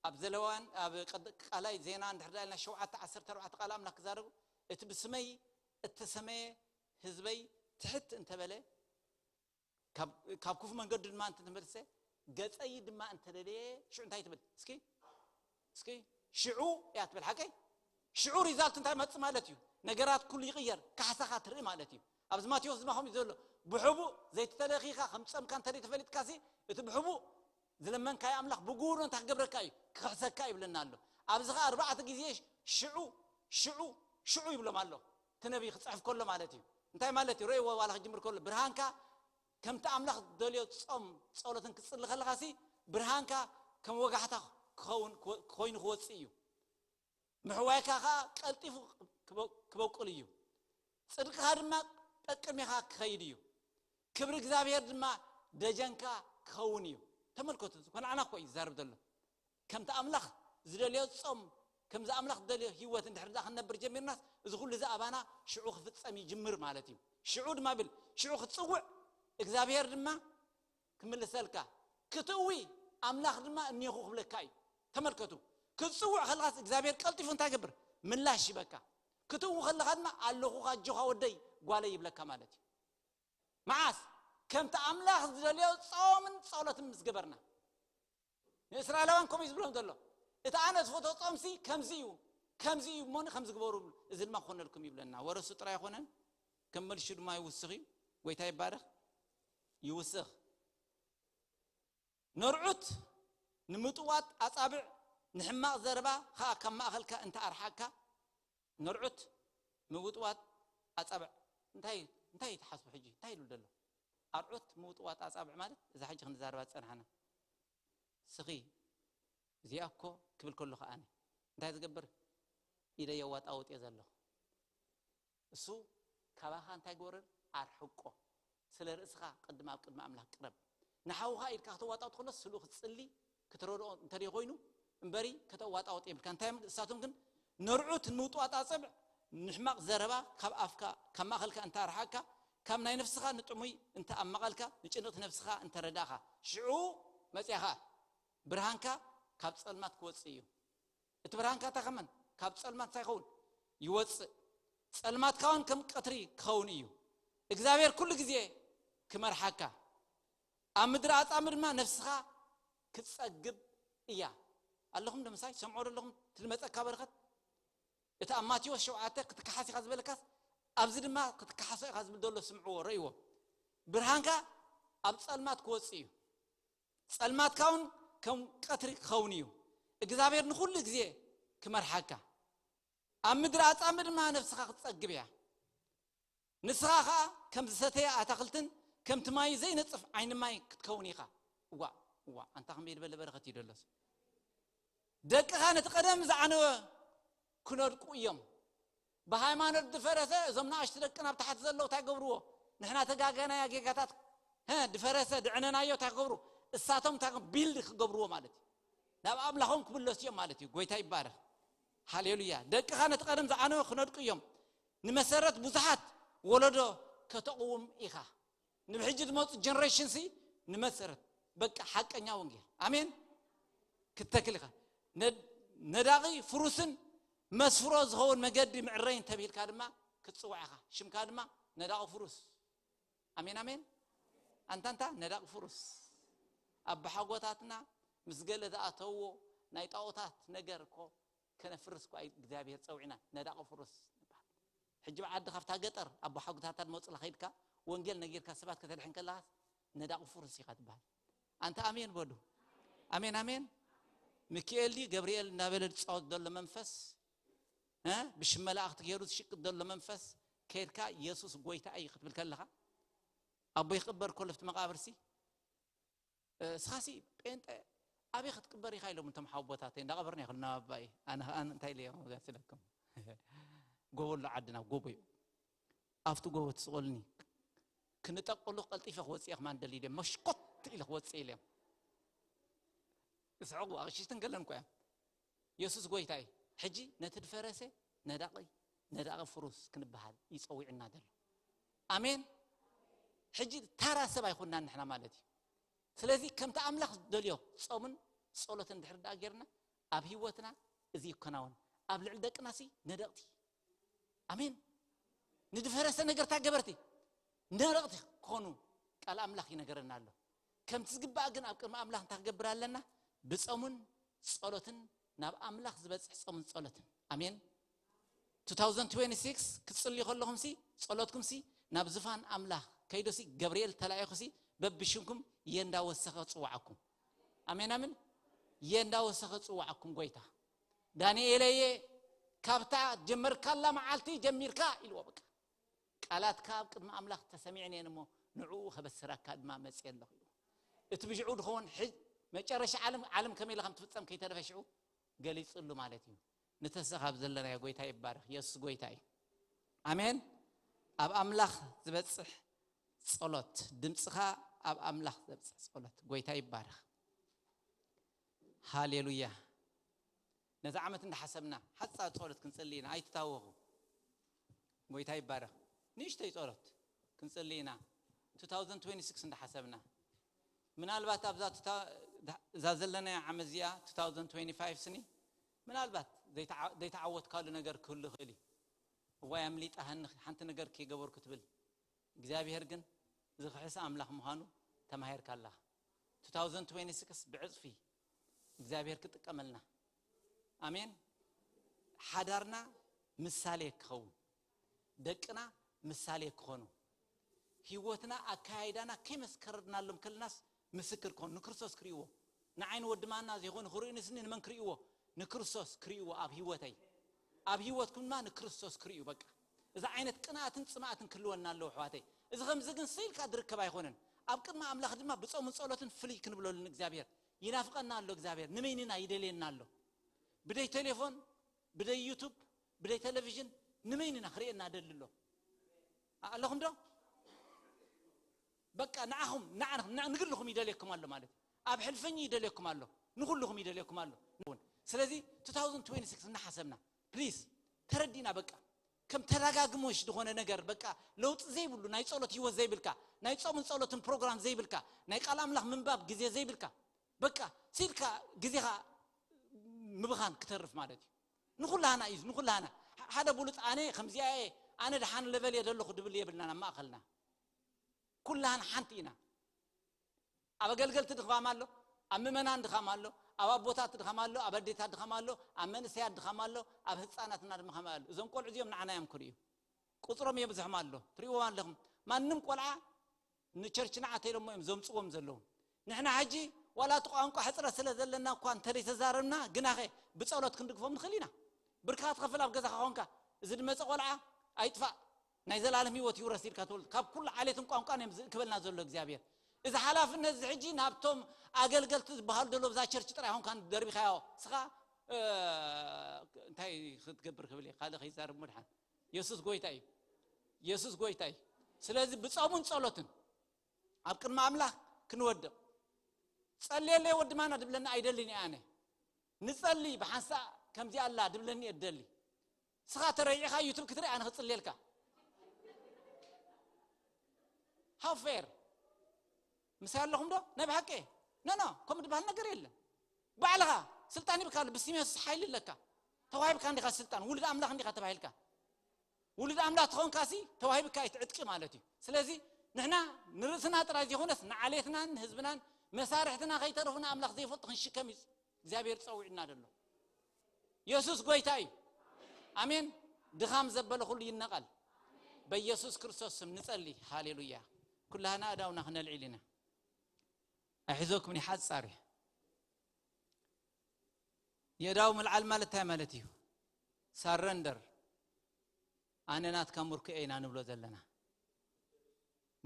ኣብ ዘለዋን ኣብ ቀድ-፣ ቃላይ ዜና እንድሕር ደኣ ኢልና ሸውዓተ ዓሰርተ ኣርባዕተ ቃል ኣምላኽ ክዛረቡ፣ እቲ ብስመይ እተሰመየ ህዝበይ ትሕት እንተበለ፣ ካብ፣ ካብ ክፉ መንገዱ ድማ እንተተመልሰ፣ ገጸይ ድማ እንተደለየ፣ ሽዑ እንታይ ትብል? እስኪ፣ እስኪ፣ ሽዑ እያ ትብል፣ ሓቀይ? ሽዑ ሪዛልት እንታይ መጽእ ማለት እዩ? ነገራት ኩሉ ይቕየር፣ ካሕሳኻ ትርኢ ማለት እዩ። ኣብዚ ማቴዎስ ድማ ከምኡ እዩ ዘሎ፣ ብሕቡእ ዘይተተለኺኻ ከም ጸምካ እንተ ተፈሊጥካሲ፣ እቲ ብሕቡእ ዝለመንካዮ ኣምላኽ ብግብሩ እንታይ ክገብረካ እዩ? ክኽሕሰካ እዩ ይብለና ኣሎ። ኣብዚ ኸኣ ኣርባዕተ ግዜ ሽዑ፣ ሽዑ፣ ሽዑ ይብሎም ኣሎ። እቲ ነቢይ ክጽሕፍ ከሎ ማለት እዩ። እንታይ ማለት እዩ? ረእይዎ ዋላ ክጅምር ከሎ፣ ብርሃንካ ከምቲ ኣምላኽ ዝደልዮ ጾም ጸሎትን ክትጽሊ ከለኻሲ፣ ብርሃንካ ከም ወጋሕታ ክኸውን፣ ክወ-፣ ኮይኑ ክወጽእ እዩ። ምሕዋይካ ኸኣ ቀልጢፉ ክበ-፣ ክበቁል እዩ። ጽድቅኻ ድማ ጠቅሚኻ ክኸይድ እዩ። ክብሪ እግዚኣብሔር ድማ ደጀንካ ክኸውን እዩ። ተመልከቱ፣ ዝኾነ ኣምላኽ እኮ እዩ ዝዛረብ ዘሎ። ከምቲ ኣምላኽ ዝደልዮ ጾም፣ ከምዚ ኣምላኽ ዝደልዮ ህይወት እንድሕር ደኣ ክንነብር ጀሚርናስ፣ እዚ ኩሉ እዚ ኣባና ሽዑ ክፍጸም ይጅምር ማለት እዩ። ሽዑ ድማ ብል፣ ሽዑ ክትጽውዕ እግዚኣብሔር ድማ ክምልሰልካ፣ ክትእዊ ኣምላኽ ድማ እኒኹ ክብለካ እዩ። ተመልከቱ፣ ክትጽውዕ ከለኻስ እግዚኣብሔር ቀልጢፉ እንታይ ይገብር? ምላሽ ይበካ። ክትእዊ ከለኻ ድማ ኣለኹ ኣጆኻ ወደይ ጓለይ ይብለካ ማለት እዩ። መዓስ? ከምቲ ኣምላኽ ዝደልዮ ጾምን ጸሎትን ምስ ገበርና። ንእስራኤላውያን ከምኡ እዩ ዝብሎም ዘሎ። እቲ ኣነ ዝፈትዎ ጾምሲ ከምዚ እዩ፣ ከምዚ እዩ እሞኒ ከምዚ ግበሩ፣ እዚ ድማ ክኾነልኩም ይብለና። ወረሱ ጥራይ ኣይኮነን፣ ከም መልሹ ድማ ይውስኽ እዩ። ጎይታ ይባረኽ። ይውስኽ። ነርዑት ንምጥዋጥ ኣጻብዕ፣ ንሕማቕ ዘረባ ኸኣ ካብ ማእኸልካ እንተ ኣርሓቅካ። ነርዑት ምውጥዋጥ ኣጻብዕ እንታይ፣ እንታይ ትሓስቡ ሕጂ? እንታይ ኢሉ ዘሎ? ኣርዑት ምውጥዋጥ ኣጻብዕ ማለት እዛ ሕጂ ክንዛረባ ዝጸንሓና። ስኺ፣ እዚኣ እኮ ክብል ከሎ ኸኣ ኣነ እንታይ ዝገብር? ኢደ የዋጣውጥ እየ ዘለኹ። እሱ ካባኻ እንታይ ግበረሉ? ኣርሕቆ። ስለ ርእስኻ ቅድም ኣብ ቅድሚ ኣምላኽ ቅረብ። ንሓውኻ ኢድካ ከተዋጣውጥ ከሎ ስሉ ክትጽሊ፣ ክትረድኦ እንተ ደይ ኮይኑ እምበሪ ከተዋጣውጥ የብልካ። እንታይ እዮም እሳቶም ግን? ነርዑት ንምውጥዋጥ ኣጸብዕ፣ ንሕማቕ ዘረባ ካብ ኣፍካ፣ ካብ ማእኸልካ እንተ ኣርሓቅካ፣ ካብ ናይ ነፍስኻ ንጥሙይ እንተ ኣማቐልካ፣ ንጭንቕቲ ነፍስኻ እንተ ረዳእኻ፣ ሽዑ መጺኣኻ ብርሃንካ ካብ ጸልማት ክወጽእ እዩ። እቲ ብርሃንካ እንታይ ከመን ካብ ጸልማት እንታይ ይኸውን? ይወጽእ። ጸልማትካ እውን ከም ቀትሪ ክኸውን እዩ። እግዚኣብሔር ኩሉ ግዜ ክመርሓካ፣ ኣብ ምድሪ ኣጻምእ ድማ ነፍስኻ ክትጸግብ እያ። ኣለኹም ዶ ምሳይ? ሰምዖ ዶ ኣለኹም? ትልመጸካ በረኸት። እቲ ኣብ ማቴዎስ ሸውዓተ ክትከሓስ ኢኻ ዝበለካስ፣ ኣብዚ ድማ ክትከሓሶ ኢኻ ዝብል ዘሎ ስምዕዎ፣ ረእይዎ። ብርሃንካ ኣብ ጸልማት ክወጽእ እዩ። ጸልማትካ እውን ከም ቀትሪ ክኸውን እዩ። እግዚኣብሔር ንኹሉ ግዜ ክመርሓካ፣ ኣብ ምድሪ ኣጻምእ ድማ ነፍስኻ ክትጸግብ እያ። ንስኻ ኸኣ ከም ዝሰተየ ኣታኽልትን ከምቲ ማይ ዘይነጽፍ ዓይኒ ማይ ክትከውን ኢኻ። እዋ፣ እዋ፣ ኣንታ ከመይ ዝበለ በረኸት እዩ ደሎስ። ደቅኻ ነቲ ቀደም ዝዓነወ ክነድቁ እዮም። ብሃይማኖት ዝፈረሰ፣ እዞም ንኣሽቱ ደቅና ኣብ ታሕቲ ዘለዉ እንታይ ገብርዎ? ንሕና ተጋገናያ ጌጋታት፣ ሀ፣ ዝፈረሰ፣ ድዕነናዮ እንታይ ክገብሩ? እሳቶም እንታይ ቢልድ ክገብርዎ ማለት እዩ። ናብ ኣምላኾም ክምለሱ እዮም ማለት እዩ። ጎይታ ይባረኽ። ሃሌሉያ። ደቅኻ ነቲ ቀደም ዝዓነወ ክነድቁ እዮም። ንመሰረት ብዙሓት ወለዶ ከተቕውም ኢኻ። ንብሕጂ ዝመፁ ጀነሬሽን ሲ ንመሰረት በቃ ሓቀኛ ወንጌል። ኣሜን። ክትተክል ኢኻ። ነድ-፣ ነዳቒ ፍሩስን መስፍሮ ዝኸውን መገዲ ምዕረይን ተብሂልካ ድማ ክትፅዋዕ ኢኻ። ሽምካ ድማ ነዳቒ ፍሩስ። ኣሜን፣ ኣሜን። ኣንታ፣ ኣንታ ነዳቒ ፍሩስ። ኣቦሓጎታትና ምስ ገለ ዝኣተውዎ ናይ ጣዖታት ነገር እኮ ከነፍርስ እኳ እዩ እግዚኣብሔር ጸዊዕና። ነዳቒ ፍሩስ ንበሃል። ሕጂ ብዓዲ ካብታ ገጠር ኣቦሓጎታታ ዝመጹላ ከይድካ ወንጌል ነጊርካ ሰባት ከተድሕን ከለኻስ ነዳቒ ፍሩስ ኢኻ ትበሃል። ኣንታ ኣሜን በሉ። ኣሜን፣ ኣሜን። ሚኪኤል ድዩ ገብርኤል እናበለ ዝጻወት ዘሎ መንፈስ፣ እ፣ ብሽም መላእኽቲ ገይሩ ዝሽቅጥ ዘሎ መንፈስ፣ ከይድካ የሱስ ጎይታ እዩ ክትብል ከለኻ፣ ኣቦይ ክቕበር ከሎ ኣብቲ መቓብርሲ፣ እ፣ እስኻሲ ጴንጠ ኣበይ ክትቅበር ኢኻ ኢሎም እቶም ሓወቦታተይ፣ እንዳቐበርና ይኸሉ ናብ ኣባይ። ኣነ ኸኣ እንታይ ኢለ እየ መጋስለኩም? ጎቦ ኣሎ ዓድና፣ ጎቦ እዩ። ኣብቲ ጎቦ ትስቐሉኒ። ክንጠቅ ከለኹ ቀልጢፈ ክወጽእ እየ፣ ከማን ደልዩ ድየ፣ መሽኮት ኢለ ክወጽእ ኢለ እዮም። ይስሕቑ፣ ኣቕሽሽትን ገለን እኮ እዮም። የሱስ ጎይታ እዩ። ሕጂ ነቲ ድፈረሰ ነዳቒ፣ ነዳቒ ፍሩስ ክንበሃል እዩ ጸዊዕና ዘሎ። ኣሜን። ሕጂ ታራ ሰብ ኣይኮንናን ንሕና ማለት እዩ። ስለዚ ከምቲ ኣምላኽ ዝደልዮ ጾምን ጸሎትን ድሕሪ ደኣ ጌርና ኣብ ህይወትና እዚ ይከናወን። ኣብ ልዕሊ ደቅናሲ ነደቕቲ። ኣሜን። ንድፈረሰ ነገር እንታይ ገበርቲ? ነደቕቲ ክኾኑ ቃል ኣምላኽ ይነገረና ኣሎ። ከምቲ ዝግባእ ግን ኣብ ቅድሚ ኣምላኽ እንታይ ክገብር ኣለና? ብጾምን ጸሎትን ናብ ኣምላኽ ዝበጽሕ ጾምን ጸሎትን። ኣሜን። two thousand twenty-six ክትጽልዩ ከለኹምሲ ጸሎትኩምሲ ናብ ዝፋን ኣምላኽ ከይዶሲ ገብርኤል ተላኢኹሲ በብሽምኩም እየ እንዳወሰኸ ጽዋዓኩም። ኣሜን፣ ኣሜን። እየ እንዳወሰኸ ጽዋዓኩም ጎይታ። ዳንኤለየ ካብታ ጀመርካላ መዓልቲ ጀሚርካ ኢልዎ በቃ። ቃላትካ ኣብ ቅድሚ ኣምላኽ ተሰሚዕን እየን እሞ ንዕኡ ከበስረካ ድማ መጽየ ኣለኹ ኢልዎ። እቲ ብሽዑ ድኸውን ሕጅ መጨረሻ ዓለም፣ ዓለም ከመይ ኢላ ከም ትፍጸም ከይተረፈ ሽዑ ገሊጽሉ ማለት እዩ። ንተሰኻብ ዘለናዮ ጎይታ ይባረኽ። የሱስ ጎይታ እዩ። ኣሜን። ኣብ ኣምላኽ ዝበጽሕ ጸሎት፣ ድምጽኻ ኣብ ኣምላኽ ዘብጽሕ ጸሎት። ጎይታ ይባረኽ። ሃሌሉያ። ነዚ ዓመት እንዳሓሰብና ሓጻር ጸሎት ክንጽሊ ኢና። ኣይትታወኹ። ጎይታ ይባረኽ። ንእሽተይ ጸሎት ክንጽሊ ኢና። two thousand twenty-six እንዳሓሰብና፣ ምናልባት ኣብዛ እዛ ዘለናያ ዓመት እዚኣ two thousand twenty-five ስኒ ምናልባት ዘይተዓወትካሉ ነገር ክህሉ ይኽእል እዩ። እዋይ ኣምሊጣ ሃኒ፣ ሓንቲ ነገር ከይገበርኩ ትብል። እግዚኣብሔር ግን ዝኽሕስ ኣምላኽ ምዃኑ ተማሂርካ ኣለኻ። two thousand twenty-six ብዕጽፊ እግዚኣብሔር ክጥቀመልና። ኣሜን። ሓዳርና ምሳሌ ክኸውን፣ ደቅና ምሳሌ ክኾኑ፣ ህይወትና ኣካያይዳና ከይመስከርናሎም ከለናስ ምስክር ክኾኑ፣ ንክርስቶስ ክርእይዎ። ንዓይ ንወዲ ማና ዘይኮኑ ክርእዩኒ ስኒ ንመን ክርእይዎ? ንክርስቶስ ክርእይዎ ኣብ ህይወተይ። ኣብ ህይወትኩም ድማ ንክርስቶስ ክርእዩ። በቃ፣ እዚ ዓይነት ቅንኣትን ጽምኣትን ክህልወና ኣለዎ ኣሕዋተይ። እዚ ከምዚ ግን ስኢልካ ዝርከብ ኣይኮነን። ኣብ ቅድሚ ኣምላኽ ድማ ብጾምን ጸሎትን ፍልይ ክንብለሉ ንእግዚኣብሔር። ይናፍቐና ኣሎ እግዚኣብሔር። ንመይንና ይደልየና ኣሎ። ብደይ ቴሌፎን፣ ብደይ ዩቱብ፣ ብደይ ቴሌቪዥን ንመይንና ክርእየና ደሊ ኣሎ። ኣለኹም ዶ? በቃ ንዓኹም፣ ንዓ-፣ ንዓ-፣ ንግልኹም ይደልየኩም ኣሎ ማለት እዩ። ኣብ ሕልፈኝ ይደልየኩም ኣሎ፣ ንኹልኹም ይደልየኩም ኣሎ። ስለዚ two thousand twenty-six እናሓሰብና፣ ፕሊዝ፣ ተረዲና፣ በቃ ከም ተደጋግሞሽ ዝኾነ ነገር፣ በቃ ለውጢ ዘይብሉ፣ ናይ ጸሎት ህይወት ዘይብልካ፣ ናይ ጾምን ጸሎትን ፕሮግራም ዘይብልካ፣ ናይ ቃል ኣምላኽ ምንባብ ግዜ ዘይብልካ፣ በቃ ሲልካ ግዜኻ ምብኻን ክተርፍ ማለት እዩ። ንኹላህና እዩ፣ ንኹላህና። ሓደ ብሉጽ ኣነ ከምዚኣ እየ፣ ኣነ ደሓን ለቨል እየ ዘለኹ ድብል የብልናን ኣብ ማእኸልና። ኩላህና ሓንቲ ኢና። ኣብ ኣገልገልቲ ድኻም ኣሎ፣ ኣብ ምእመናን ድኻም ኣሎ፣ ኣብ ኣቦታት ድኻም ኣሎ፣ ኣብ ኣዴታት ድኻም ኣሎ፣ ኣብ መንእሰያት ድኻም ኣሎ፣ ኣብ ህፃናትና ድማ ከማይ ኣሎ። እዞም ቆልዑ እዚኦም ንዓና እዮም ክርእዩ። ቁፅሮም የብዝሖም ኣሎ። ትርእይዎም ኣለኹም። ማንም ቆልዓ ንቸርች ንዓተ ኢሎሞ እዮም ዘምፅዎም ዘለዉ። ንሕና ሕጂ ዋላ እቲ ቋንቋ ሕፅረት ስለ ዘለና እኳ እንተደይ ተዛረብና፣ ግናኸ ብፀሎት ክንድግፎም ንኽእል ኢና። ብርካ ትኸፍል ኣብ ገዛኻ ኾንካ፣ እዚ ድመፀ ቆልዓ ኣይጥፋእ፣ ናይ ዘላለም ህይወት ይውረስ ኢልካ ትብል። ካብ ኩሉ ዓሌትን ቋንቋን እዮም ዝእክበልና ዘሎ እግዚኣብሔር። እዚ ሓላፍነት እዚ ሕጂ ናብቶም ኣገልገልቲ ዝበሃሉ ደሎ ብዛ ቸርች ጥራይ ኾንካ ደርቢኻዮ። ስኻ፣ እ፣ እንታይ ክትገብር ክብል እየ? ካልእ ከይዛረብ ምድሓን። የሱስ ጎይታ እዩ። የሱስ ጎይታ እዩ። ስለዚ ብጾሙን ጸሎትን ኣብ ቅድሚ ኣምላኽ ክንወድቕ። "ጸልየለይ ወዲ ማና" ድብለኒ ኣይደልን እየ ኣነ። "ንጸሊ ብሓንሳእ ከምዚ ኣላ" ድብለኒ እየ ደሊ። ስኻ ተረይዕኻ ዩቱብ ክትርኢ ኣነ ክጽልየልካ። ሃው ፌር? ምሳይ ኣለኹም ዶ? ናይ ብሓቂ? ኖ፣ ኖ፣ ከምኡ ዝበሃል ነገር የለን። ባዕልኻ ስልጣን ሂብካ ኣሎ፣ ብስም የሱስ ሓይሊ ኣለካ። ተዋሂብካ እንዲኻ ስልጣን፣ ውሉድ ኣምላኽ እንዲኻ ተባሂልካ። ውሉድ ኣምላኽ ትኾንካሲ ተዋሂብካ እዩ እቲ ዕጥቂ ማለት እዩ። ስለዚ ንሕና ንርእስና ጥራይ ዘይኮነስ ንዓሌትናን ንህዝብናን መሳርሕትና ከይተረፉ ንኣምላኽ ዘይፈልጡ ክንሽከም እዩ እግዚኣብሔር ጸዊዕና ዘሎ። የሱስ ጎይታ እዩ። ኣሜን። ድኻም ዘበለ ኩሉ ይነቐል። በኢየሱስ ክርስቶስ ስም ንጸሊ። ሃሌሉያ። ኩላህና ኣእዳውና ክነልዕል ኢና። ኣይሕዘኩም፣ ይሓጻር እዩ። የእዳው ምልዓል ማለት እንታይ ማለት እዩ? ሳረንደር። ኣነ ናትካ ምርኮ እየ ኢና ንብሎ ዘለና።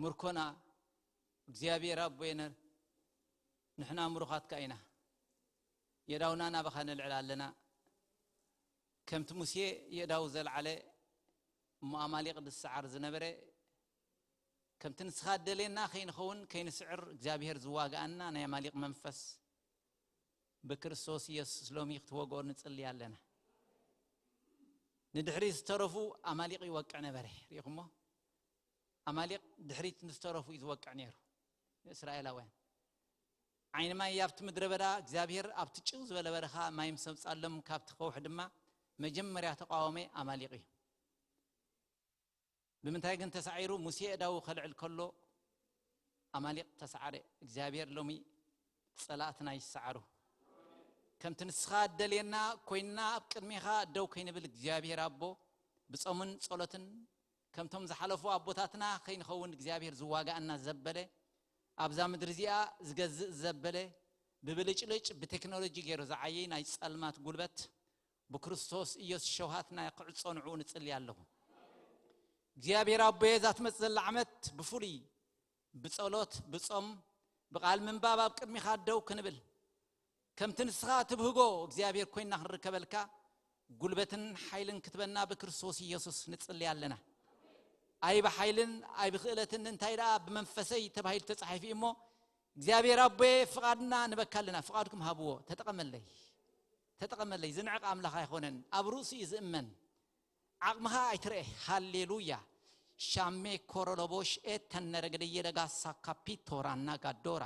ምርኮና እግዚኣብሔር ኣቦየነ፣ ንሕና ምሩኻትካ ኢና። የእዳውና ናባኻ ነልዕል ኣለና። ከምቲ ሙሴ የእዳው ዘልዓለ እሞ ኣማሊቕ ዝሰዓር ዝነበረ፣ ከምቲ ንስኻ እደልየና ከይንኸውን ከይንስዕር እግዚኣብሔር ዝዋግኣና ናይ ኣማሊቕ መንፈስ ብክርስቶስ ኢየሱስ ሎሚ ክትወግኦ ንጽሊ ኣለና። ንድሕሪት ዝተረፉ ኣማሊቕ ይወቅዕ ነበረ። ርኢኹሞ? ኣማሊቕ ድሕሪት ንዝተረፉ እዩ ዝወቅዕ ነይሩ። ንእስራኤላውያን ዓይኒ ማይ ኣብቲ ምድረ በዳ እግዚኣብሔር ኣብቲ ጭው ዝበለ በረኻ ማይ ምስ ኣምጻሎም ካብቲ ከውሒ ድማ መጀመርያ ተቃወመ ኣማሊቕ እዩ። ብምንታይ ግን ተሳዒሩ? ሙሴ እዳዉ ከልዕል ከሎ ኣማሊቕ ተሳዓረ። እግዚኣብሔር ሎሚ ጸላእትና ይሰዓሩ። ከምቲ ንስኻ እደልየና ኮይንና ኣብ ቅድሜኻ ደው ከይንብል እግዚኣብሔር ኣቦ ብጾምን ጸሎትን ከምቶም ዝሓለፉ ኣቦታትና ከይንኸውን እግዚኣብሔር ዝዋጋኣና ዘበለ ኣብዛ ምድሪ እዚኣ ዝገዝእ ዘበለ ብብልጭልጭ ብቴክኖሎጂ ገይሩ ዝዓየይ ናይ ጸልማት ጉልበት ብክርስቶስ ኢየሱስ ሸውሃትና ክዕጾ ንዕኡ ንጽሊ ኣለኹ። እግዚኣብሔር ኣቦየ እዛ ትመጽእ ዘላ ዓመት ብፍሉይ ብጸሎት ብጾም ብቓል ምንባብ ኣብ ቅድሚኻ ደው ክንብል ከምቲ ንስኻ ትብህጎ እግዚኣብሔር ኮይንና ክንርከበልካ ጉልበትን ሓይልን ክትበና ብክርስቶስ ኢየሱስ ንጽሊ ኣለና። ኣይ ብሓይልን ኣይ ብክእለትን እንታይ ደኣ ብመንፈሰይ ተባሂሉ ተጻሒፉ እዩ እሞ እግዚኣብሔር ኣቦየ፣ ፍቓድና ንበካ ኣለና፣ ፍቓድኩም ሃብዎ። ተጠቐመለይ፣ ተጠቐመለይ። ዝንዕቕ ኣምላኽ ኣይኮነን፣ ኣብ ርእሱ እዩ ዝእመን። ዓቕምኻ ኣይትርኤ። ሃሌሉያ። ሻሜ ኮሮሎቦሽ ኤተነረገደየለጋሳ ካፒቶራና ጋዶራ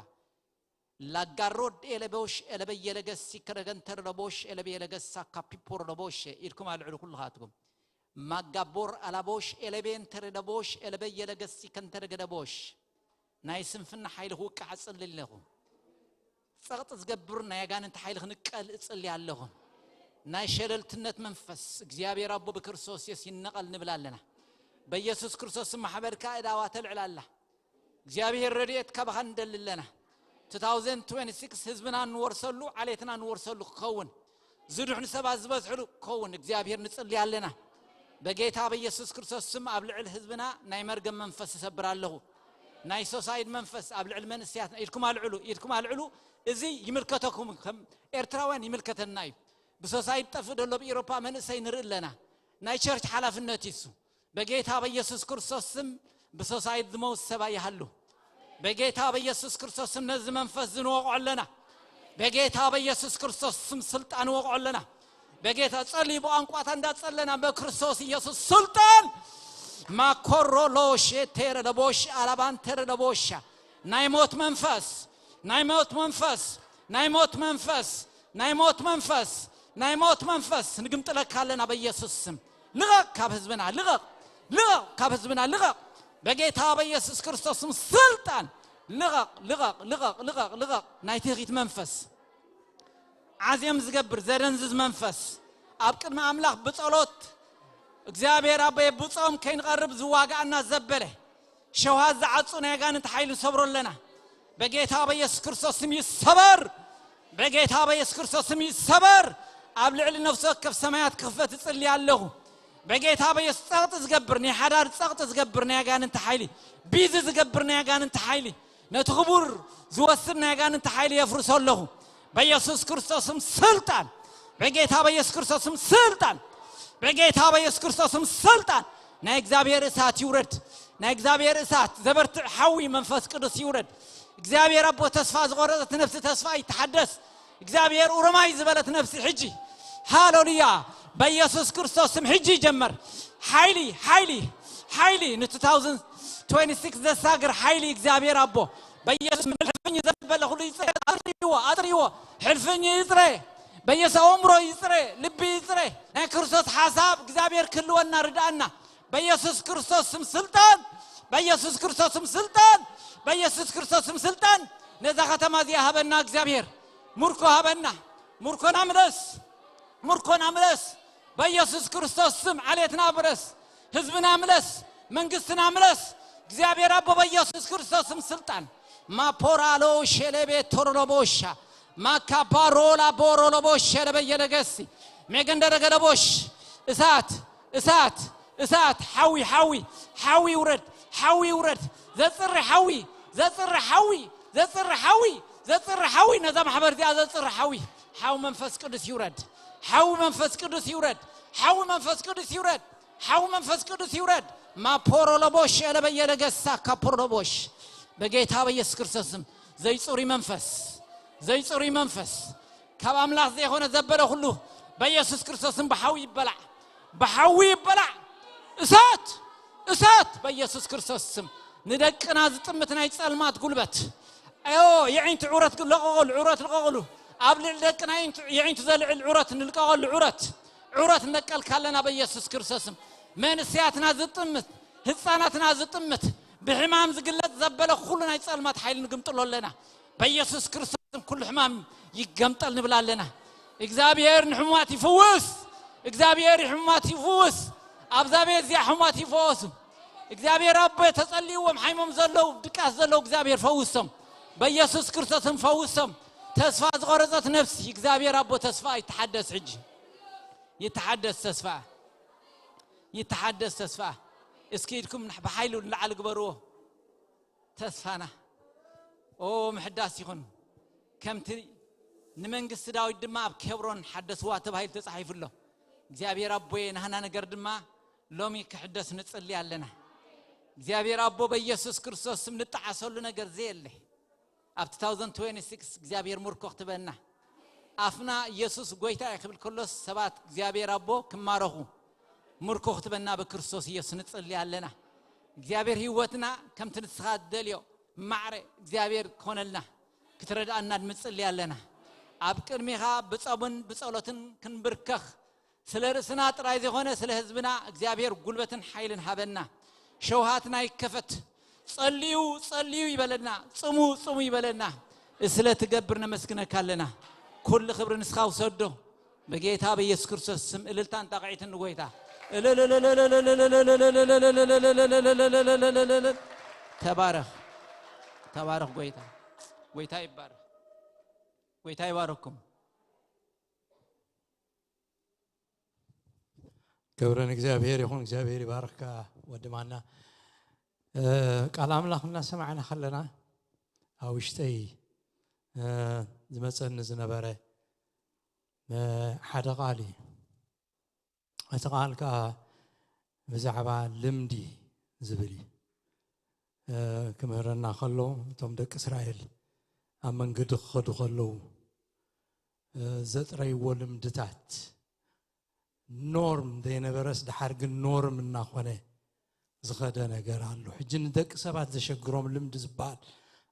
ላጋሮድ ኤለቦሽ ኤለበየለገሲ ከረገንተረለቦሽ ኤለበየለገሳ ካፒፖሮሎቦሽ። ኢድኩም ኣልዕሉ ኩልኻትኩም። ማጋቦር ኣላቦሽ ኤለቤንተረለቦሽ ኤለበየለገሲ ከንተረገደቦሽ። ናይ ስንፍና ሓይሊ ክውቃዕ እጽሊ ኣለኹ። ጸቕጢ ዝገብር ናይ ኣጋንንቲ ሓይሊ ክንቀል እጽሊ ኣለኹ። ናይ ሸለልትነት መንፈስ እግዚኣብሔር ኣቦ ብክርስቶስ የሱስ ይነቐል ንብል ኣለና። በኢየሱስ ክርስቶስ ስም ማሕበርካ እዳዋ ተልዕል ኣላ። እግዚኣብሔር ረድኤት ካባኻ ንደሊ ኣለና። two thousand twenty-six ህዝብና እንወርሰሉ፣ ዓሌትና እንወርሰሉ ክኸውን፣ ዝድሕኑ ሰባት ዝበዝሕሉ ክኸውን እግዚኣብሔር ንጽሊ ኣለና። በጌታ በኢየሱስ ክርስቶስ ስም ኣብ ልዕል ህዝብና ናይ መርገም መንፈስ እሰብር ኣለኹ። ናይ ሶሳይድ መንፈስ ኣብ ልዕል መንእስያትና፣ ኢድኩም ኣልዕሉ፣ ኢድኩም ኣልዕሉ። እዚ ይምልከተኩም፣ ከም ኤርትራውያን ይምልከተና እዩ። ብሶሳይድ ጠፍእ ደሎ ብኤሮፓ መንእሰይ ንርኢ ኣለና። ናይ ቸርች ሓላፍነት እዩ እሱ። በጌታ በኢየሱስ ክርስቶስ ስም ብሶሳይድ ዝመውት ሰብ ኣይሃሉ። በጌታ በኢየሱስ ክርስቶስ ስም ነዚ መንፈስ ዝንወቕዖ ኣለና። በጌታ በኢየሱስ ክርስቶስ ስም ስልጣን ወቕዖ ኣለና። በጌታ ጸሊ ብቋንቋታ እንዳጸለና በክርስቶስ ኢየሱስ ስልጣን ማኮሮሎሽ ቴረ ለቦሽ ኣላባን ቴረ ለቦሻ ናይ ሞት መንፈስ፣ ናይ ሞት መንፈስ፣ ናይ ሞት መንፈስ፣ ናይ ሞት መንፈስ፣ ናይ ሞት መንፈስ ንግምጥለካ ኣለና በኢየሱስ ስም። ልቐቕ ካብ ህዝብና፣ ልቐቕ፣ ልቐቕ ካብ ህዝብና፣ ልቐቕ። በጌታ በኢየሱስ ክርስቶስ ስም ስልጣን ልቐቕ፣ ልቐቕ፣ ልቐቕ፣ ልቐቕ፣ ልቐቕ። ናይ ትህኺት መንፈስ፣ ዓዜም ዝገብር ዘደንዝዝ መንፈስ፣ ኣብ ቅድሚ ኣምላኽ ብጸሎት እግዚኣብሔር ኣቦየ ብጾም ከይንቐርብ ዝዋጋኣና ዘበለ፣ ሸውሃት ዝዓጹ ናይ ኣጋንንቲ ሓይሊ ንሰብሮ ኣለና። በጌታ በኢየሱስ ክርስቶስ ስም ይሰበር። በጌታ በኢየሱስ ክርስቶስ ስም ይሰበር። ኣብ ልዕሊ ነፍሲ ወከፍ ሰማያት ክኽፈት እጽሊ ኣለኹ። በጌታ በኢየሱስ ጸቕጢ ዝገብር፣ ናይ ሓዳር ጸቕጢ ዝገብር ናይ ኣጋንንቲ ሓይሊ፣ ቢዚ ዝገብር ናይ ኣጋንንቲ ሓይሊ፣ ነቲ ክቡር ዝወስድ ናይ ኣጋንንቲ ሓይሊ የፍርሶ ኣለኹ። በኢየሱስ ክርስቶስ ስም ስልጣን፣ በጌታ በኢየሱስ ክርስቶስ ስም ስልጣን፣ በጌታ በኢየሱስ ክርስቶስ ስም ስልጣን። ናይ እግዚኣብሔር እሳት ይውረድ። ናይ እግዚኣብሔር እሳት ዘበርትዕ ሓዊ መንፈስ ቅዱስ ይውረድ። እግዚኣብሔር ኣቦ ተስፋ ዝቆረጸት ነፍሲ ተስፋ ይተሓደስ። እግዚኣብሔር ኡረማይ ዝበለት ነፍሲ ሕጂ ሃሌሉያ በኢየሱስ ክርስቶስ ስም ሕጂ ይጀመር። ሓይሊ፣ ሓይሊ፣ ሓይሊ ን two thousand twenty-six ዘሳግር ሓይሊ እግዚኣብሔር ኣቦ በኢየሱስ ስም ሕልፍኝ ዘበለ ኩሉ ይጽረ። ኣጥርይዎ፣ ኣጥርይዎ። ሕልፍኝ ይጽረ። በኢየሱስ ኣእምሮ ይጽረ፣ ልቢ ይጽረ። ናይ ክርስቶስ ሓሳብ እግዚኣብሔር ክህልወና ርድኣና። በኢየሱስ ክርስቶስ ስም ስልጣን፣ በኢየሱስ ክርስቶስ ስም ስልጣን፣ በኢየሱስ ክርስቶስ ስም ስልጣን። ነዛ ከተማ እዚኣ ሃበና እግዚኣብሔር። ምርኮ ሃበና። ምርኮና ምለስ። ምርኮና ምለስ። በኢየሱስ ክርስቶስ ስም ዓሌትና ምለስ። ህዝብና ምለስ። መንግስትና ምለስ። እግዚኣብሔር ኣቦ በኢየሱስ ክርስቶስ ስም ስልጣን። ማፖራሎ ሸለቤ ቶሮሎቦሻ ማካፓሮላ ቦሮሎቦ ሸለበ የለገሲ ሜገንደረ ገለቦሽ። እሳት፣ እሳት፣ እሳት። ሓዊ፣ ሓዊ፣ ሓዊ ውረድ። ሓዊ ውረድ። ዘጽሪ ሓዊ፣ ዘጽሪ ሓዊ፣ ዘጽሪ ሓዊ፣ ዘጽሪ ሓዊ። ነዛ ማሕበር እዚኣ ዘጽሪ ሓዊ፣ ሓዊ መንፈስ ቅዱስ ይውረድ። ሓዊ መንፈስ ቅዱስ ይውረድ። ሓዊ መንፈስ ቅዱስ ይውረድ። ሓዊ መንፈስ ቅዱስ ይውረድ። ማፖሮሎቦሽ ኤለበየለገሳ ካፖሮሎቦሽ። በጌታ በኢየሱስ ክርስቶስ ስም ዘይጽሩይ መንፈስ፣ ዘይጽሩይ መንፈስ፣ ካብ ኣምላኽ ዘይኾነ ዘበለ ኩሉ በኢየሱስ ክርስቶስ ስም ብሓዊ ይበላዕ። ብሓዊ ይበላዕ። እሳት፣ እሳት በኢየሱስ ክርስቶስ ስም። ንደቅና ዝጥምት ናይ ጸልማት ጉልበት፣ ኣዮ የዒንቱ ዑረት ልቐቐሉ፣ ዑረት ልቐቐሉ። ኣብ ልዕሊ ደቅና የዒንቱ፣ የዒንቱ ዘልዕል ዑረት ንልቀቐሉ፣ ዑረት፣ ዑረት ነቀልካ ኣለና በኢየሱስ ክርስቶስ ስም። መንእሰያትና ዝጥምት፣ ህፃናትና ዝጥምት፣ ብሕማም ዝግለጽ ዘበለ ኩሉ ናይ ጸልማት ሓይሊ ንግምጥሎ ኣለና። በኢየሱስ ክርስቶስ ስም ኩሉ ሕማም ይገምጠል ንብል ኣለና። እግዚኣብሔር ንሕሙማት ይፍውስ። እግዚኣብሔር ሕሙማት ይፍውስ። ኣብዛ ቤት እዚኣ ሕሙማት ይፈወሱ። እግዚኣብሔር ኣቦ ተጸልይዎም ሓይሞም ዘለዉ ድቃስ ዘለዉ እግዚኣብሔር ፈውሶም። በኢየሱስ ክርስቶስም ፈውሶም። ተስፋ ዝቆረጸት ነፍሲ እግዚኣብሔር ኣቦ ተስፋ ይተሓደስ ሕጂ። ይተሓደስ ተስፋ። ይተሓደስ ተስፋ። እስኪ ኢድኩም ብሓይሉ ንላዕሊ ግበርዎ። ተስፋና ኦ ምሕዳስ ይኹን። ከምቲ ንመንግስቲ ዳዊት ድማ ኣብ ኬብሮን ሓደስዋ ተባሂሉ ተጻሒፉ ኣሎ። እግዚኣብሔር ኣቦየ ናህና ነገር ድማ ሎሚ ክሕደስ ንጽሊ ኣለና። እግዚኣብሔር ኣቦ በኢየሱስ ክርስቶስ ስም ንጠዓሰሉ ነገር ዘየለ። ኣብ two thousand twenty-six እግዚኣብሔር ምርኮ ክትበና፣ ኣፍና ኢየሱስ ጎይታ እዩ ክብል ከሎስ ሰባት እግዚኣብሔር ኣቦ ክማረኹ ምርኮ ክትበና ብክርስቶስ ኢየሱስ ንጽሊ ኣለና። እግዚኣብሔር ህይወትና ከምቲ ንስኻ ትደልዮ ማዕረ እግዚኣብሔር ክኾነልና ክትረድኣና ንጽሊ ኣለና። ኣብ ቅድሚኻ ብጾምን ብጸሎትን ክንብርከኽ፣ ስለ ርእስና ጥራይ ዘይኮነ ስለ ህዝብና እግዚኣብሔር ጉልበትን ሓይልን ሃበና። ሸውሃትና ይከፈት። ጸልዩ ጸልዩ ይበለና፣ ጽሙ ጽሙ ይበለና። ስለ ትገብር ነመስግነካ ኣለና። ኩሉ ክብሪ ንስኻ ውሰዶ። በጌታ በኢየሱስ ክርስቶስ ስም እልልታን ጣቕዒትን ንጎይታ። ተባረኽ፣ ተባረኽ ጎይታ። ጎይታ ይባረኽ። ጎይታ ይባረኩም። ክብሪ ንእግዚኣብሔር ይኹን። እግዚኣብሔር ይባርካ ወዲ ማና። እ፣ ቃል ኣምላኽ እናሰማዕና ከለና ኣብ ውሽጠይ፣ እ፣ ዝመፀኒ ዝነበረ፣ እ፣ ሓደ ቃል እዩ። እቲ ቃል ከዓ ብዛዕባ ልምዲ ዝብል እዩ። እ፣ ክምህረና ከሎ እቶም ደቂ እስራኤል ኣብ መንገዲ ክኸዱ ከለዉ፣ እ፣ ዘጥረይዎ ልምድታት ኖርም ዘይነበረስ ድሓር ግን ኖርም እናኾነ ዝኸደ ነገር ኣሎ። ሕጂ ንደቂ ሰባት ዘሸግሮም ልምዲ ዝበሃል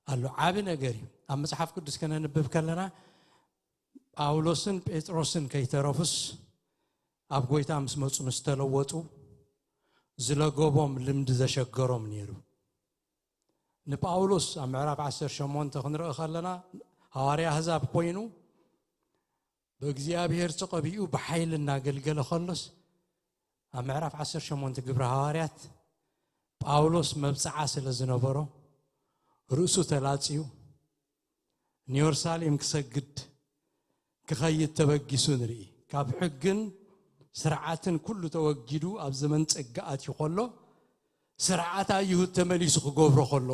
ኣሎ። ዓቢ ነገር እዩ። ኣብ መጽሓፍ ቅዱስ ከነንብብ ከለና ጳውሎስን ጴጥሮስን ከይተረፉስ ኣብ ጎይታ ምስ መጹ ምስ ተለወጡ ዝለገቦም ልምዲ ዘሸገሮም ነይሩ። ንጳውሎስ ኣብ ምዕራፍ ዓሰርተ ሸሞንተ ክንርኢ ከለና ሃዋርያ ኣህዛብ ኮይኑ ብእግዚኣብሔር ተቐቢኡ ብሓይሊ እናገልገለ ከሎስ ኣብ ምዕራፍ ዓሰርተ ሸሞንተ ግብሪ ሃዋርያት ጳውሎስ መብጽዓ ስለ ዝነበሮ ርእሱ ተላጽዩ ንየሩሳሌም ክሰግድ ክኸይድ ተበጊሱ ንርኢ። ካብ ሕግን ስርዓትን ኩሉ ተወጊዱ ኣብ ዘመን ጸጋ ኣትዩ ከሎ ስርዓት ኣይሁድ ተመሊሱ ክገብሮ ከሎ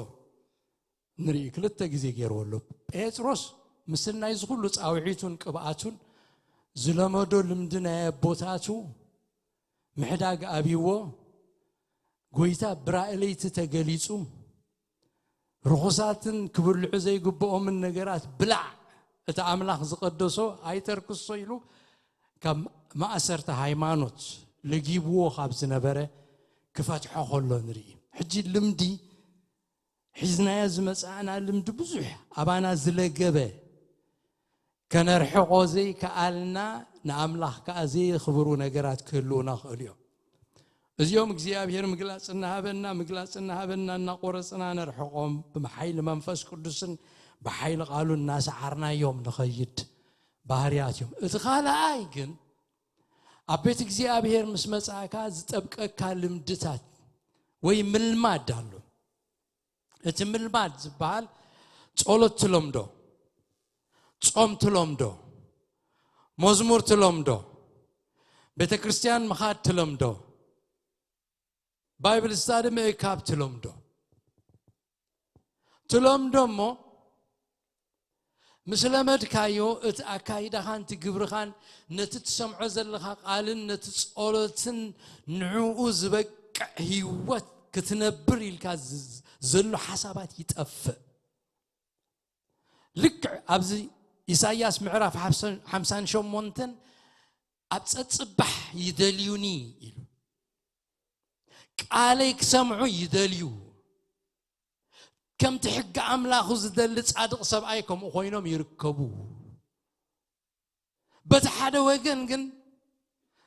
ንርኢ። ክልተ ግዜ ገይርዎ ኣሎ። ጴጥሮስ ምስል ናይዚ ኩሉ ጻውዒቱን ቅብኣቱን ዝለመዶ ልምዲ ናይ ኣቦታቱ ምሕዳግ ኣብይዎ ጎይታ ብራእይ ለይቲ ተገሊጹ ርኹሳትን ክብልዑ ዘይግብኦምን ነገራት ብላዕ፣ እቲ ኣምላኽ ዝቐደሶ ኣይተርክሶ ኢሉ ካብ ማእሰርቲ ሃይማኖት ለጊብዎ ካብ ዝነበረ ክፈትሖ ከሎ ንርኢ። ሕጂ ልምዲ ሒዝናዮ ዝመጻእና ልምዲ ብዙሕ ኣባና ዝለገበ ከነርሕቆ ዘይከኣልና ንኣምላኽ ከኣ ዘየኽብሩ ነገራት ክህልዉና ክእሉ እዮም። እዚኦም እግዚኣብሔር ምግላጽ እናሃበና ምግላጽ እናሃበና እናቆረጽና ነርሕቆም ብሓይሊ መንፈስ ቅዱስን ብሓይሊ ቃሉ እናሰዓርናዮም ንኸይድ ባህርያት እዮም። እቲ ካልኣይ ግን ኣብ ቤት እግዚኣብሔር ምስ መጻእካ ዝጠብቀካ ልምድታት ወይ ምልማድ ኣሎ። እቲ ምልማድ ዝበሃል ጸሎት ትለምዶ፣ ጾም ትለምዶ፣ መዝሙር ትለምዶ፣ ቤተ ክርስቲያን ምኻድ ትለምዶ፣ ባይብል ስታዲ ምእካብ ትለምዶ ትለምዶ እሞ ምስ ለመድካዮ እቲ ኣካይዳኻን እቲ ግብርኻን ነቲ ትሰምዖ ዘለኻ ቃልን ነቲ ጸሎትን ንዕኡ ዝበቅዕ ህይወት ክትነብር ኢልካ ዘሎ ሓሳባት ይጠፍእ። ልክዕ ኣብዚ ኢሳያስ ምዕራፍ ሓምሳን ሸሞንተን ኣብ ጸጽባሕ ይደልዩኒ ኢሉ ቃለይ ክሰምዑ ይደልዩ ከምቲ ሕጊ ኣምላኹ ዝደሊ ጻድቕ ሰብኣይ ከምኡ ኮይኖም ይርከቡ። በቲ ሓደ ወገን ግን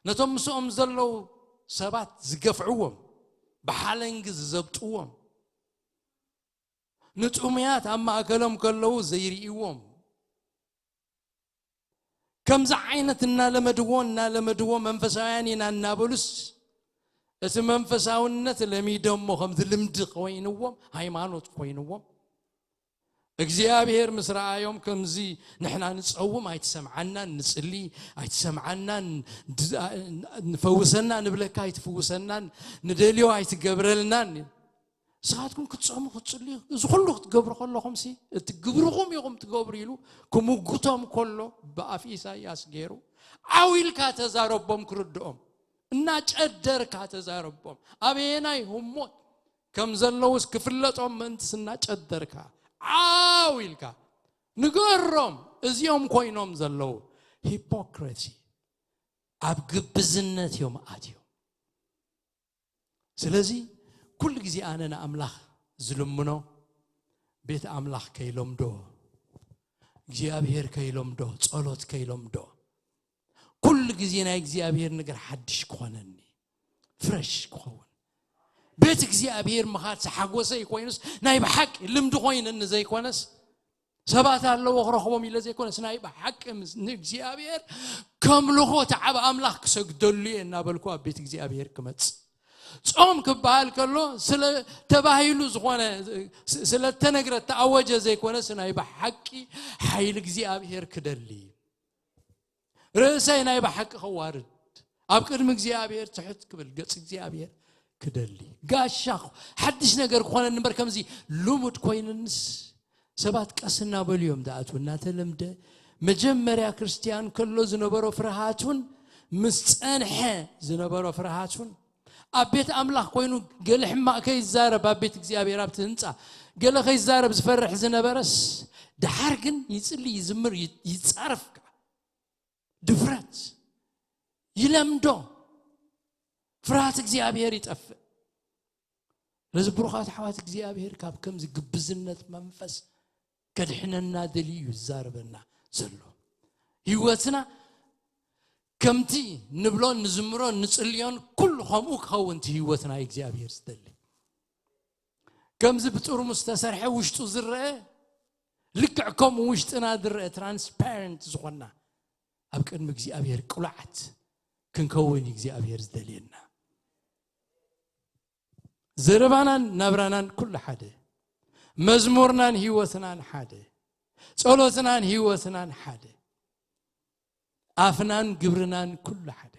ነቶም ምስኦም ዘለዉ ሰባት ዝገፍዕዎም ብሓለንጊ ዝዘብጥዎም ንጥሙያት ኣብ ማእከሎም ከለዉ ዘይርእይዎም ከምዚ ዓይነት እናለመድዎ እናለመድዎ መንፈሳውያን ኢና እናበሉስ እቲ መንፈሳውነት ለሚዶሞ ከምዚ ልምዲ ኮይንዎም ሃይማኖት ኮይንዎም እግዚኣብሔር ምስ ረኣዮም ከምዚ ንሕና ንጸውም ኣይትሰምዓናን ንጽሊ ኣይትሰምዓናን ንፈውሰና ንብለካ ኣይትፍውሰናን ንደልዮ ኣይትገብረልናን ንስኻትኩም ክትጾሙ ክትጽልዩ እዚ ኩሉ ክትገብሩ ከለኹም ሲ እቲ ግብርኹም ኢኹም ትገብሩ ኢሉ ክምጉቶም ከሎ ብኣፍ ኢሳያስ ገይሩ ዓው ኢልካ ተዛረቦም ክርድኦም እናጨደርካ ተዛረቦም ኣበየናይ ህሞት ከም ዘለውስ ክፍለጦም ምእንትስ እናጨደርካ ዓው ኢልካ ንገሮም። እዚኦም ኮይኖም ዘለዉ ሂፖክሪሲ ኣብ ግብዝነት እዮም ኣትዮም። ስለዚ ኩሉ ግዜ ኣነ ንኣምላኽ ዝልምኖ ቤት ኣምላኽ ከይለምዶ እግዚኣብሔር ከይለምዶ ጸሎት ከይለምዶ ኩሉ ግዜ ናይ እግዚኣብሔር ነገር ሓድሽ ክኾነኒ ፍረሽ ክኸውን ቤት እግዚኣብሔር ምኻድ ሓጎሰይ ኮይኑስ ናይ ብሓቂ ልምዲ ኮይነኒ ዘይኮነስ ሰባት ኣለዎ ክረኽቦም ኢለ ዘይኮነስ ናይ ብሓቂ ንእግዚኣብሔር ከምልኾ ተዓብ ኣምላኽ ክሰግደሉ እየ እናበልኩ ኣብ ቤት እግዚኣብሔር ክመጽእ ጾም ክበሃል ከሎ ስለ ተባሂሉ ዝኾነ ስለተነግረ ተኣወጀ ዘይኮነስ ናይ ብሓቂ ሓይሊ እግዚኣብሔር ክደሊ ርእሰይ ናይ ብሓቂ ከዋርድ ኣብ ቅድሚ እግዚኣብሔር ትሕት ክብል ገጽ እግዚኣብሔር ክደሊ ጋሻ ሓድሽ ነገር ክኾነኒ እምበር ከምዚ ልሙድ ኮይንንስ ሰባት ቀስ እናበሉ እዮም ዝኣትዉ እናተለምደ መጀመርያ ክርስትያን ከሎ ዝነበሮ ፍርሃቱን ምስ ጸንሐ ዝነበሮ ፍርሃቱን ኣብ ቤት ኣምላኽ ኮይኑ ገለ ሕማቕ ከይዛረብ ኣብ ቤት እግዚኣብሔር ኣብቲ ህንፃ ገለ ከይዛረብ ዝፈርሕ ዝነበረስ ድሓር ግን ይጽሊ ይዝምር ይጻረፍ ድፍረት ይለምዶ ፍርሃት እግዚኣብሔር ይጠፍእ ስለዚ ብሩኻት ኣሕዋት እግዚኣብሔር ካብ ከምዚ ግብዝነት መንፈስ ከድሕነና ደልዩ እዩ ዝዛረበና ዘሎ ህይወትና ከምቲ ንብሎን ንዝምሮን ንጽልዮን ኩሉ ከምኡ ክኸውን እቲ ህይወትና እግዚኣብሔር ዝደሊ ከምዚ ብጥርሙስ ዝተሰርሐ ውሽጡ ዝረአ ልክዕ ከምኡ ውሽጥና ዝረአ ትራንስፓረንት ዝኾንና ኣብ ቅድሚ እግዚኣብሔር ቅሉዓት ክንከውን እግዚኣብሔር ዝደልየና ዘረባናን ናብራናን ኩሉ ሓደ መዝሙርናን ህይወትናን ሓደ ጸሎትናን ህይወትናን ሓደ ኣፍናን ግብርናን ኩሉ ሓደ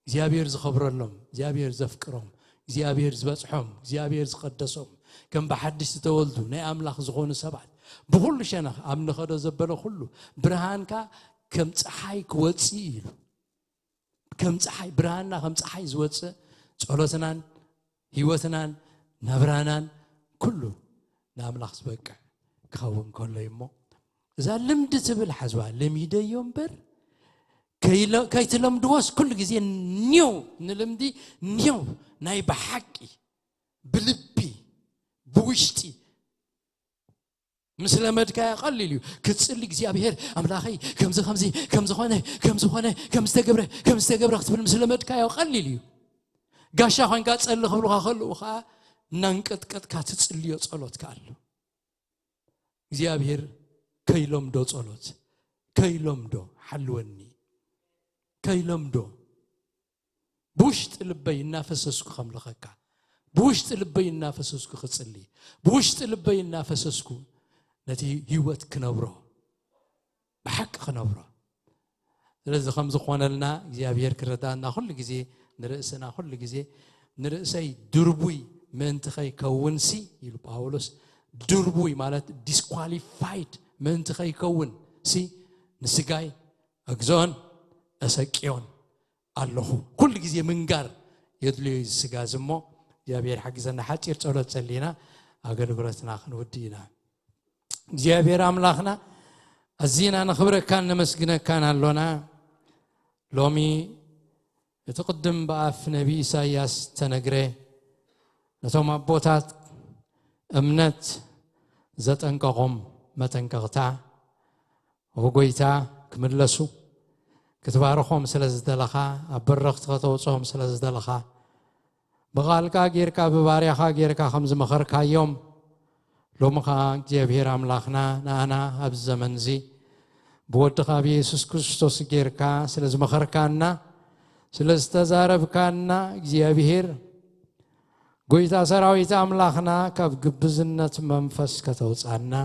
እግዚኣብሔር ዝኸብረሎም እግዚኣብሔር ዘፍቅሮም እግዚኣብሔር ዝበጽሖም እግዚኣብሔር ዝቐደሶም ከም ብሓድሽ ዝተወልዱ ናይ ኣምላኽ ዝኾኑ ሰባት ብኹሉ ሸነኽ ኣብ ንኸዶ ዘበለ ኩሉ ብርሃንካ ከም ፀሓይ ክወፅእ ኢሉ ከም ፀሓይ ብርሃንና ከም ፀሓይ ዝወፅእ ጸሎትናን ህይወትናን ናብራናን ኩሉ ንኣምላኽ ዝበቅዕ ክኸውን ከሎ እሞ እዛ ልምዲ ትብል ሓዝዋ ለሚደዮ እምበር ከይትለምድዎስ ኩሉ ግዜ ኒው ንልምዲ ኒው ናይ ብሓቂ ብልቢ ብውሽጢ ምስ ለመድካዮ ቀሊል እዩ ክትፅሊ እግዚኣብሔር ኣምላኸይ ከምዚ ከምዚ ከምዝኾነ ከምዝኾነ ከምዝተገብረ ከምዝተገብረ ክትብል ምስ ለመድካዮ ቀሊል እዩ ጋሻ ኮይንካ ጸሊ ክብልካ ከልኡ ከዓ እናንቀጥቀጥካ ትጽልዮ ጸሎትካ ኣሎ እግዚኣብሔር ከይለምዶ ጸሎት ከይለምዶ ሓልወኒ ከይለምዶ ብውሽጢ ልበይ እናፈሰስኩ ከምልኸካ ብውሽጢ ልበይ እናፈሰስኩ ክጽሊ ብውሽጢ ልበይ እናፈሰስኩ ነቲ ህይወት ክነብሮ ብሓቂ ክነብሮ ስለዚ ከም ዝኾነልና እግዚኣብሔር ክረዳእና ኩሉ ግዜ ንርእስና ኩሉ ግዜ ንርእሰይ ድርቡይ ምእንቲ ከይከውንሲ ኢሉ ጳውሎስ ድርቡይ ማለት ዲስኳሊፋይድ ምእንቲ ከይከውን ሲ ንስጋይ እግዞን እሰቅዮን ኣለኹ ኩሉ ግዜ ምንጋር የድልዮ እዩ ስጋ ዝሞ እግዚኣብሔር ሓግዘና ሓፂር ጸሎት ጸሊና ኣገልግሎትና ክንውድ ኢና እግዚኣብሔር ኣምላኽና ኣዚና ንኽብረካን ነመስግነካን ኣሎና ሎሚ እቲ ቅድም ብኣፍ ነቢ ኢሳይያስ ተነግረ ነቶም ኣቦታት እምነት ዘጠንቀቖም መጠንቀቕታ ኦጎይታ ክምለሱ ክትባርኾም ስለ ዝደለኻ ኣብ በረኽቲ ከተውፅኦም ስለ ዝደለኻ ብቓልካ ጌርካ ብባርያኻ ጌርካ ከም ዝመኸርካዮም ሎሚ ኸዓ እግዚኣብሔር ኣምላኽና ንኣና ኣብዚ ዘመን እዚ ብወድኻ ብየሱስ ክርስቶስ ጌርካ ስለ ዝመኸርካና ስለ ዝተዛረብካና እግዚኣብሔር ጎይታ ሰራዊት ኣምላኽና ካብ ግብዝነት መንፈስ ከተውፃና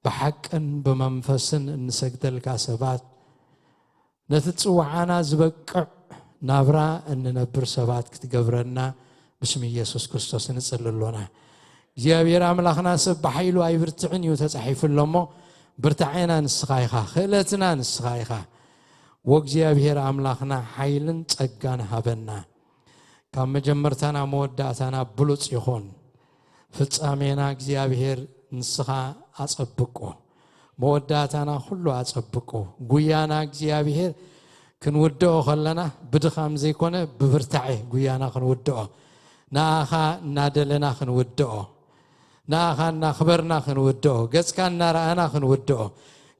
ብሓቅን ብመንፈስን እንሰግደልካ ሰባት ነቲ ጽውዓና ዝበቅዕ ናብራ እንነብር ሰባት ክትገብረና ብስም ኢየሱስ ክርስቶስ ንጽሊ ኣሎና እግዚኣብሔር ኣምላኽና ሰብ ብሓይሉ ኣይብርትዕን እዩ ተጻሒፉ ኣሎ እሞ ብርታዔና ንስኻ ኢኻ ክእለትና ንስኻ ኢኻ ወእግዚኣብሔር ኣምላኽና ሓይልን ጸጋን ሃበና ካብ መጀመርታና መወዳእታና ብሉጽ ይኹን ፍጻሜና እግዚኣብሔር ንስኻ ኣጸብቆ፣ መወዳእታና ኩሉ ኣጸብቆ። ጉያና እግዚኣብሔር ክንውድኦ ከለና ብድኻም ዘይኮነ ብብርታዐ ጉያና ክንውድኦ፣ ንኣኻ እናደለና ክንውድኦ፣ ንኣኻ እናኽበርና ክንውድኦ፣ ገጽካ እናረኣና ክንውድኦ፣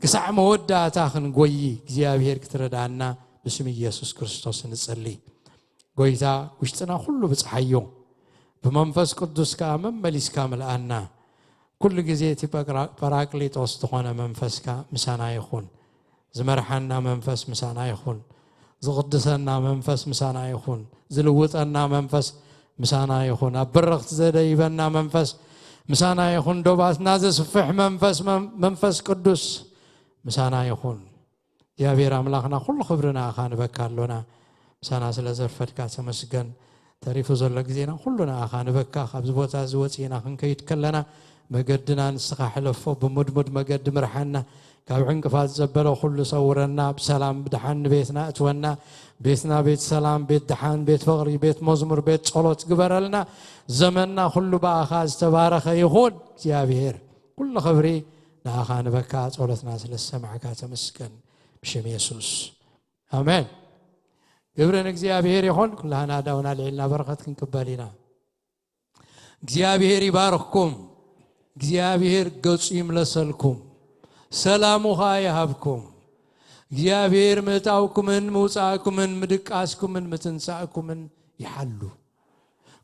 ክሳዕ መወዳእታ ክንጎዪ እግዚኣብሔር ክትረድኣና ብስም ኢየሱስ ክርስቶስ ንጸሊ። ጎይታ፣ ውሽጥና ኩሉ ብጽሓዮ፣ ብመንፈስ ቅዱስ ከኣ መመሊስካ ምልኣና። ኩሉ ግዜ እቲ ጳቅራ-፣ ጳራቅሊጦስ ዝኾነ መንፈስካ ምሳና ይኹን። ዝመርሓና መንፈስ ምሳና ይኹን። ዝቕድሰና መንፈስ ምሳና ይኹን። ዝልውጠና መንፈስ ምሳና ይኹን። ኣብ በረኽቲ ዘደይበና መንፈስ ምሳና ይኹን። ዶባትና ዘስፍሕ መንፈስ፣ መን-፣ መንፈስ ቅዱስ ምሳና ይኹን። እግዚኣብሔር ኣምላኽና፣ ኩሉ ክብሪ ንኣኻ ንበካ ኣሎና። ምሳና ስለ ዘርፈድካ ተመስገን። ተሪፉ ዘሎ ግዜና ኩሉ ንኣኻ ንበካ። ካብዚ ቦታ እዚ ወፂእና ክንከይድ ከለና መገድና ንስኻ ሕለፎ፣ ብሙድሙድ መገዲ ምርሓና። ካብ ዕንቅፋት ዘበለ ኩሉ ሰውረና። ብሰላም ብድሓን ንቤትና እትወና። ቤትና ቤት ሰላም፣ ቤት ድሓን፣ ቤት ፍቕሪ፣ ቤት መዝሙር፣ ቤት ጸሎት ግበረልና። ዘመንና ኩሉ ብኣኻ ዝተባረኸ ይኹን። እግዚኣብሔር፣ ኩሉ ክብሪ ንኣኻ ንበካ። ጸሎትና ስለ ዝሰማዕካ ተመስገን። ብሽም የሱስ፣ ኣሜን። ግብሪ ንእግዚኣብሔር ይኹን። ኩላህና ኣእዳውና ኣልዒልና በረኸት ክንቅበል ኢና። እግዚኣብሔር ይባርኽኩም። እግዚኣብሔር ገጹ ይምለሰልኩም፣ ሰላሙ ኸኣ ይሃብኩም። እግዚኣብሔር ምእታውኩምን ምውጻእኩምን ምድቃስኩምን ምትንሳእኩምን ይሓሉ።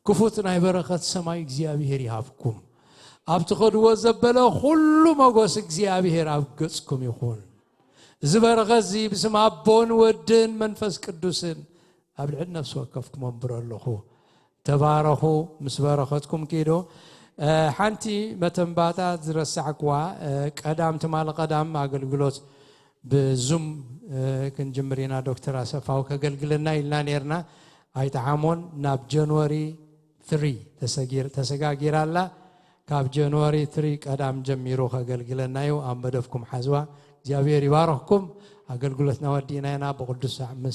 ክፉት ናይ በረኸት ሰማይ እግዚኣብሔር ይሃብኩም። ኣብ ትኸድዎ ዘበለ ኩሉ መጎስ እግዚኣብሔር ኣብ ገጽኩም ይኹን። እዚ በረኸት እዚ ብስም ኣቦን ወድን መንፈስ ቅዱስን ኣብ ልዕሊ ነፍሲ ወከፍኩም ኣንብሮ ኣለኹ። ተባረኹ፣ ምስ በረኸትኩም ኪዱ። እ፣ ሓንቲ መተንባታ ዝረሳዕክዋ፣ እ፣ ቀዳም፣ ትማሊ ቀዳም ኣገልግሎት ብዙም፣ እ፣ ክንጅምር ኢና። ዶክተር ኣሰፋው ከገልግለና ኢልና ኔርና፣ ኣይጠዓሞን። ናብ ጃንዋሪ ትሪ ተሰጊር-፣ ተሰጋጊራ ኣላ። ካብ ጃንዋሪ ትሪ ቀዳም ጀሚሩ ከገልግለና እዩ። ኣብ መደብኩም ሓዝዋ። እግዚኣብሔር ይባርኽኩም። ኣገልግሎትና ወዲእና ኢና። ብቅዱስ ሰዓት ምስ